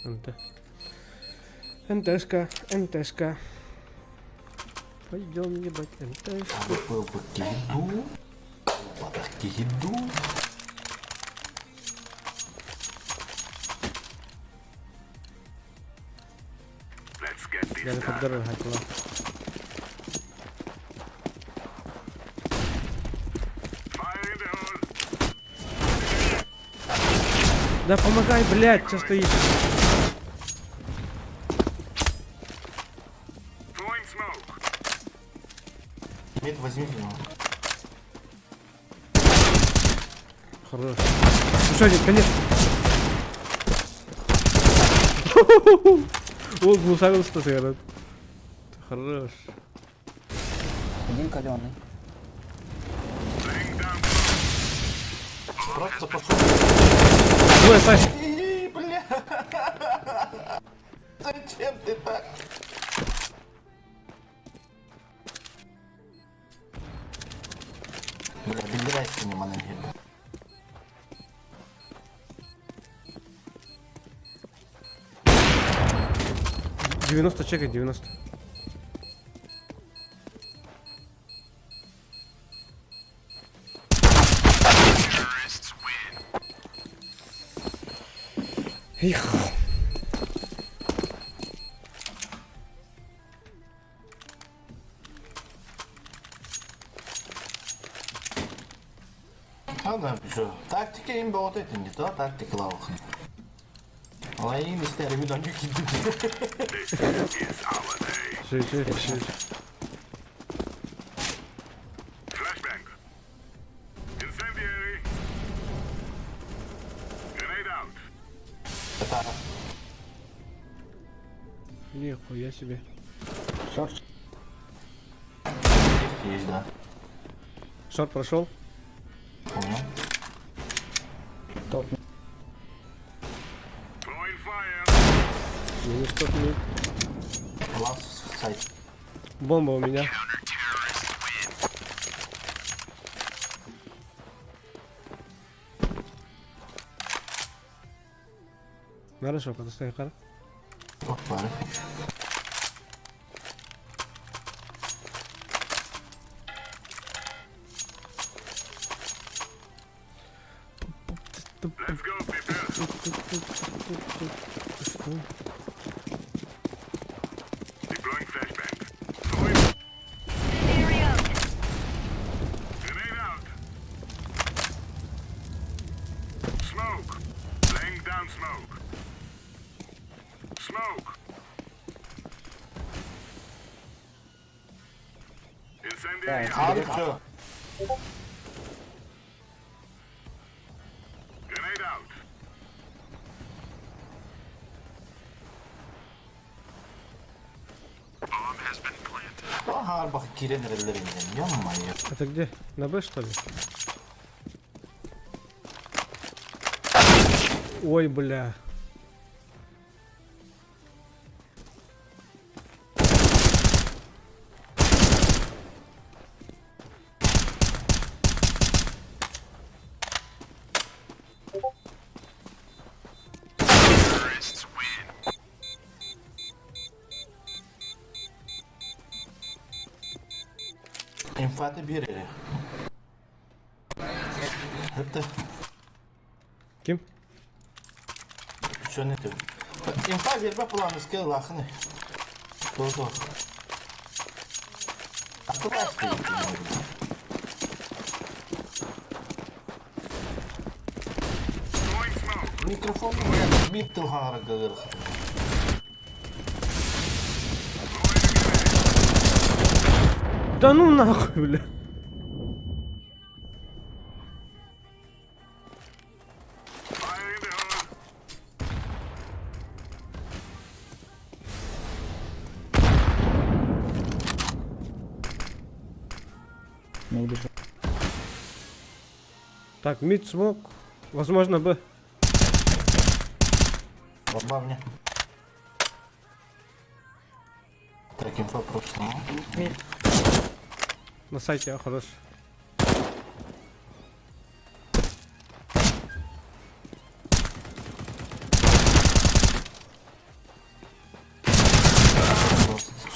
НТ. НТшка, НТшка. Пойдем ебать НТшку.
Еду. Подарки еду.
Let's get this
Даже
done.
под горой хотела.
Fire in the hole.
Да помогай, блядь, что стоишь?
Throwing smoke.
Мид, возьми его.
Хорош. Еще один, конец. Ол глусарился ты, Хорош.
Один каленый.
Laying down smoke.
Просто пошел.
Двое, Саш.
И, бля. Зачем ты так? Бля, добирайся не манагер.
Девяносто чекай, 90. Их.
Ана şu тактика им богото этинди то тактикалаах. Алайын истерими доню кидди.
This is our day.
Ши, ши, ши.
Flashbang. Incendiary. Grenade out.
Это
Нихуя себе.
Шорт.
есть, да.
Шорт прошел.
Понял.
Топ.
Throwing fire.
Минус топ мид.
Лас сайт.
Бомба у меня. Хорошо, когда қара.
Опа.
Let's go, people.
Что?
Deploying flashbang. Throwing
Incendiary out.
grenade out. Smoke. Laying down smoke. Smoke. Incendiary out.
Abi все.
Grenade out.
Ага, бах кирен релеринен. Ё-моё.
Это где? На Б, что ли? Ой, бля.
Инфаты бирери. Это
Ким?
что не ты? Инфа верба планы скел лахны. То-то. А куда стоит?
Throwing smoke.
Микрофон бит тылхара гагыр.
Да ну нахуй, бля.
Fire in the hole.
Maybe short.
Так, мид смог. Возможно, Б.
Баба мне. Так, инфа прошлого.
На сайте, а, хорош.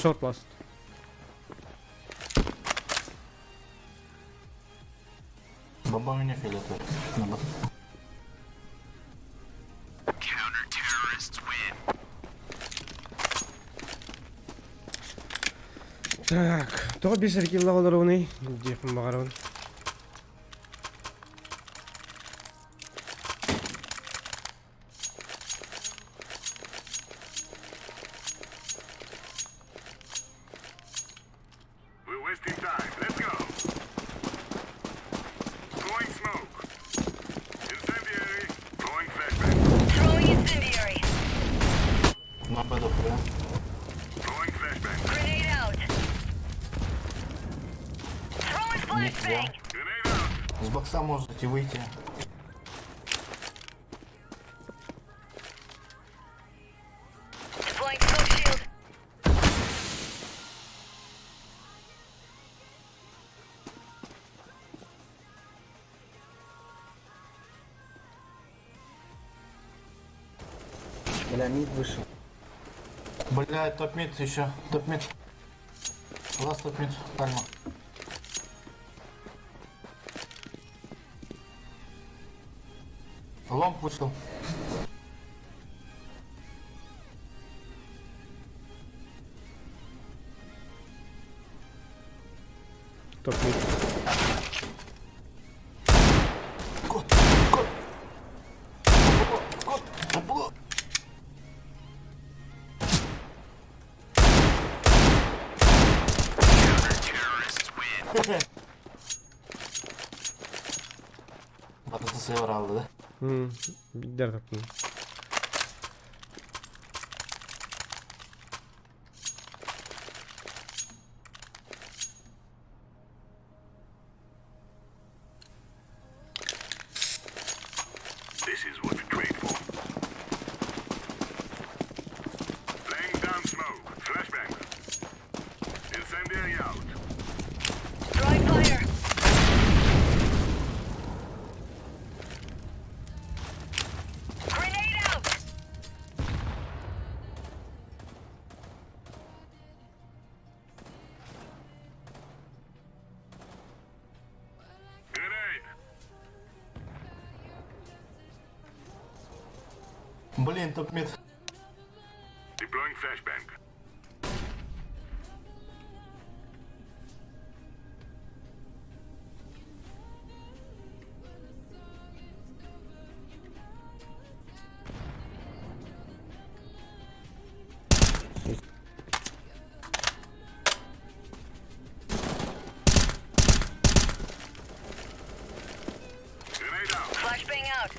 Шорт ласт.
Баба меня фиолетовый. На б.
Так, тоҕо биир килла олоруный диэхпин баҕарабын.
We're wasting time. Let's go. Throwing smoke. Incendiary. Throwing flashbang.
Throwing incendiary.
На б дохуя.
Throwing flashbang.
Grenade out. Throwing
Нет, взял.
flashbang.
Grenade out.
С бокса можете выйти.
Deploying smoke shield.
Бля, мид вышел.
Бля, top mid еще. Top mid. Last top mid. Пальма. Long вышел.
Топ мид.
Кот, кот. Кот, кот, Бататы север алды да.
Бидер таптым.
This is what we trade for. Laying down smoke. Flashbang. Incendiary out.
Throwing fire. Grenade out.
Grenade.
Блин, топ мид.
Deploying flashbang. Grenade out.
Flashbang out.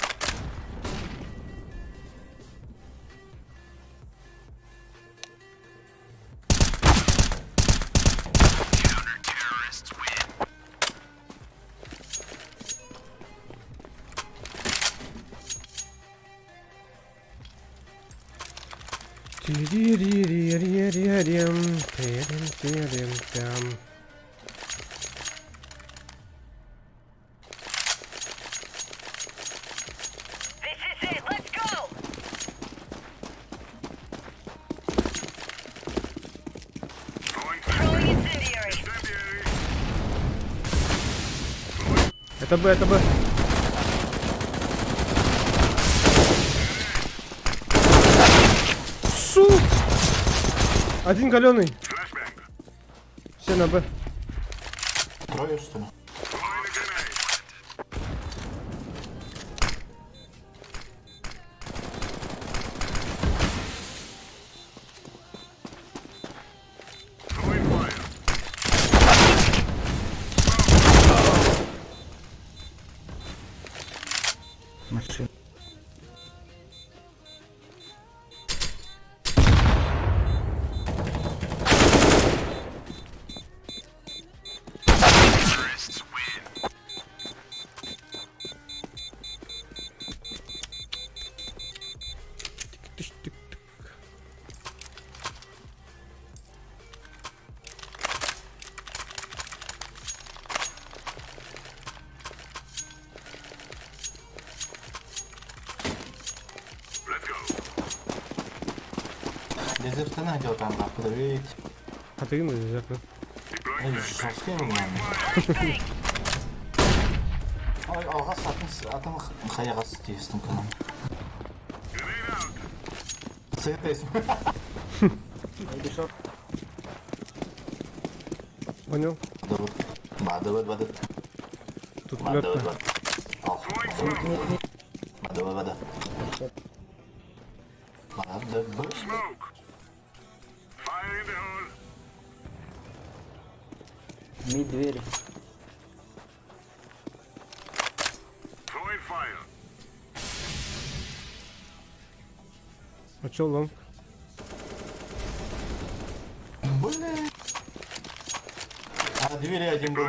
Ти-ри-ри-ри-ри-ри-рим, тирим-тирим-тям.
This is it. Let's go.
Throwing
Throwing incendiary.
incendiary.
Это Б, это Б. Су! Один галеный.
Flashbang.
Все на Б.
Трое, что ли?
Throwing a grenade. Throwing fire.
Машина.
Тык-тык-тык.
Let's go.
Дезертена где там, нахуй, давить.
А ты ну, дезерт, да?
Deploying
Эй,
flashbang.
жесткий у меня.
Flashbang.
Ой, алғас атын, атын хайағас тиістің күнім.
Grenade out.
Сыйтайсың.
Иди шорт.
Понял?
Бады, бады, бады.
Тут
Бады,
плетка.
бады.
Throwing smoke.
Бады, бады. Бады, бады.
Smoke. Fire in the hole.
Мид двери.
Throwing fire.
А чё лонг?
Блин. А, двери один был.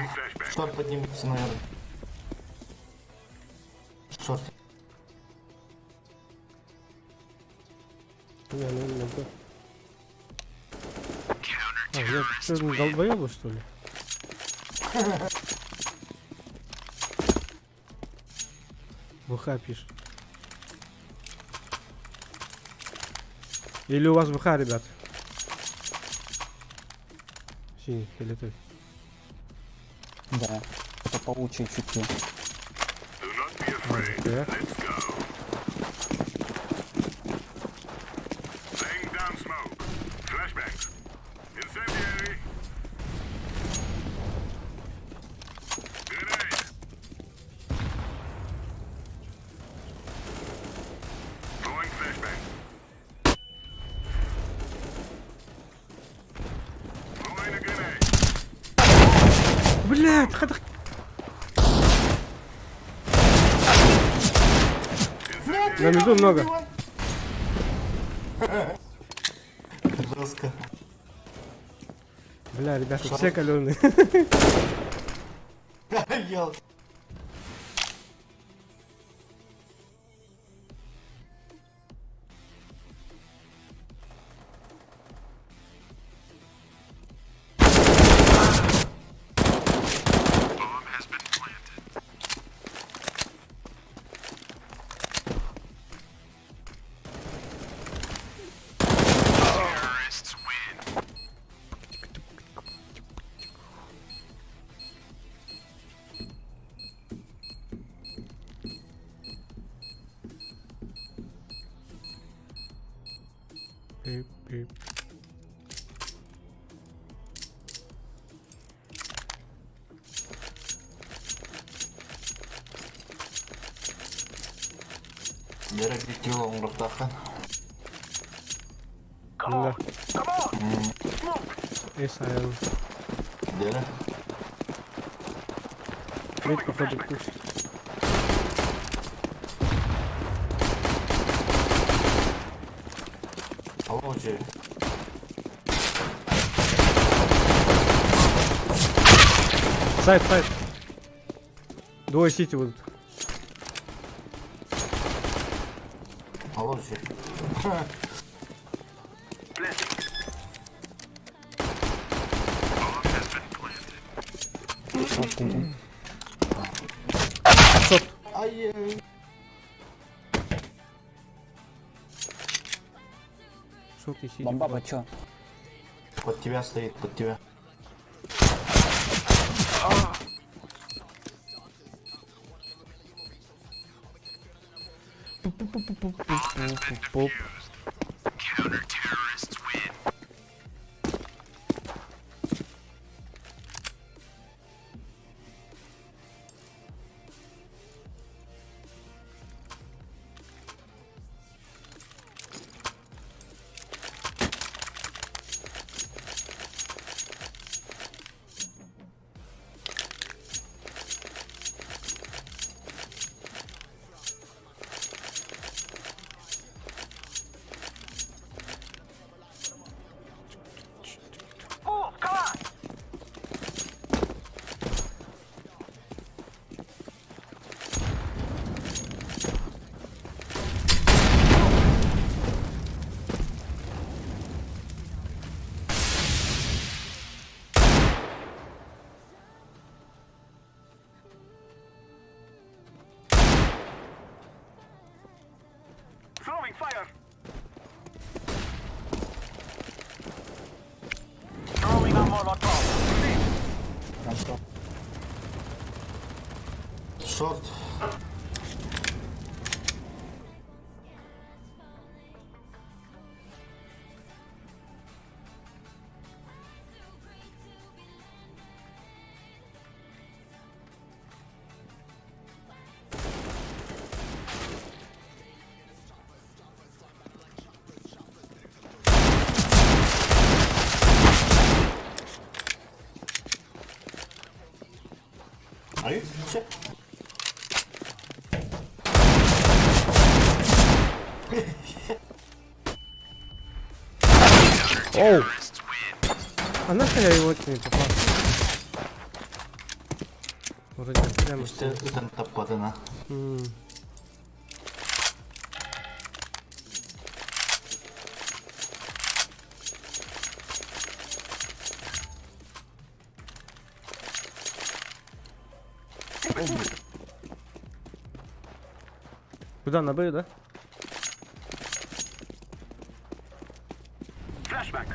Шорт поднимется, наверное. Шорт.
Не, ну, на Б. А, я что, долбоёбы, что ли? ВХ пишет. Или у вас ВХ, ребят? Синий, фиолетовый.
Да. Это паучье чутье.
Do not be afraid.
Да.
Let's go. Laying down smoke. Flashbang. Incendiary.
Бля, хата. На миду много.
Жестко.
Бля, ребята, все каленые.
Ел.
Пип, пип.
Бэрэ кил оҥоруохтааххын.
Да. И сайын.
Дэрэ.
Мид, походу, пуш.
Алло, че.
Сайт, сайт. Двое сити будут.
Алло, че.
Шот.
Ай,
Шот и сити.
Бомба, чё?
Под тебя стоит, под тебя.
Пуп-пуп-пуп-пуп-пуп.
Move, come on! Throwing fire! Throwing a Molotov.
Шорт. Ай, че.
Оу! А нахуй я его не попал? Вроде прямо
Үстэ ытан таппатына.
М. Куда, на Б, да?
Flashbang.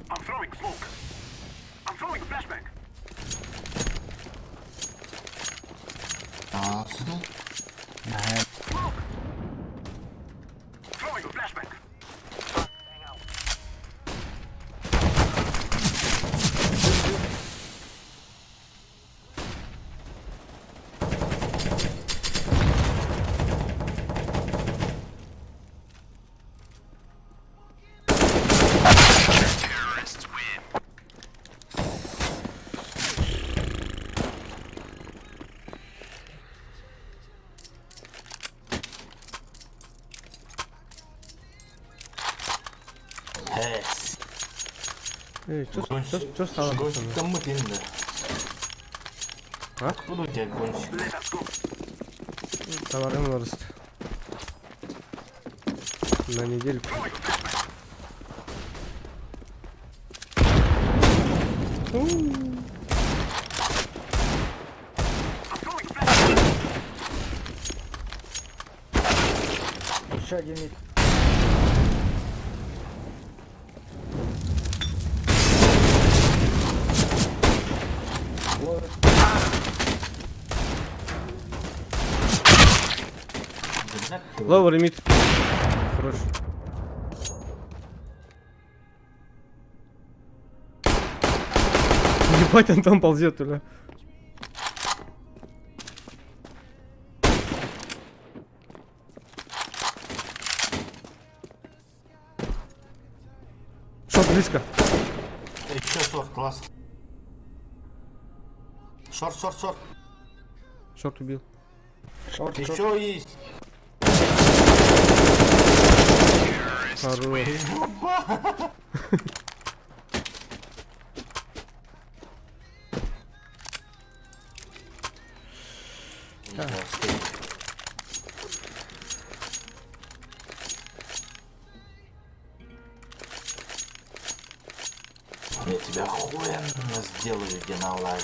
I'm throwing smoke. I'm throwing flashbang.
Аа, сюда.
Throwing a flashbang.
Хэс.
Эй, что стало, пацаны?
Гонщиктаммыт инде.
А?
Откуда у тебя гонщик?
Товарым выросты. На недельку.
Еще один мид.
Ловер мид. Хорош. Ебать, он там ползет, бля. Шо близко?
Еще шорт, класс. Шорт, шорт, шорт.
Шорт убил.
Шорт, шорт.
Еще есть.
Хорош.
Я тебя охуенно сделаю, Геналай.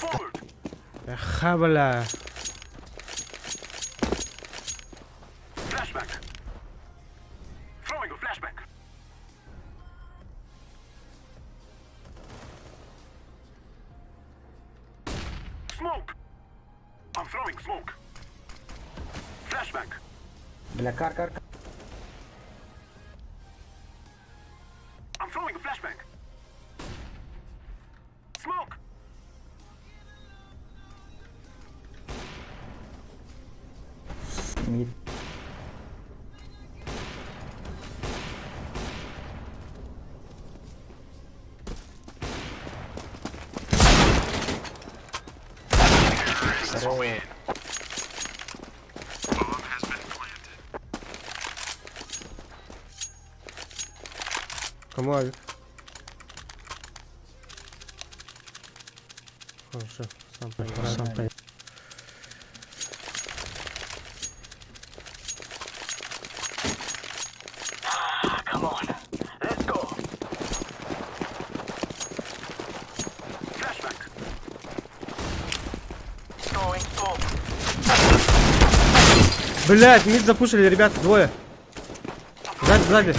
Ха, бля.
Flashbang. Throwing a flashbang. Smoke. I'm throwing smoke. Flashbang.
Бля, кар, кар, кар.
I'm throwing a flashbang. Smoke.
Мид.
Кому авик? Хорошо, сам поиграю. Сам поиграю.
Come on, let's go.
Flashbang.
Throwing smoke.
Блять, мид запушили, ребята, двое. Сзади, сзади.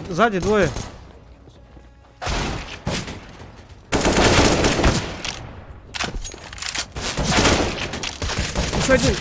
Сзади двое. Еще один.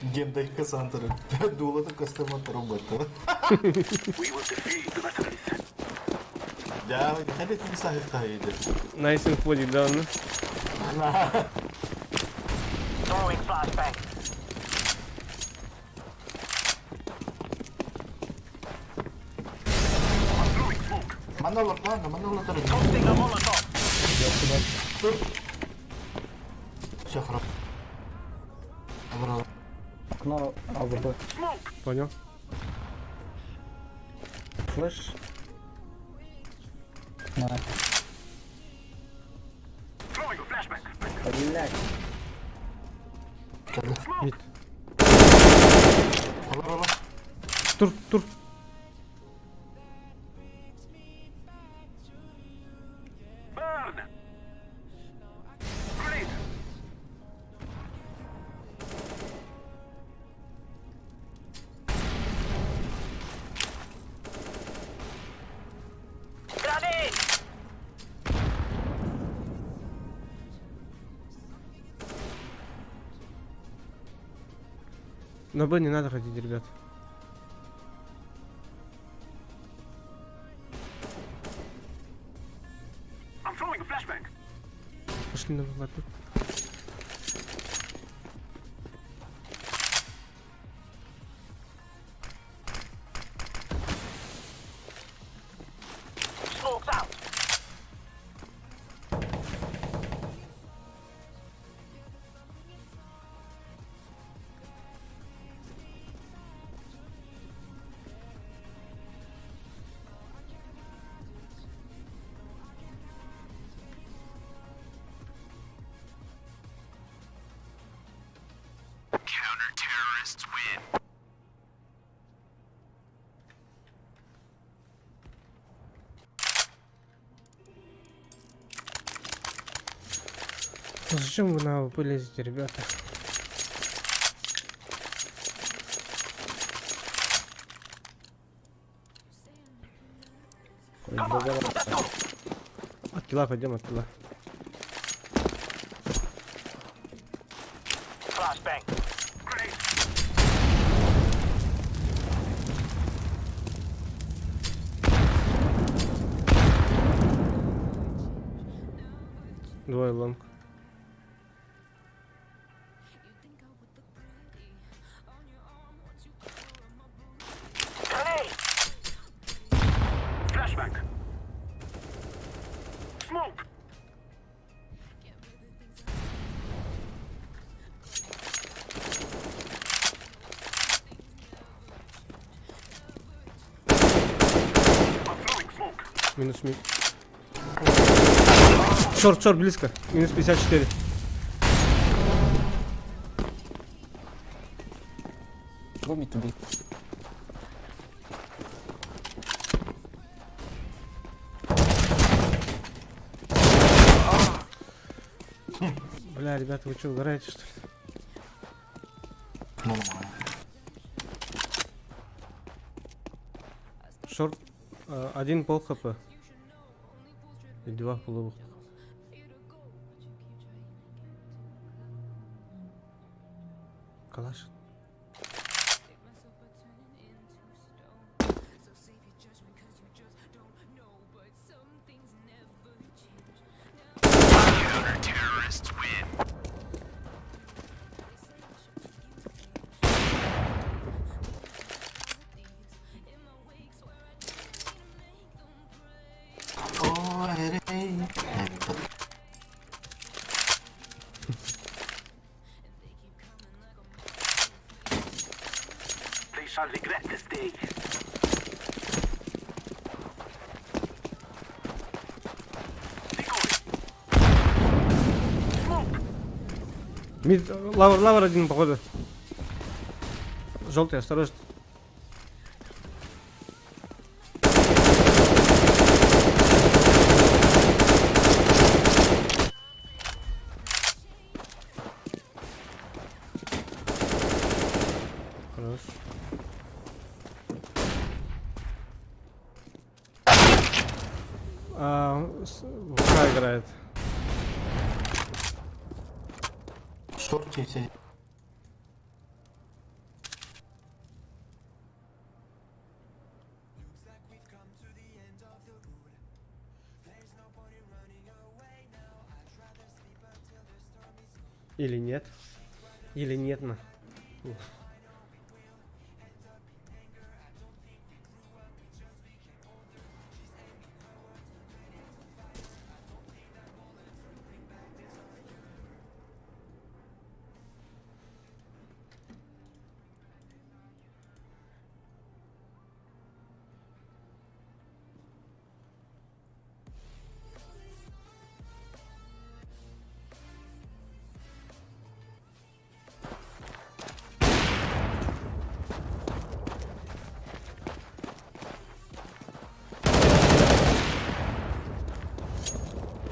Гендаль Кассандра. Дула кастоматор робота.
We will defeat the nationalists.
Да, хотите не сахар
Найс инфодик, да, ну.
Throwing flashbang.
Throwing smoke.
Манолор, ладно, манолор.
Tossing a Molotov.
Все хорошо. Добро.
Окно АВП.
Smoke.
Понял.
Флэш. На.
Throwing a flashbang.
Блять.
Мид.
Олор, олор.
Тур, тур.
Burn. Grenade.
Grenade.
На Б не надо ходить, ребят.
I'm throwing a flashbang.
Пошли на Б, ладно. Зачем вы на АВП лезете, ребята? От килла пойдем, от килла.
Flashbang.
Двое long.
Grenade.
Flashbang. Smoke. I'm throwing smoke.
Минус mid. Short, short, близко. Минус 54.
Go mid to B.
Бля, ребята, вы что, угораете, что ли?
Нормально.
Short, один пол хп. И два половых. Калаш.
О, эй, эй.
They shall regret this day. Decoy. Smoke.
Mid, lower, lower один, походу. Желтый, осторожно. Хорош. А, в К играет.
Short сидит.
Или нет? Или нет, на. Уф.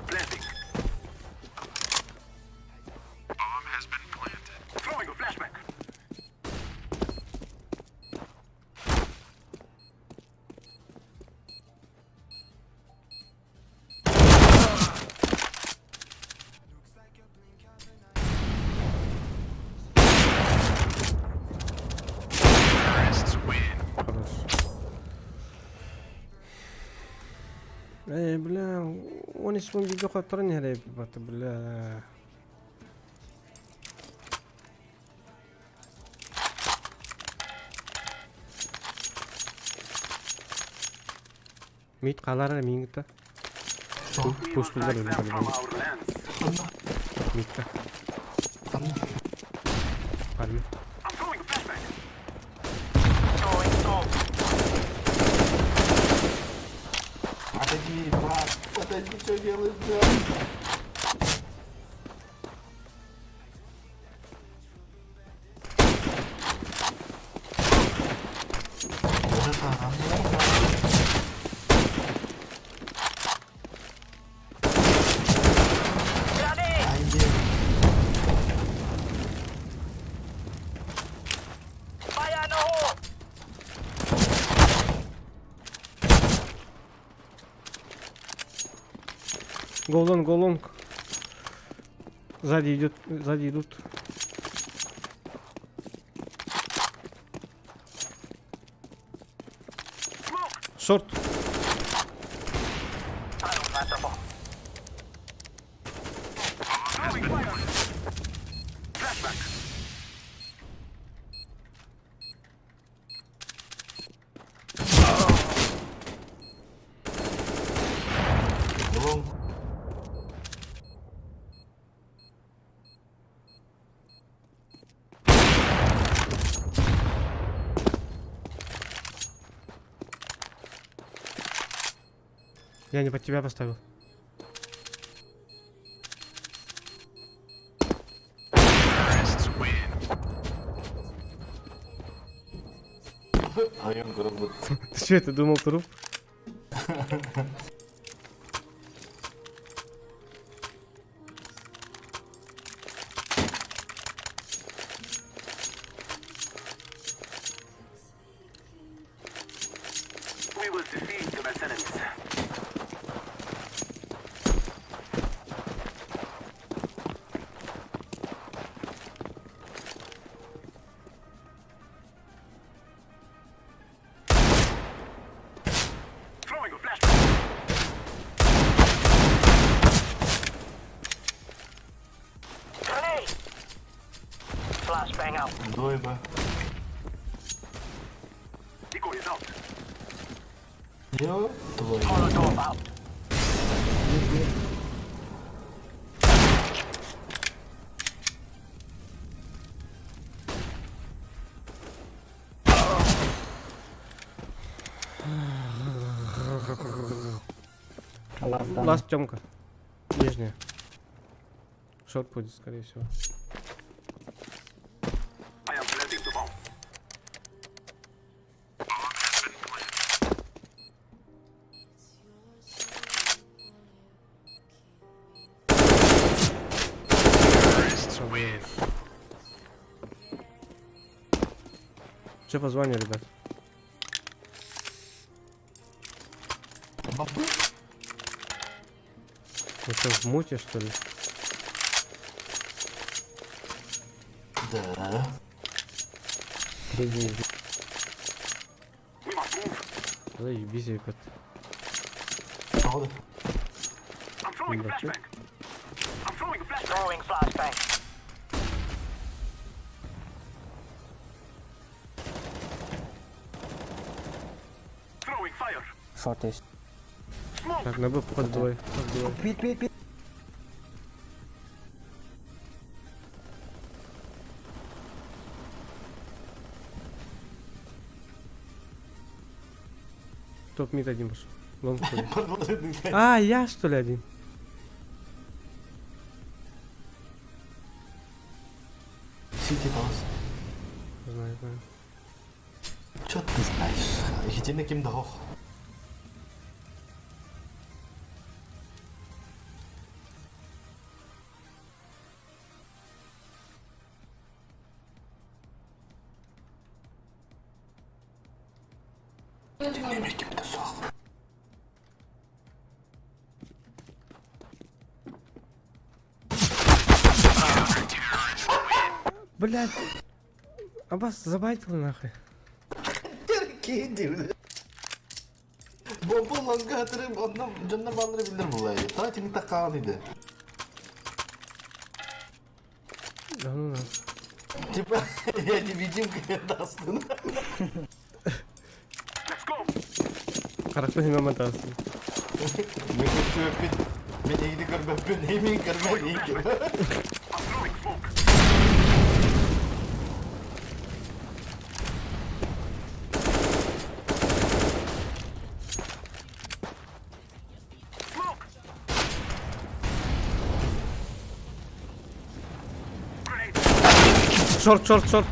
Planting. Bomb has been planted. Throwing a flashbang.
Хорош. Эй, бля, он из видео хотор не бля. Mid қалары миңді. Пуш тулар
From our lands.
Мидті. Парми.
I'm throwing a flashbang.
Throwing smoke.
Отойди, брат. Отойди, что делаешь, брат?
Go long, go long. Сзади идет, сзади идут. Шорт.
Long.
Я не под тебя поставил.
Айон көрөр
Ты что, это думал труп?
We will defeat the assailants. Throwing a flashbang.
Grenade! Flashbang out.
Двое Б.
Decoy is out.
Ё, твою.
Molotov out.
Last down.
Last Тёмка. Нижняя. Short будет, скорее всего.
I am planting the bomb.
Хорош. Че по званию, ребят?
Бабы.
Вы что, в муте, что ли?
Да.
Три звезды.
We must move.
Заебись, ребят.
Правда?
I'm throwing a
Да.
flashbang. I'm throwing a flashbang.
Throwing flashbang.
Throwing fire.
Short есть.
Smoke.
Так, на Б вход двое. Вход двое.
Пит, пит, пит.
Top mid один пошел. Long ходит.
Продолжи дышать.
А, я что ли один?
CT таҕыс.
Знаю, знаю.
Чё ты знаешь? Итиннэ ким да суох. Итиннэ ким да суох.
Блять. Аббас забайтил нахуй.
Киди. Бомба long га онно дьоннор бааллара биллэр буолла. Та тини такаан иде.
Да ну нахуй.
Типа, я невидимка, я даст.
Let's go.
Харахпын химэ таасын.
Мин көстүбэппин. Мин эйигин көрбөппүн, мин көрбөн эйигин.
I'm throwing smoke. Smoke. Grenade.
Short, short, short.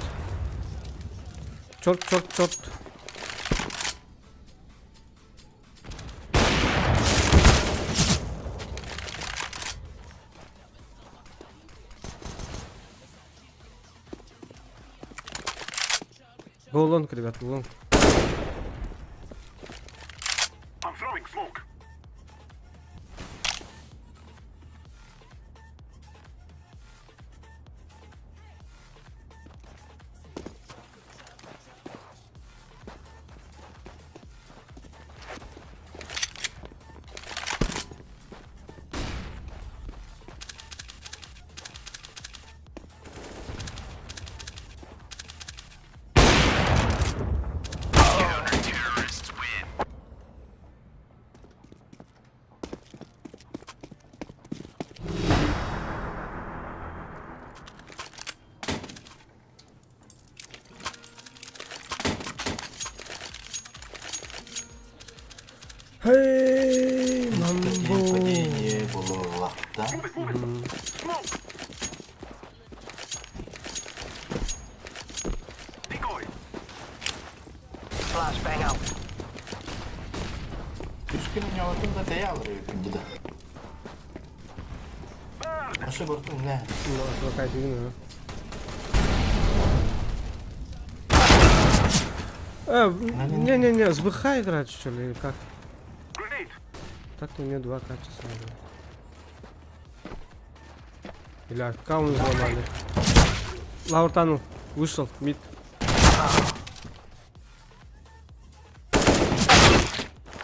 Short, short, short. Go long, ребят, go long.
I'm throwing smoke.
Да?
Flashbang out.
Үс күн ньоҕотун да тэйэ алар эбиппин дии да. Ашы бартын не?
Не-не-не, с БХ играть, что ли, или как? Так-то у меня два качества. Или аккаунт взломали. Лауртану вышел, мид.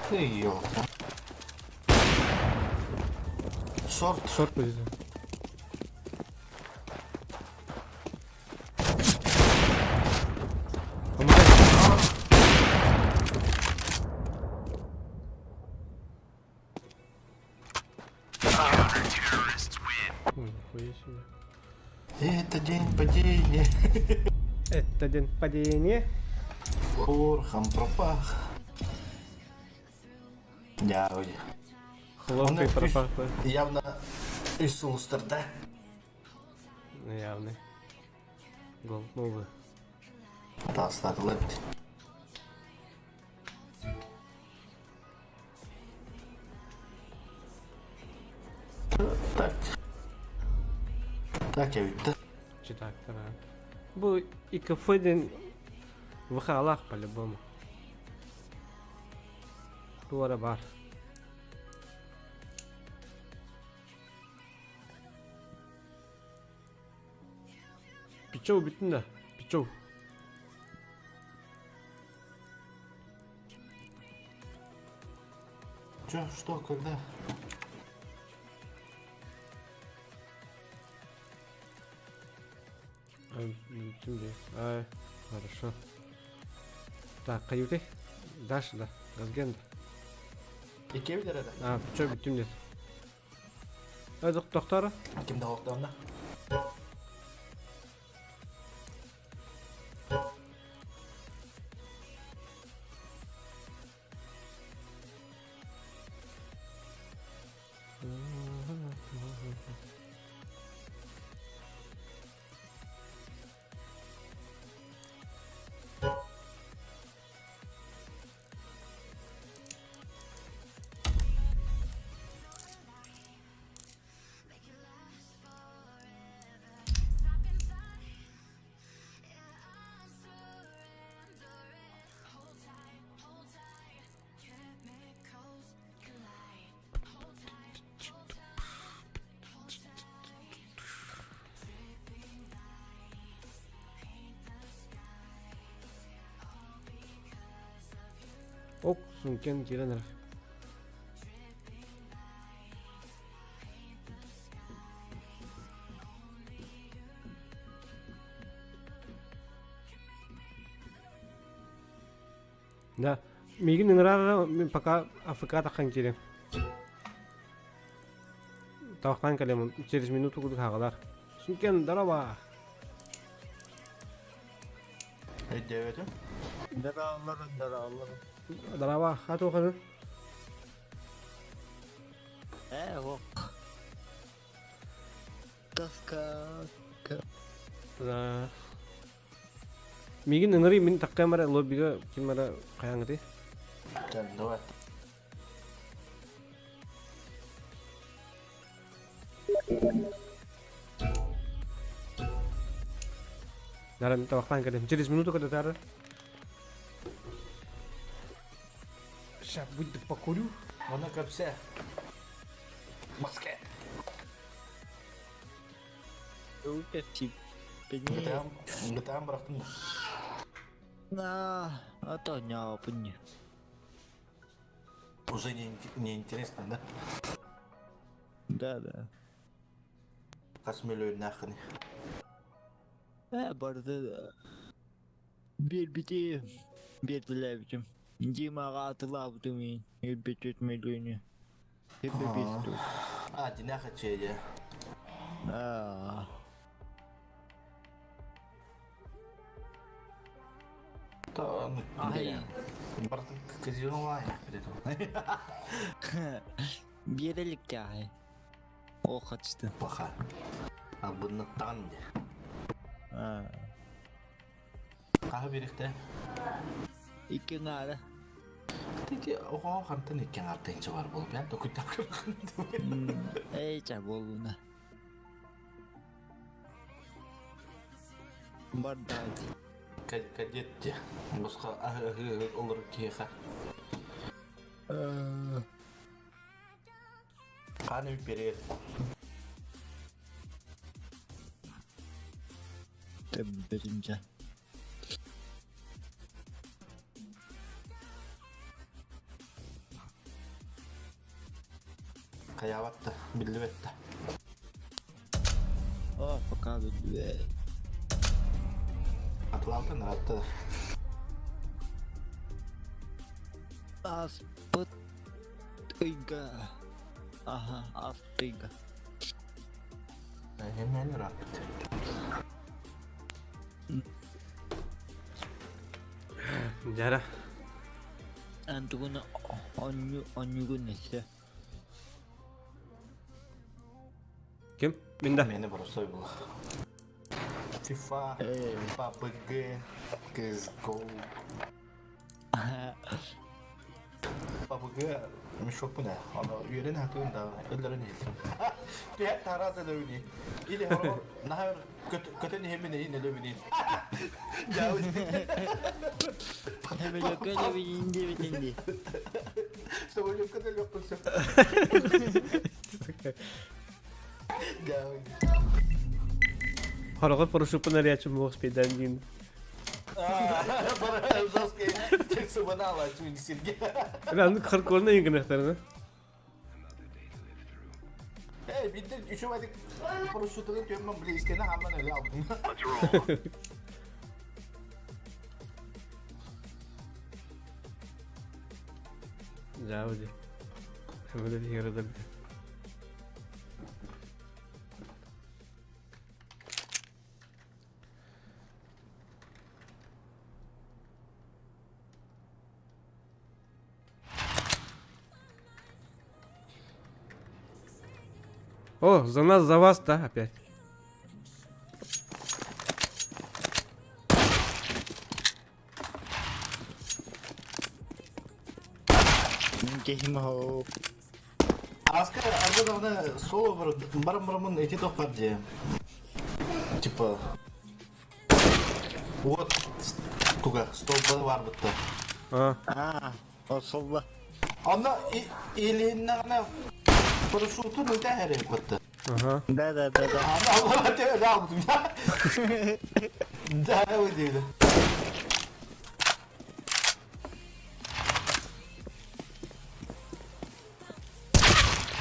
Ты ёлка. Шорт.
Шорт будет. Помогай. Ой, нихуя себе.
Это день падения.
Это день падения.
Порхом пропах. Дяуй.
Хлопкой пропахло.
Явно из Улстер, да?
Ну, явный. Гол новый.
Тастатылар. Так. Так я ведь.
Читак, да. Был и кафе день в халах по-любому. Туара бар. Пичоу бүтүн да. Пичоу.
Чё, что, когда?
Ай, хорошо. Так, каюты. Дашь, да. Газген.
Икки билер это.
А, пичоу бүтүн дед. Доктора.
Ким да оқтамна? Ок, сумкен кирен Да. Мигин ыҥырар мен пока АФК таххан киирем. Тавахтан кэлем через минуту курдук хаҕалар. Сүнкен здорово. Өйдөөбөтүм.
Дараалларын, дараалларын.
Здорово. Хату ханы.
Э, ок. Тоска.
Да. Мигин ыҥырый мин таккам эрэ лоббига ким эрэ хайаҥытый.
Давай.
Дара мин табахтаан кэлем. Через минуту когда тары. Сейчас будет покурю.
Она капсе. Маске. GTA бырахтым да.
На, а то не
Уже не, не интересно, да?
Да, да.
Хас мөлөөр нахыны.
Э, барды. Бир бити бир Димаға атылабытым мен. Бир миллионе.
А, динаха чеде.
А.
То, ну, Барты казино лайн.
Биэрэликкэ. О хачты.
Паха. Албыннаттаҕын дии.
Аа.
Хаһы биэриэхтэ?
Икки аҥаара.
Ити оҕо хантан икки аҥаартан бар буолуп я токуйдап
Эй, ча буолуна. Бардаат.
Кадет де. Босқа аһы олор киһиэхэ. Хаан үп берер.
Төбөтүнчэ.
Хайаабатта, биллибэтта.
О, пока биллибэт.
Атылаалтан ыраатта да.
Ааспыт ыйга. Аха, ааспыт ыйга.
Эмэн ырааппыт.
Дьара.
Эн тугун онньу онньугун өссө.
Ким? Мин да.
Мени бросой было. FIFA, PUBG, CSGO. PUBG мешок bu ne? Onu üyeren hatırın da öllerin yedim. Bir taraz elövni. Или хоро нахар көтөн хемин эйин элөвни. Я
Сөмөлөккө өлөбүн диэбитин дии.
Сөмөлөккө өлөккө Я
Хороҕор парашюппун эрийээччи муох спейдээн диин.
Бара жесткий сыбанала чуин сирге.
Аны хардкорна иҥгинэхтэринэ.
Эй, бидде үчүмәдик парашютын төммөн биле истене хамман эле алдым.
Let's roll.
Дьаабы дии. Сөмөлөт иһэр да О, за нас, за вас, да, опять.
Киһим оһоо.
Аска аргадавна соло бар барам барамын эти тохпар де. Типа вот туга столба бар бытты.
А,
Аа, осолла.
Анда илиннагына парашютын өтә хәрәк бытты.
ага.
Да да да да.
Анда алла те алдым я. Да, өйдейді.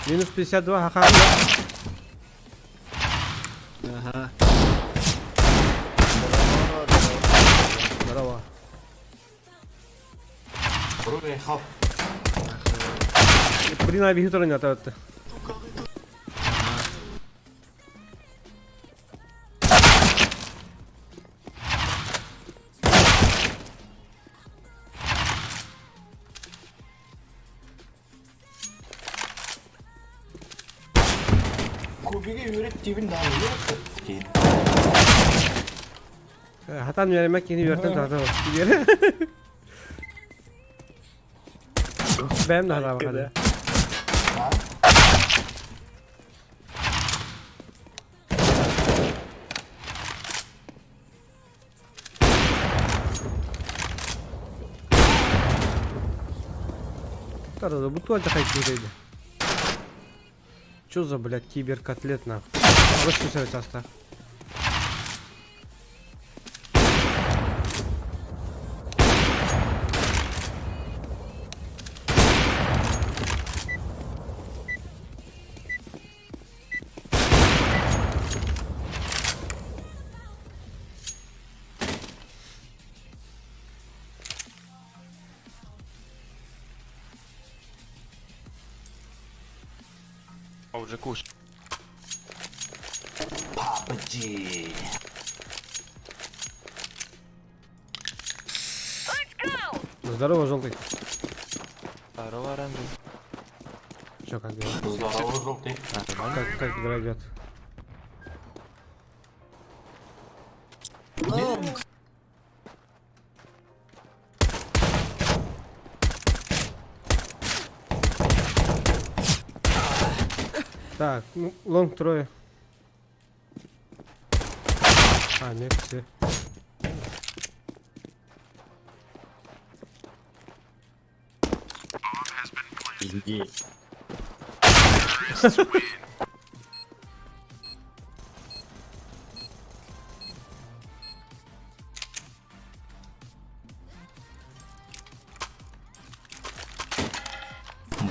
Минус 52, ха-ха.
Аха.
Здорово.
Рури хап.
Блин, а бихи туран атабытты.
Кубиге үйрет тибин да үйрет. Кейін.
Хатан үөремек кини үөртэн тахта Бэм да хатаабаха да. Да, бу туа жахай киирейди. Чё за, блядь, киберкотлет нахуй? Просто все часто.
А уже куш.
PUBG.
Здорово, желтый.
Здорово, оранжевый.
Чё, как дела?
Здорово, желтый.
Как игра идет? Так, ну, long трое. А, нет, все.
Пиздец.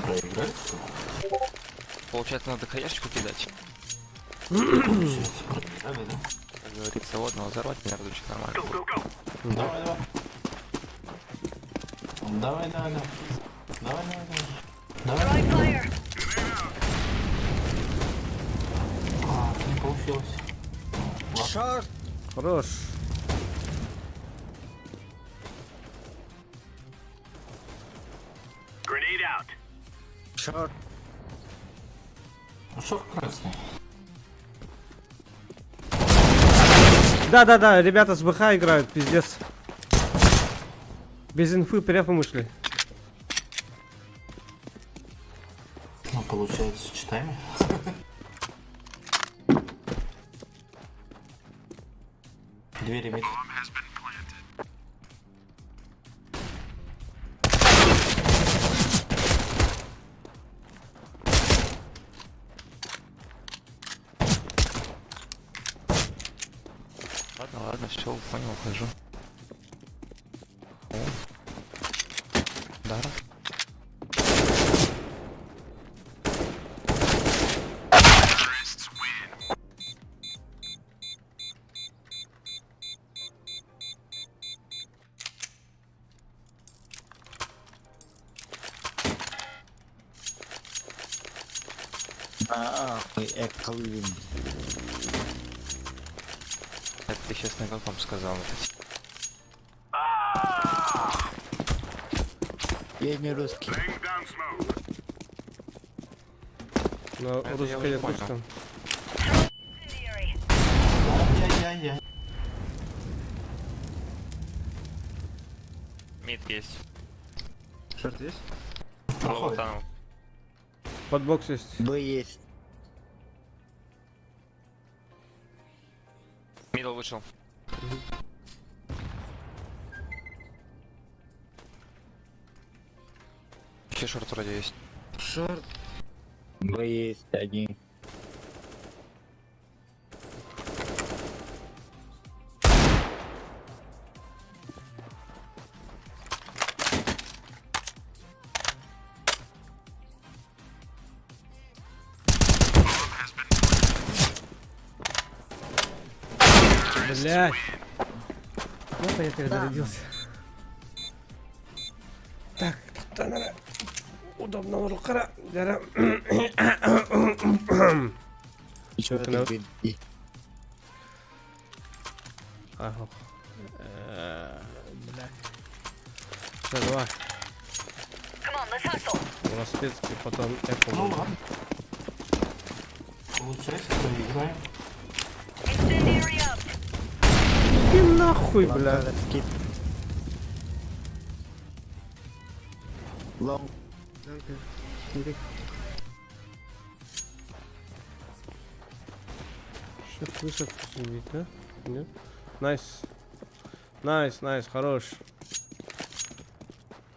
Проиграли, что ли?
Получается, надо хаешечку кидать.
Получается, проиграли, да?
Как говорится, водного взорвать меня разучить нормально.
Давай, давай. Давай, давай, давай. Давай, давай, давай. Давай.
Fire.
А, не получилось.
Short!
Хорош.
Grenade out.
Short!
Ну, Шок красный.
Да-да-да, ребята с БХ играют, пиздец. Без инфы префом ушли.
Ну, получается, читаем. Двери mid.
Ладно, ладно, все, понял, ухожу. О. Да.
Нахуй, эколин.
Это ты сейчас на каком сказал? Это
Я не русский.
Laying down smoke.
На
Это я уже понял.
русско-якутском.
Incendiary.
Ай-яй-яй-яй.
Mid есть.
Short есть?
Проходит.
Лоутанул.
Под бокс есть.
Б есть.
Middle вышел. Еще short вроде есть.
Short.
Б есть один.
Блять. Вот я перезарядился. Так, тут надо удобно рукара.
Еще
Ну.
один. И-
Ага. Блядь. Все, давай.
Come on, let's hustle.
Велосипедский, потом Apple.
Ну ладно. Получается, проиграем.
Incendiary up.
Иди нахуй, бля.
Skip. Long.
Что высоко сидит, да? Нет? Nice. Nice, nice, хорош.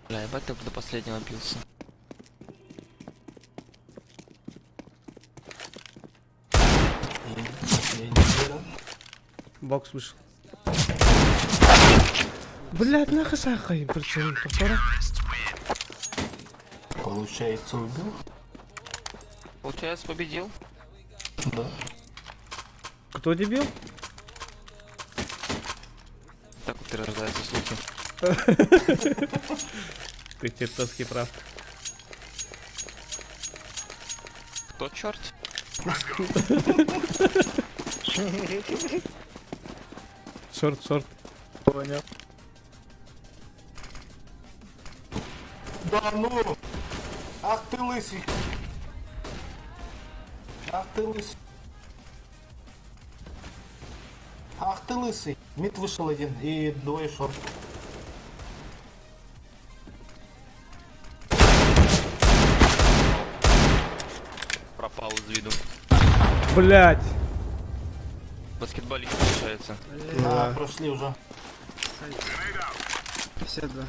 Бля, ебать ты до последнего бился.
И последний да?
Бокс вышел. Блять, нахуй сахай, прицел, повтора.
Получается, убил?
Получается, победил.
Да.
Кто дебил?
Так вот и рождаются слухи.
Ты чертовски прав.
Кто черт?
Short, short.
Понял.
Да ну! Ах ты лысый! Ах ты лысый. Ах ты лысый. Мид вышел один и двое шорт.
Пропал из виду.
Блять.
Баскетболист получается.
Да, прошли уже.
52.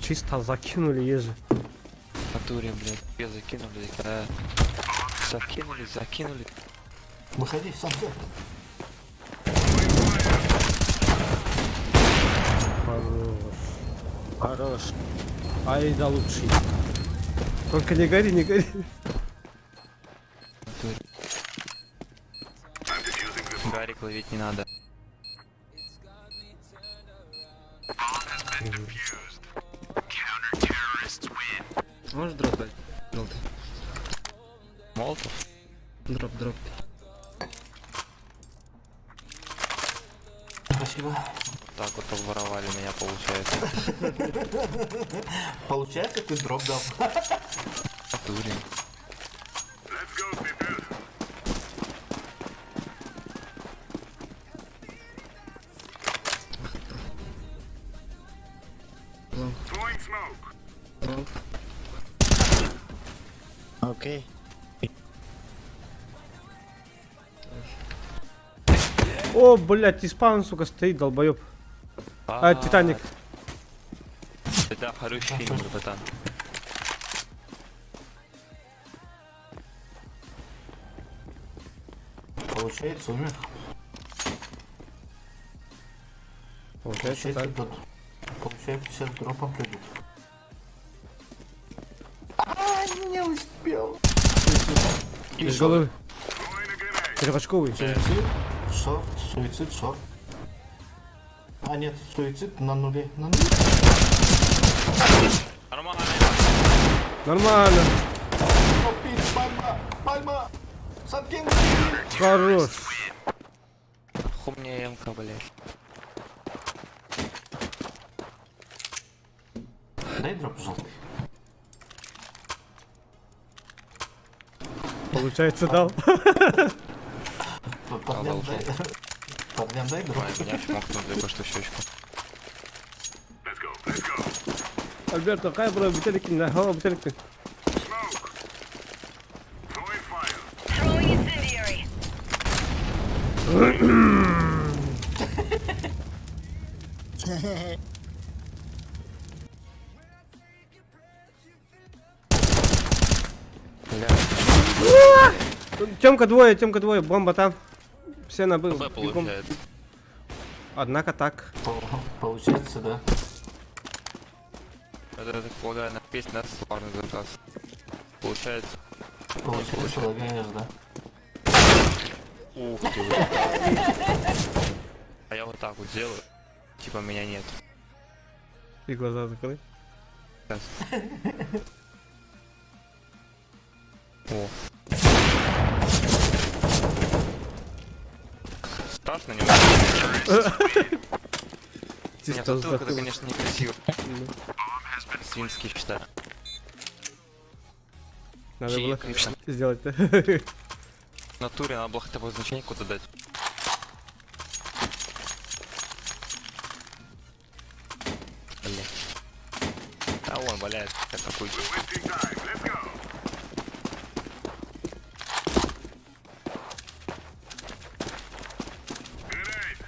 Чисто закинули ежи.
В натуре, блядь. Я закинули, да. Закинули, закинули.
Выходи, сам ты.
Хорош.
Хорош.
Ай да лучший. Только не гори, не гори.
В натуре. Гарик ловить не надо.
Можешь дроп дать? Желтый.
Молотов?
Дроп, дроп.
Спасибо.
Вот так вот обворовали меня, получается.
Получается, ты дроп дал.
В натуре.
Let's go, people.
Long.
Throwing smoke.
Long.
Окей.
О, блять, испан, сука, стоит, долбоеб. А, Титаник.
Да, хороший фильм, братан.
Получается, умер.
Получается так.
тут. Получается, сейчас дропом придут. А, не успел.
Из головы.
Throwing a grenade.
Трехочковый.
Суицид, шорт, суицид, шорт. А нет, суицид на нуле. На нуле.
Нормально.
Нормально.
Копит, пальма, пальма. Сапкин.
Хорош.
Ху мне МК, блядь.
Дай дроп желтый.
Получается, дал.
Парням дай. Парням дай дроп.
Ой, меня чмокнул только что в щечку.
Let's go, let's go.
Альберто, кай бро, бутылки на хава бутылки.
Smoke. Throwing fire.
Throwing incendiary.
Бля,
Тёмка двое, Тёмка двое, бомба там. Все на был.
Б
бегом.
получается.
Однако так.
Получается, да.
Это, я так полагаю, на песне нас главный заказ. Получается.
Получается, лагаешь, да.
Ух ты, вот так. А я вот так вот делаю. Типа меня нет.
И глаза закрой.
Сейчас. О. Страшно не Нет,
Чисто
затылок это,
вздохнул.
конечно, некрасиво. Свинский считаю.
Надо
Чьи
было
крысы?
сделать, да?
В натуре надо было хотя бы значение какое-то дать. Блять. А вон валяется, я такой.
We're wasting time. Let's go. Grenade.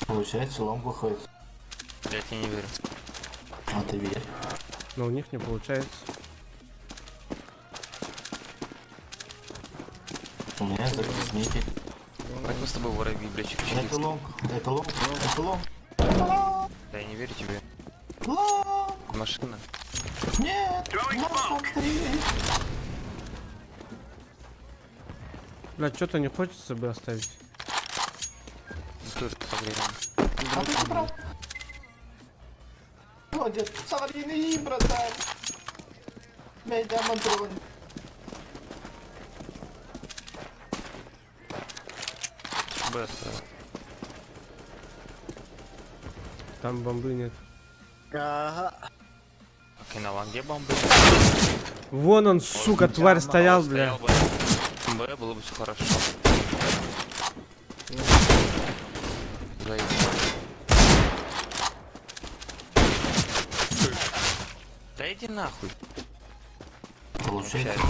Получается, лом выходит.
Я тебе не верю.
А ты верь.
Но у них не получается.
У меня загрязнитель.
Как мы с тобой воробьи, блядь, чик-чик.
Это long, это long, это long.
Да я не верю тебе.
Long.
Машина.
Нет, long, смотри.
Бля, что-то не хочется бы оставить.
Тут проблема.
А ты забрал. Молодец, смотри, братан. Меня мантрон.
Б оставил.
Там бомбы нет.
Ага.
Окей, на ланге бомбы.
Вон он, сука, тварь стоял, бля.
Б, было бы все хорошо. Заебал. Да иди нахуй.
Получается.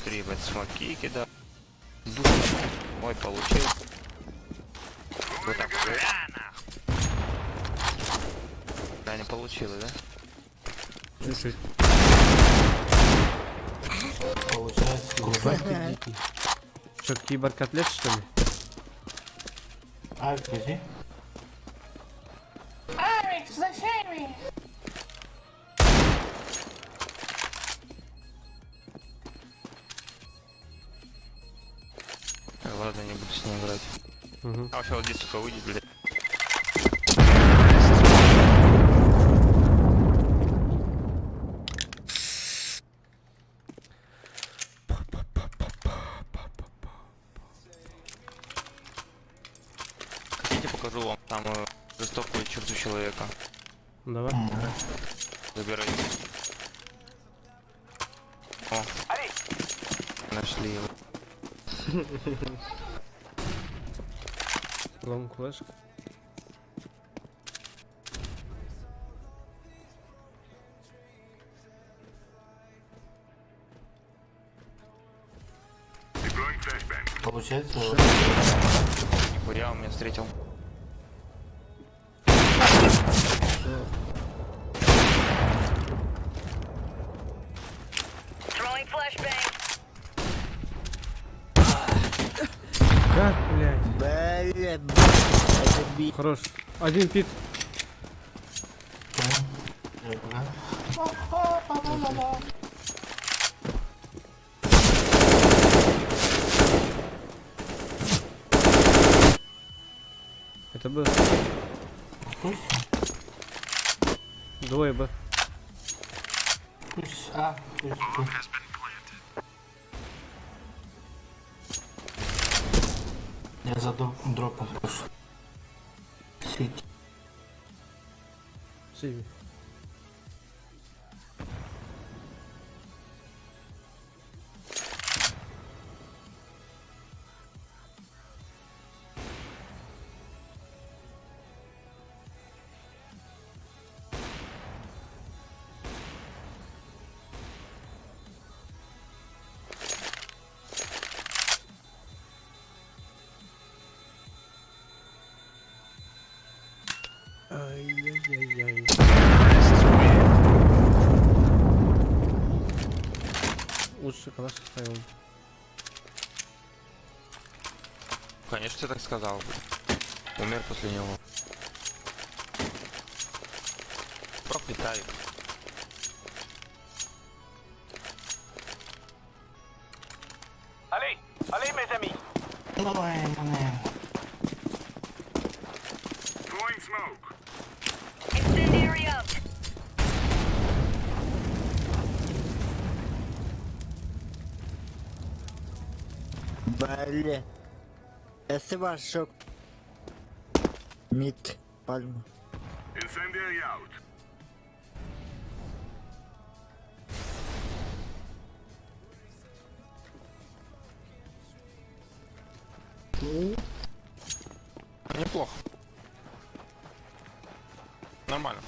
Три, блядь, смоки кидал. Душу. Ой, получил. Вот так. вот. Да, не получилось, да?
Чуть-чуть.
Получается, голубой ты дикий.
Че, киборг котлет, что ли?
А, подожди.
Ладно, не буду с ним играть.
Угу.
А вообще вот здесь, сука, выйдет, блядь. Хотите, покажу вам самую жестокую черту человека.
Давай.
Забирайте. О, нашли его.
Лом флешка.
Deploying flashbang.
Получается,
Нихуя он меня встретил.
Throwing flashbang.
Как, блядь?
Бля, это би.
Хорош. Один пит.
да.
Это Б.
Пусть,
Двое Б.
пусть, А, пусть, Б. Я за дропом пошел. Сити.
Сиви. Ай-яй-яй-яй. Лучше калаш оставил.
Конечно, ты так сказал. Умер после него. Проклятаю.
Allez, allez mes amis.
Давай, давай.
Throwing smoke.
Incendiary out.
Бля. Это шок. Мид, пальма.
Incendiary out.
Неплохо. Нормально.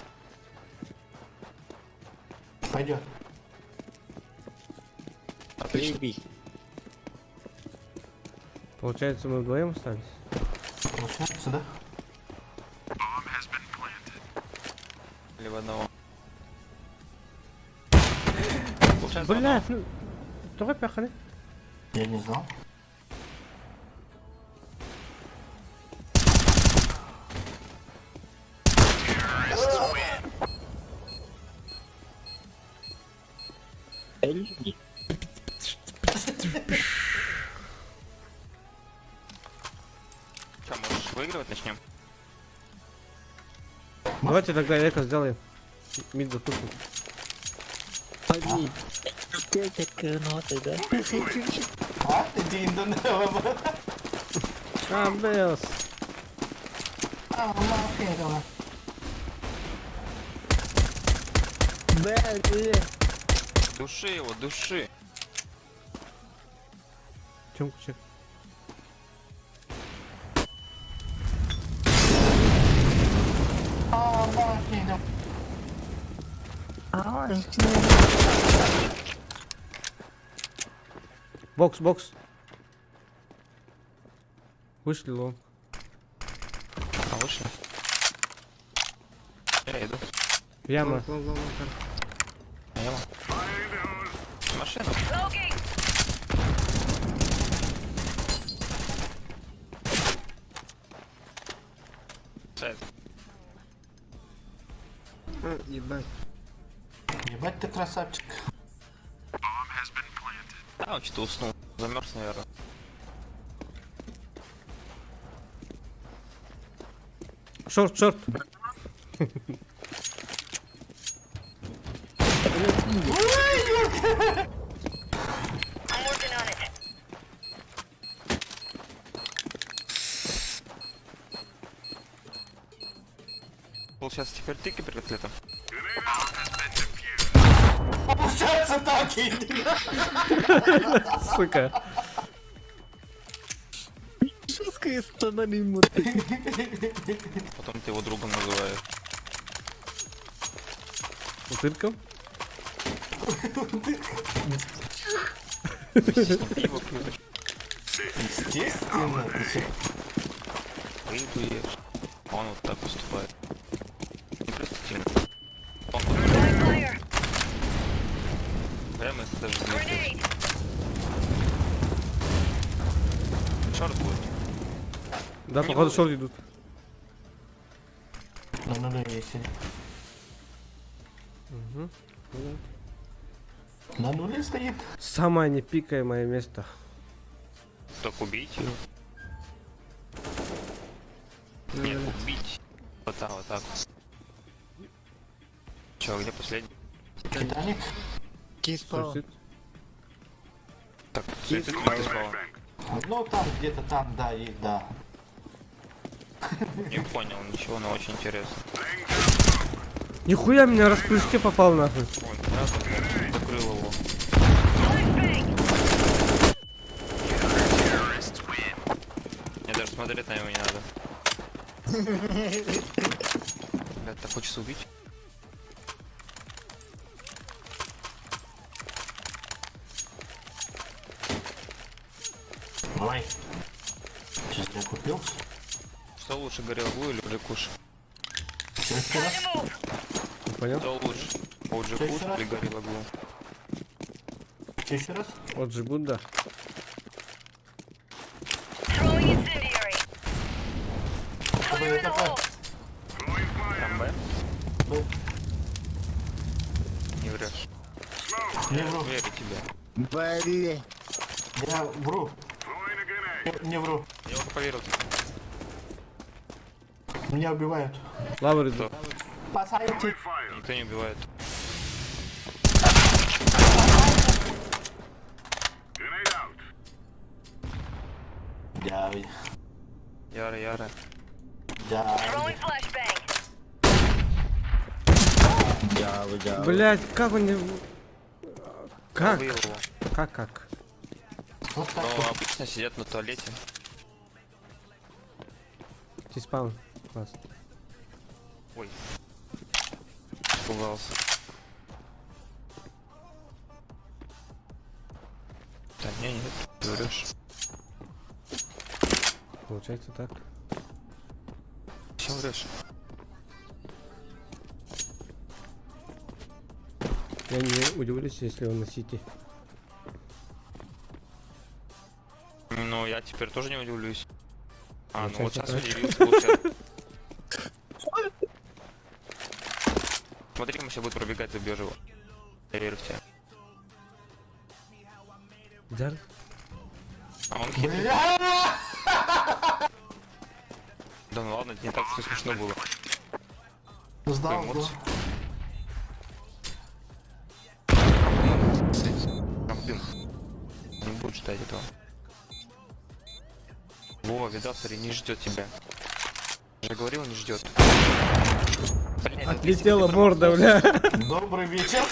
Пойдет.
Отлично.
Бейби.
Получается, мы вдвоем остались?
Получается, да?
Или в одного. Получается, в одного.
Блядь, ну... Давай поехали.
Я не знал.
Эльги.
Чё, можешь выигрывать начнем?
Давайте тогда эко сделаем. Мид запушим.
Пали. Ты это да?
А, ты индонезия.
А, блядь.
А,
Бля.
Души его, души.
Чем чек? Бокс, бокс. Вышли long.
А вышли? Я иду.
Яма.
Яма. Машина.
Smoking.
Сайт.
Ебать.
Ебать ты красавчик.
Да, он что-то уснул. Замерз, наверное.
Short, short.
I'm working on it.
Получается, теперь ты кибератлетом?
Получается так,
Сука.
Жесткая ему.
Потом ты его другом называешь.
Утырком?
Пиво пьют,
Естественно, ты че?
рыбу ешь. А он вот так поступает. Непростительно. Он
Throwing fire.
прямо если даже не
Grenade.
Short будет.
Да, походу short идут.
На нуле есть.
Угу.
На нуле стоит.
Самое непикаемое место.
Так убить его. Нет, убить. Вот так, вот так. Че, где последний?
Титаник.
Киспал.
Суицид.
Так, суицид ты спала.
Ну там, где-то там, да, есть, да.
Не понял ничего, но очень интересно.
Нихуя меня раз в прыжке попал нахуй.
Ой, да, закрыл его.
Flashbang.
Мне даже смотреть на него не надо. Блядь, так хочется убить.
Давай. Сейчас я купил.
Что лучше, горелгу или Джекуш?
Че еще раз?
Time to move.
Не понял?
Что лучше? Оджи Куш или Горилла Глу?
Че еще раз?
Вот же Будда.
Throwing incendiary. Fire in the hole.
Там Б?
Б.
Не врешь.
Не вру.
Верю тебе.
Бля.
Я вру. Не, не вру.
Я уже поверил тебе.
Меня убивают.
Лавр идут.
Спасайте.
Никто не убивает.
Я,
Яра, Яра.
я.
Throwing flashbang.
Блять, как он не... Как?
Убил его.
Как, как?
Вот так
Но
вот.
обычно сидят на туалете.
T-spawn. Класс.
Ой. Испугался. Да не, нет, ты врешь.
Получается так.
Чем врешь?
Я не удивлюсь, если он на сити.
Ну, я теперь тоже не удивлюсь. А, ну вот
Получается
сейчас
так.
удивился, получается. Смотри, он сейчас будет пробегать, убьешь его. Я верю в тебя.
Да?
А он хитрый. Да ну ладно, это не так все смешно было.
Сдал,
Эмоции.
да.
Там дым. Не буду ждать этого. Во, видал, смотри, не ждет тебя. Я же говорил, не ждет. Блядь,
Отлетела морда, бля.
Добрый вечер.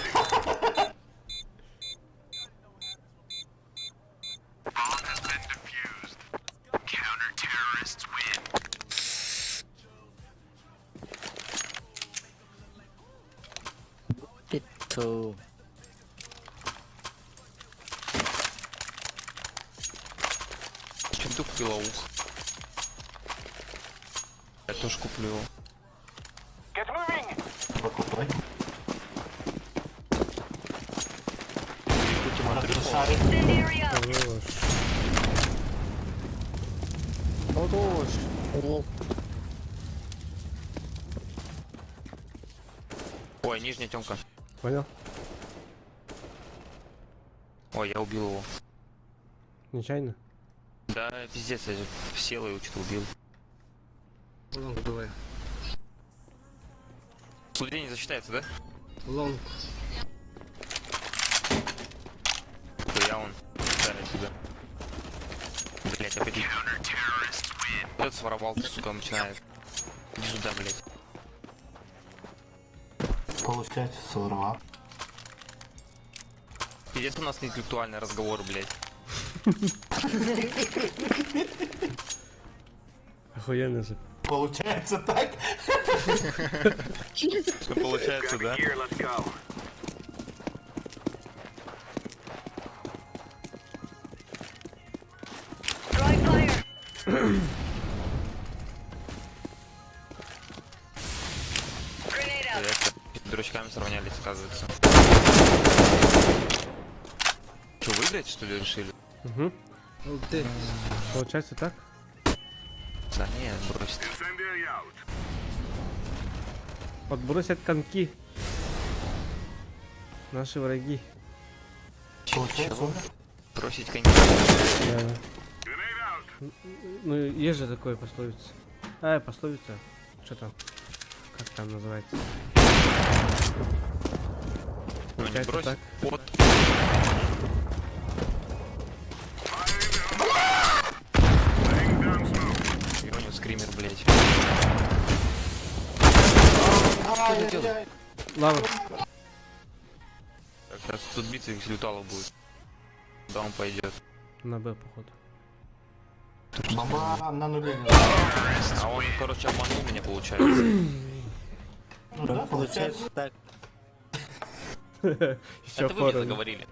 Пиццу.
Чем ты купила ух? Я тоже куплю его.
Get moving.
Покупай.
Купите
Incendiary out.
Хорош.
Лол.
Ой, нижняя темка.
Понял?
Ой, я убил его.
Нечаянно?
Да, пиздец, я сел и его что-то убил.
Long давай.
Судья не засчитается, да?
Long.
То я он. Да, сюда. Блять, опять. Этот своровал, сука, начинает. Иди сюда, блять.
Получается, своровал.
Пиздец у нас интеллектуальный разговор, блять.
Охуенно же.
Получается так?
Что получается, да?
Here, let's go.
Throwing fire. Grenade out.
Блядь, с дурачками сравнялись, оказывается. Что, выиграть, что ли, решили?
Угу.
Ты.
Получается так?
Да не, бросит.
Incendiary out.
Подбросят коньки. Наши враги.
Получается,
Чего?
умер?
Бросить коньки.
Да.
Grenade out.
Ну, есть же такое пословица. А, пословица. Что там? Как там называется?
Ну, не
Получается
бросить.
так.
Вот.
Laying down smoke.
И у него скример, блять.
Ай-яй-яй.
Лава.
Так, сейчас тут битва их лютала будет. Да, он пойдет.
На Б, походу.
Бомба на нуле.
А он, короче, обманул меня, получается.
Ну да, получается.
Получается так.
Еще
Это вы мне
хоррор.
заговорили.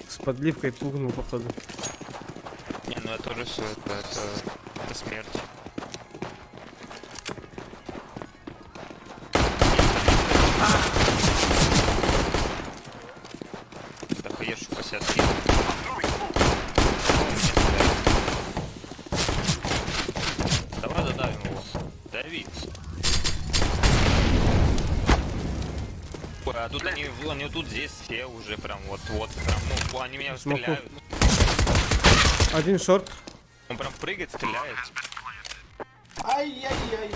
С подливкой пугнул, походу.
Не, ну это тоже все, это смерть. Да хаешку косят. Давай додавим его. Дави. Ой, а тут они тут здесь все уже прям вот-вот прям, ну, они меня
Смоку.
стреляют.
Один шорт.
Он прям прыгает, стреляет.
Ай-яй-яй.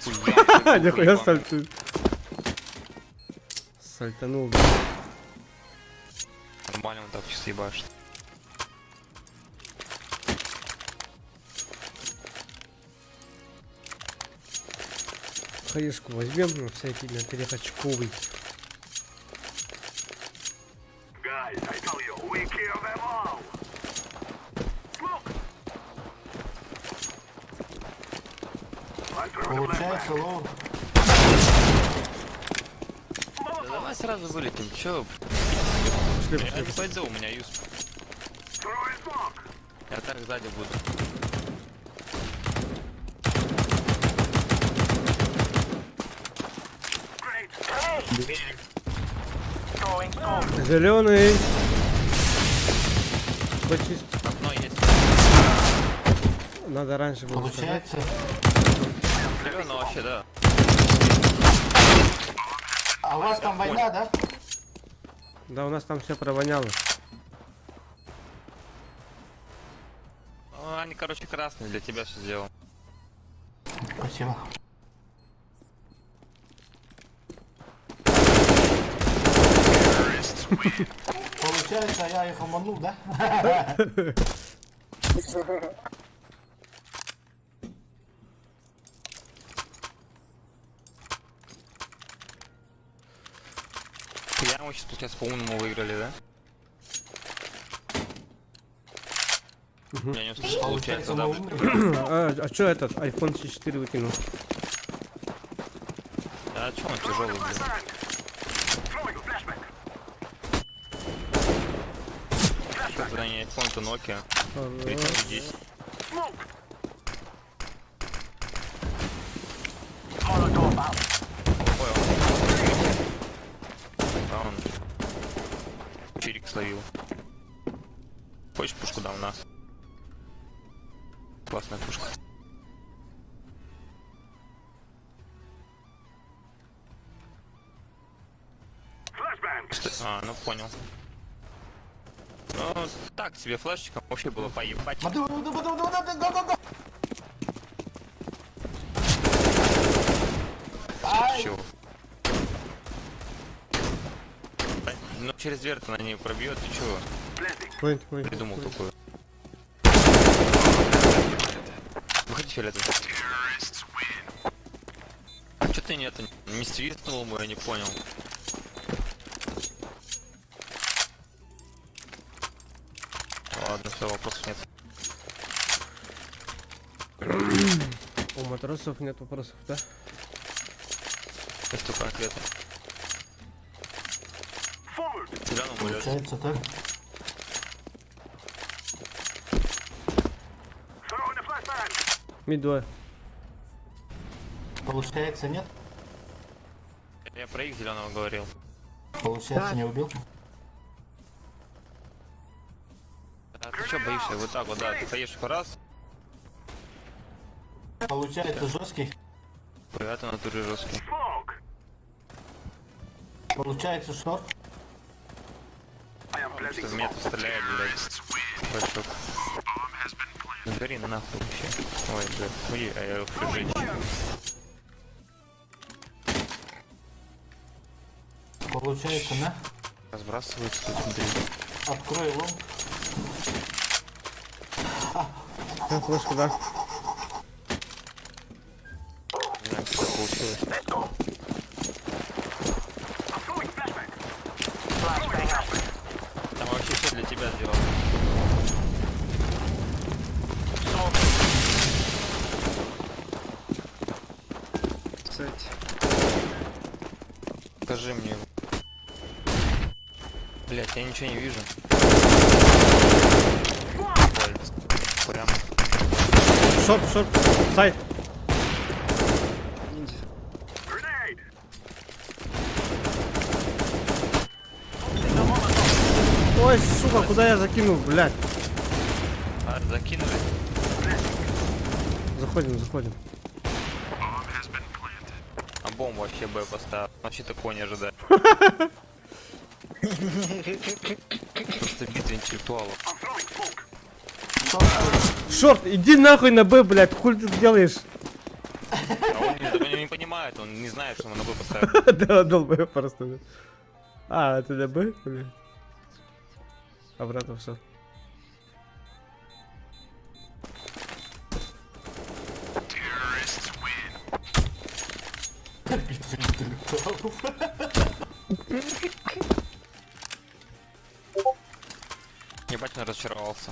Хуя,
Нихуя
ебаный.
сальту. Сальтанул, да.
Нормально он так чисто ебашит.
Хаешку возьмем на всякий на трехочковый.
Guys, I tell you, we kill them all. Smoke. I'm throwing a flashbang.
Получается, low.
Да давай сразу вылетим, чё?
Пошли,
Я
пошли.
не пойду, у меня юз.
Throwing smoke.
Я так сзади буду.
Grenade.
Throwing smoke.
Зеленый. Почисть.
Окно есть.
Надо раньше было сказать.
Получается.
Зелёный вообще, да.
А у вас там война, да?
Да, у нас там все провоняло.
они, короче, красные для тебя все сделал.
Спасибо. Получается, я их обманул, да?
Я мы сейчас, получается, по-умному выиграли, да? Я не услышал, получается,
Получается,
да.
мы умные.
А чё этот iPhone C4 выкинул?
А чё он тяжелый, блин? Это не iPhone, это Nokia. 3310. Ой, он... Да, он... Чирик словил. Хочешь пушку дам на? Классная пушка. Что- А, ну понял. Ну, так тебе флешечком вообще было поебать. Чего? Да, Ну через дверь-то она не пробьет, ты чего?
Плент, плент,
Придумал
плент.
такое. Выходи, фиолетовый. А чё ты не это не свистнул ему, я не понял. Ладно, все, вопросов нет.
У матросов нет вопросов, да?
Есть только ответы. Зеленому улет.
Получается так.
Мид 2.
Получается, нет?
Я про их зеленого говорил.
Получается, не убил?
А ты чё боишься? Вот так вот, да, ты поешь раз,
Получается, жесткий?
привет, на натуре жесткий.
Получается, шорт?
Что в меня тут стреляет, блядь. Бачок. Гори нахуй вообще. Ой, блядь, хуй, а я его хочу жечь.
Получается, на?
Разбрасываются тут, смотри.
Открой лом.
А, флешку, да.
Не знаю, как это получилось. Там вообще все для тебя сделал.
Кстати.
Покажи мне его. Блять, я ничего не вижу. Боль. Прям.
Short, short, site.
Ниндзя.
Ой, сука, куда я закинул, блядь?
А, закинули.
Заходим, заходим.
А бомбу вообще Б поставил. Вообще такого не ожидаю. Просто битва интеллектуалов.
Short, иди нахуй на Б, блядь, хуй ты делаешь?
А он не, он не понимает, он не знает, что мы на Б поставили.
Да, долбоёб просто. блядь. А, это на Б, блядь? Обратно все.
Битва интеллектуалов.
Ебать, он разочаровался.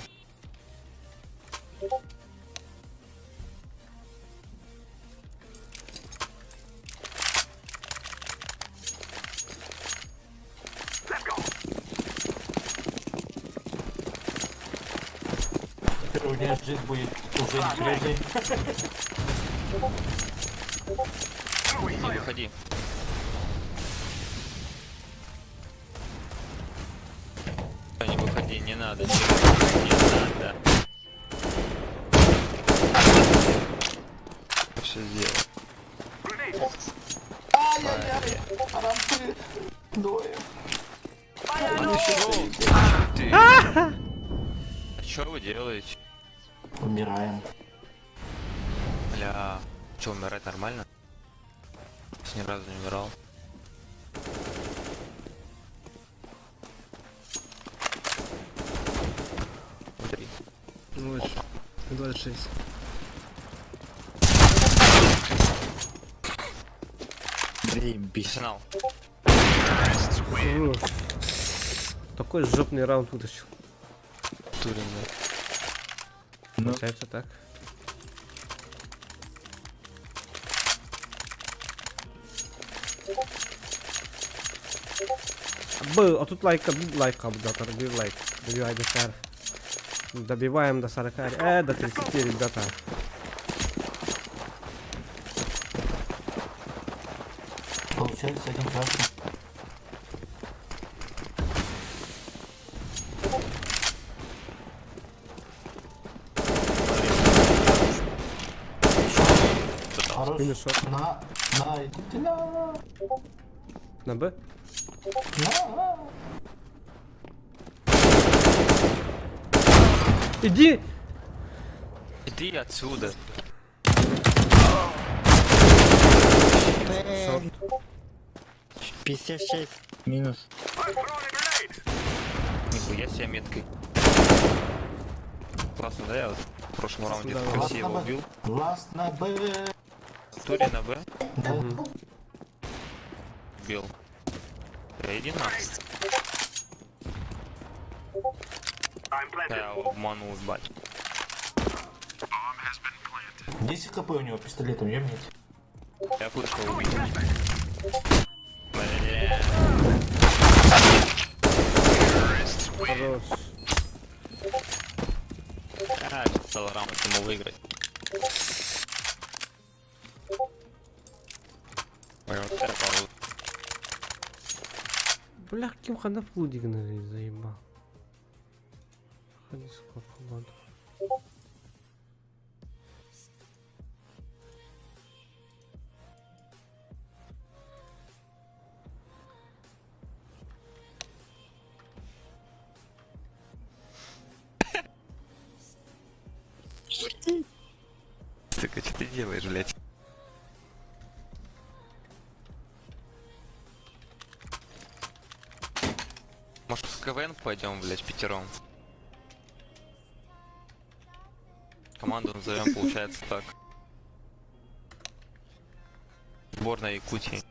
Теперь у меня жизнь будет уже не прежней.
Не выходи. Да Не выходи, не надо, не, не надо. Все сделал.
Ай-яй-яй! Рампы! Двое.
А ты чё? Ты? А чё вы делаете?
Умираем.
Бля, что, умирать нормально? Ни разу не умирал. Три.
26.
Заебись.
Финал.
Ух. Такой жопный раунд вытащил.
Турин, да.
Ну.
Получается так. Был, а тут лайка, лайка, да, бир лайк. Добивай до 40. Добиваем до 40, до 30, ребята.
Получается один красный. Хорош.
Минус шот.
На, на, идите на,
На Б?
на.
Иди!
Иди отсюда.
Шорт.
56 минус.
Нихуя себе меткой. Классно, да? Я вот в прошлом раунде
Да.
такой его
Ласт на
убил.
Б. Ласт на Б.
Тури на Б
Да.
убил. Да иди нахуй. Да, я его обманул, ебать.
10 хп у него пистолетом, ёбнете.
Я флешку убил. Бля.
Хорош.
А, стал раунд ему выиграть. Ой, вот это вот.
Бля, кем хана флудик заебал. Ходи, сколько ладно.
Сука, что ты делаешь, блядь? Может в КВН пойдем, блядь, пятером? Команду назовем, получается, так. Сборная Якутии.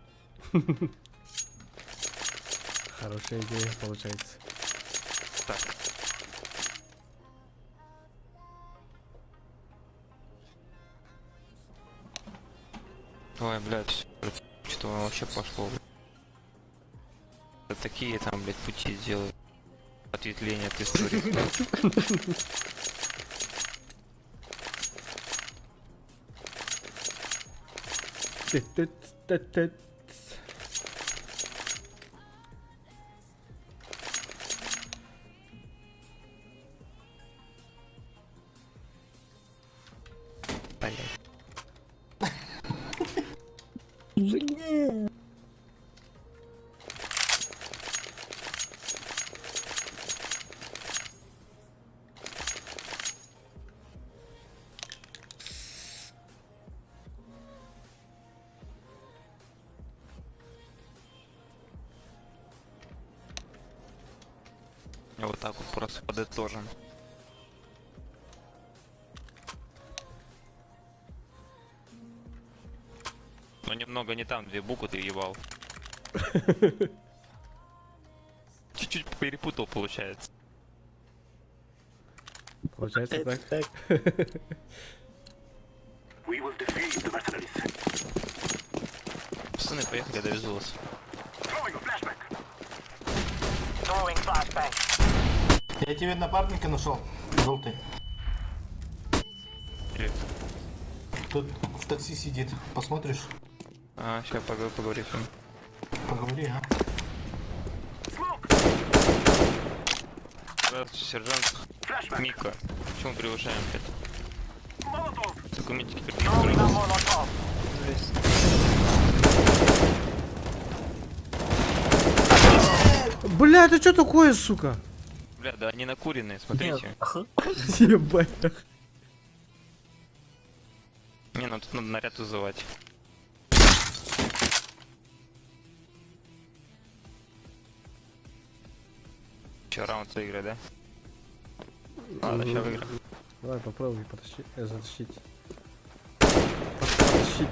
Хорошая идея получается.
Так. Ой, блядь, что вообще пошло? Да такие там, блядь, пути делают. Ответвление от истории.
Ты-ты-ты-ты.
Блядь.
Бля.
Вот так вот просто подытожим. Ну немного не там две буквы ты ебал. Чуть-чуть перепутал, получается.
Получается так.
Так.
We will defeat the mercenaries.
Пацаны, поехали, я довезу вас.
Throwing a flashbang.
Throwing flashbang.
Я тебе напарника нашел. Желтый.
Привет.
Тут в такси сидит. Посмотришь?
А, сейчас поговорю, поговорю с ним.
Поговори, а.
Здравствуйте, сержант Мика. Почему превышаем это? Документики
Throwing a
предъявляют.
Molotov.
Бля, это что такое, сука?
Бля, да они накуренные, смотрите.
Ебать.
Не, ну тут надо наряд вызывать. Че, раунд выиграть, да? Ладно, сейчас выиграем.
Давай попробуй потащи, затащить. Потащить.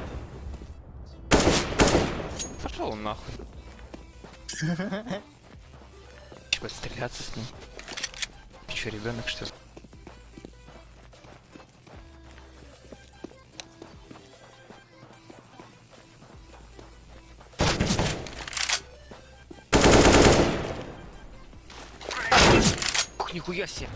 Пошел он нахуй. Чего, стреляться с ним? Ты че, ребенок, что ли? Ух, нихуя себе!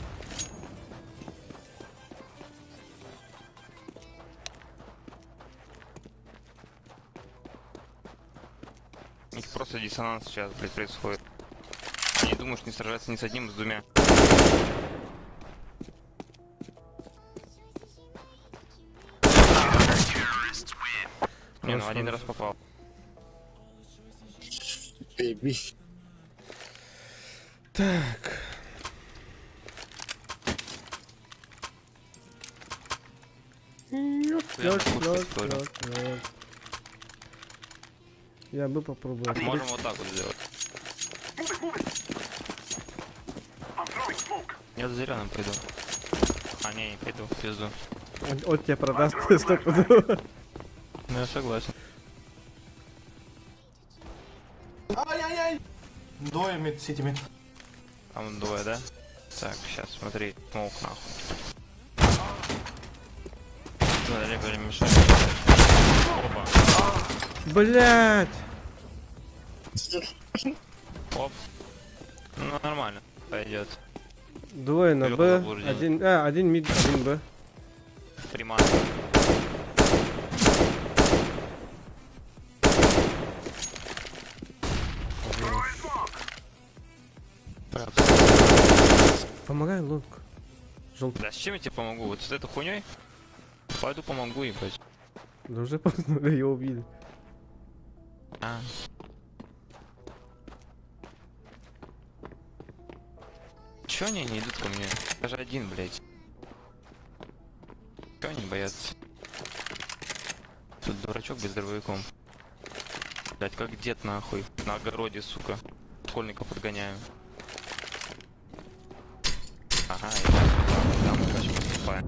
У них просто диссонанс сейчас, блядь, происходит. Они думают, что не сражаются ни с одним, ни с двумя. Не, ну один раз попал.
Заебись.
Так. Ёп,
Я
ёп,
на
ёп,
курсе
ёп, ёп. Я бы попробовал. открыть.
Можем вот так вот сделать. Я за зеленым пойду. А, не, не пойду, в пизду.
Он тебя продаст стопудово.
Ну я согласен.
Ай-яй-яй! Двое mid, city mid.
Там двое, да? Так, сейчас смотри, smoke нахуй. Надо либо мешать. Опа.
Блять!
Оп. Ну нормально, пойдет.
Двое на
Вёл
Б,
заблуждение.
один, один mid, один Б.
Три маска.
Помогай, long. Желтый.
Да с чем я тебе помогу? Вот с этой хуйней? Пойду помогу, ебать.
Да уже поздно, бля, его убили.
А. Чё они не идут ко мне? Я же один, блядь. Чё они боятся? Тут дурачок без дробовиком. Блядь, как дед нахуй. На огороде, сука. Школьников подгоняю. Ага, я там, короче, поступаю.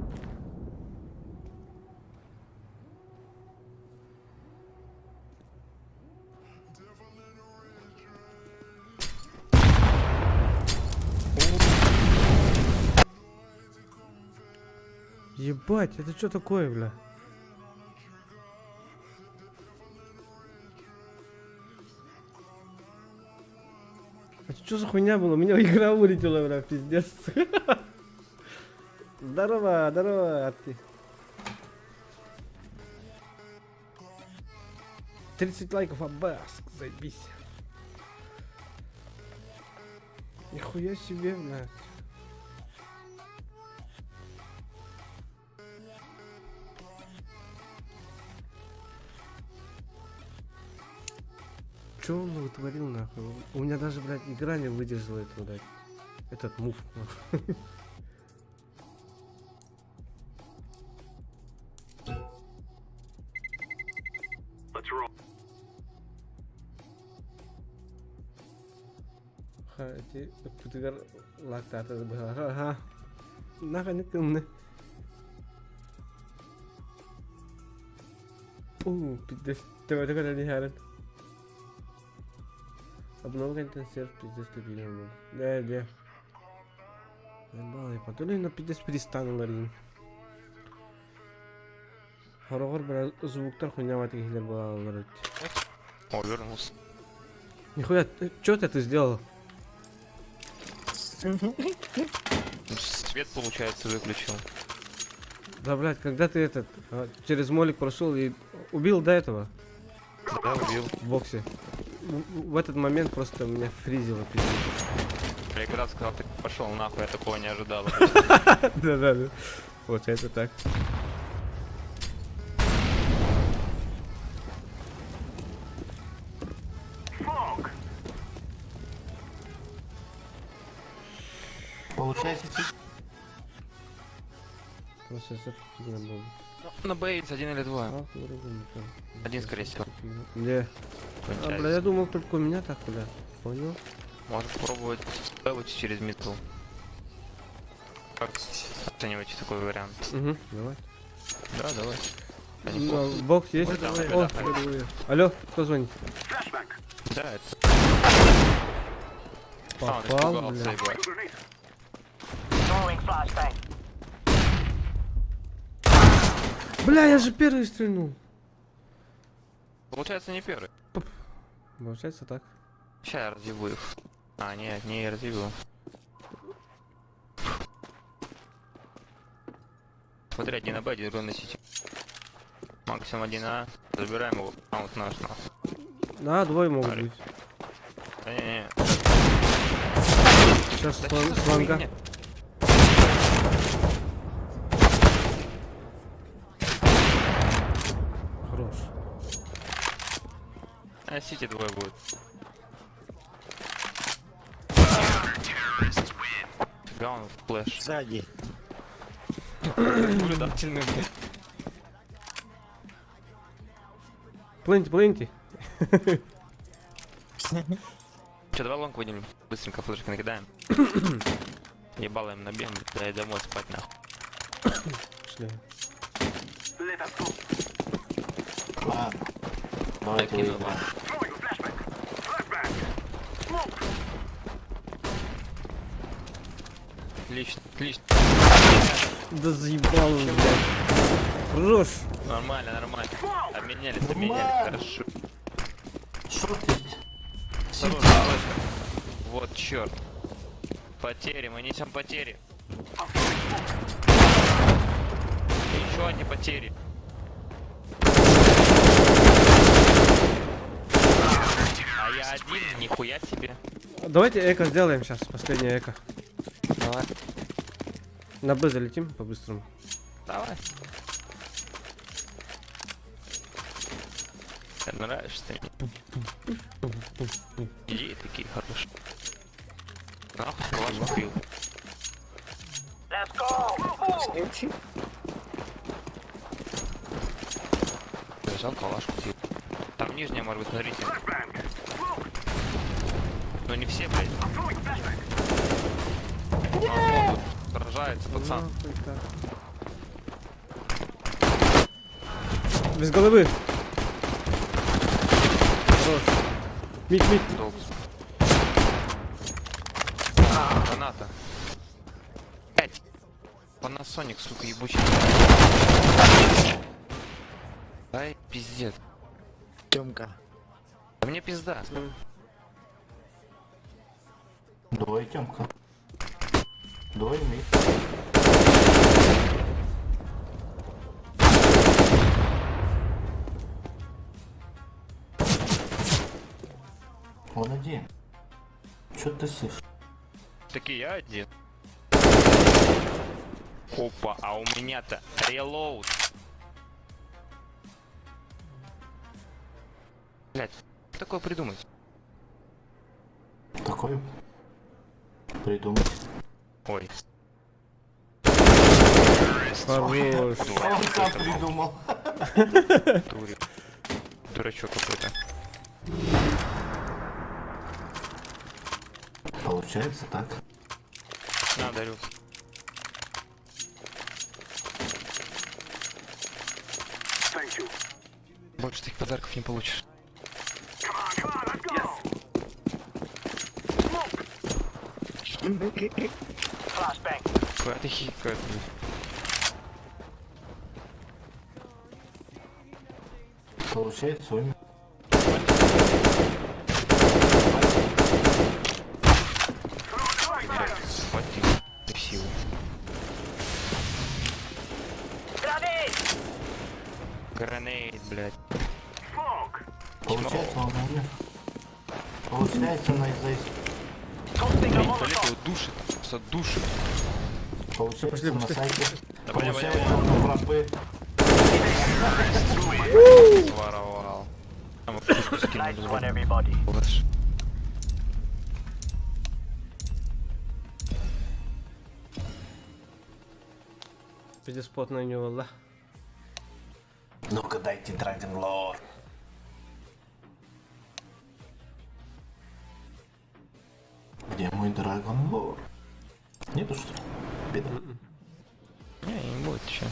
Ебать, это что такое, бля? Это что за хуйня была? У меня игра вылетела, бля, пиздец. Здорово, здорово, а ты. 30 лайков, абаск, заебись. Нихуя себе, блядь. Чё он вытворил нахуй? У меня даже, блядь, игра не выдержала этого, блядь. Этот move. нахуй.
Let's roll.
Ха, эти путыгар лактаты Ага. Нахуй не кымны. У, пиздец. Тебе такой не харен. Обновка интенсив, пиздец, любимый. Да, да. Ебал, я потом на пиздец перестану ларин. Хорогор, бля, звуктар хуйня в этих была.
О, вернулся.
Нихуя, чё ты это сделал?
Свет, получается, выключил.
Да, блядь, когда ты этот, через молик прошел и убил до этого
Да, убил.
в боксе. В этот момент просто меня фризило, пиздец.
Я как раз сказал, ты пошел нахуй, я такого не ожидал.
Да-да-да. Получается так.
Получается,
Просто фигня была.
На Б один или два. Один, скорее всего.
Где? А, бля, я думал, только у меня так, бля. Понял?
Можно попробовать Б через мидл. Как оцениваете такой вариант?
Угу, давай.
Да, давай. Да,
Ну,
неплохо.
бокс есть?
Ой, там,
О,
ребята.
алло, кто звонит?
Да, это... А, он
Попал,
испугался,
бля.
ебать.
Throwing flashbang.
Бля, я же первый стрельнул.
Получается, не первый.
Получается так.
Сейчас я разъебу их. А, нет, не разъебу. Смотри, один на Б, один на Сити. Максимум один А. Забираем его. А, вот наш, нахуй.
На, двое могут
Смотри.
быть.
Да не, не.
Сейчас
Да
с,
чё за
с ланга.
хуйня?
Хорош.
А, Сити двое будет. Фига он в flash.
Сзади.
Наблюдательный, блядь.
Пленти, пленти.
Че, давай long выйдем, быстренько флешки накидаем. Ебало им набьем, да и домой спать нахуй.
Пошли.
Ладно. Давайте
Накину
выиграем.
вам. Отлично, отлично.
Да заебал он, блядь. Хорош.
Нормально, нормально. Обменялись, обменялись,
Нормально.
хорошо.
Шорт есть.
Осторожно, флешка. Вот черт. Потери, мы несем потери. Еще одни потери. А я один, нихуя себе.
Давайте эко сделаем сейчас, последнее эко.
Давай.
На Б залетим по-быстрому.
Давай. Ты нравишься ты мне. Идеи такие хорошие. Нахуй калаш купил.
Let's go. Move.
Взял калаш купил. Там нижняя, может быть, смотрите. Но не все, блядь. А, вот тут Сражается, пацан.
Нахуй так. Без головы. Хорош. Мид, мид.
Долг. Граната. Пять. Панасоник, сука, ебучий. Ай, пиздец.
Тёмка.
Да мне пизда.
Двое Тёмка. Двое mid. Он один. Чё ты сышь?
Таки я один. Опа, а у меня-то reload. Блять, что такое придумать?
Такой придумать.
Ой,
Хорош.
Он сам придумал.
дурик. Дурачок какой-то.
Получается так.
На, дарю. Больше таких подарков не получишь.
Flashbang.
Какая ты хитрая.
Получается умер.
Хватит силы.
Grenade.
Гранейт, блядь.
Получается он умер. Получается на из
Tossing a
Блин,
Molotov.
туалет его душит. Просто душит.
Получается
Пошли,
на
пошли.
сайте.
Да, понял,
Получается
понял,
он на пропы.
Своровал. Там пушку скинул,
Nice one, everybody.
блядь.
Пиздец, плотно не да.
Ну-ка дайте Dragon Lore. Где мой Dragon Lore? Нету что ли? Беда.
Не, не будет еще.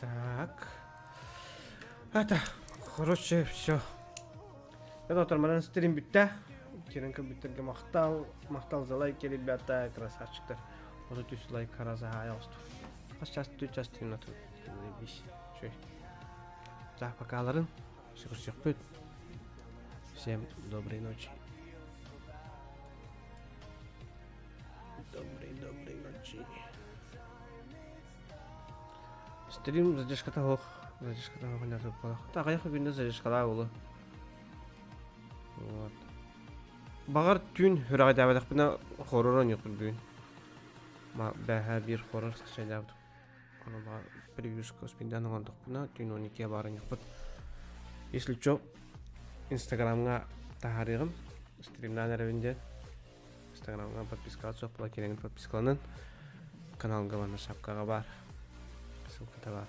Так. Это, короче, все. Это отор манан стрим бүттэ. Кирен көбүттэргэ махтал, махтал за лайки, ребята, красавчиктар. 33 лайк хараза хаайа осту. Хас час тү час темноту. Заебись. Чөй. Так, покаларын. Всех Всем доброй ночи. Доброй, доброй ночи. Стрим задержката суох. Задержката суох не буолла. Так, я күндэ задержкалаа буолу. Вот. Баҕар түүн үрэҕэйдээбэтэхпинэ хоррор оонньуохпун бүгүн. Ма бэҕэһээ биир хоррор скачайдаабытым. Ону баҕар превьюшка успейдаан оҥордохпуна түүн 12-гэ баар оонньуохпут. Если чё, инстаграмҥа таһаарыаҕым. Стримнаан эрэбин диэн. Инстаграмҥа подпискаҕа суох буола киирэҥҥит подпискаланан каналга уонна шапкаҕа баар. Ссылката баар.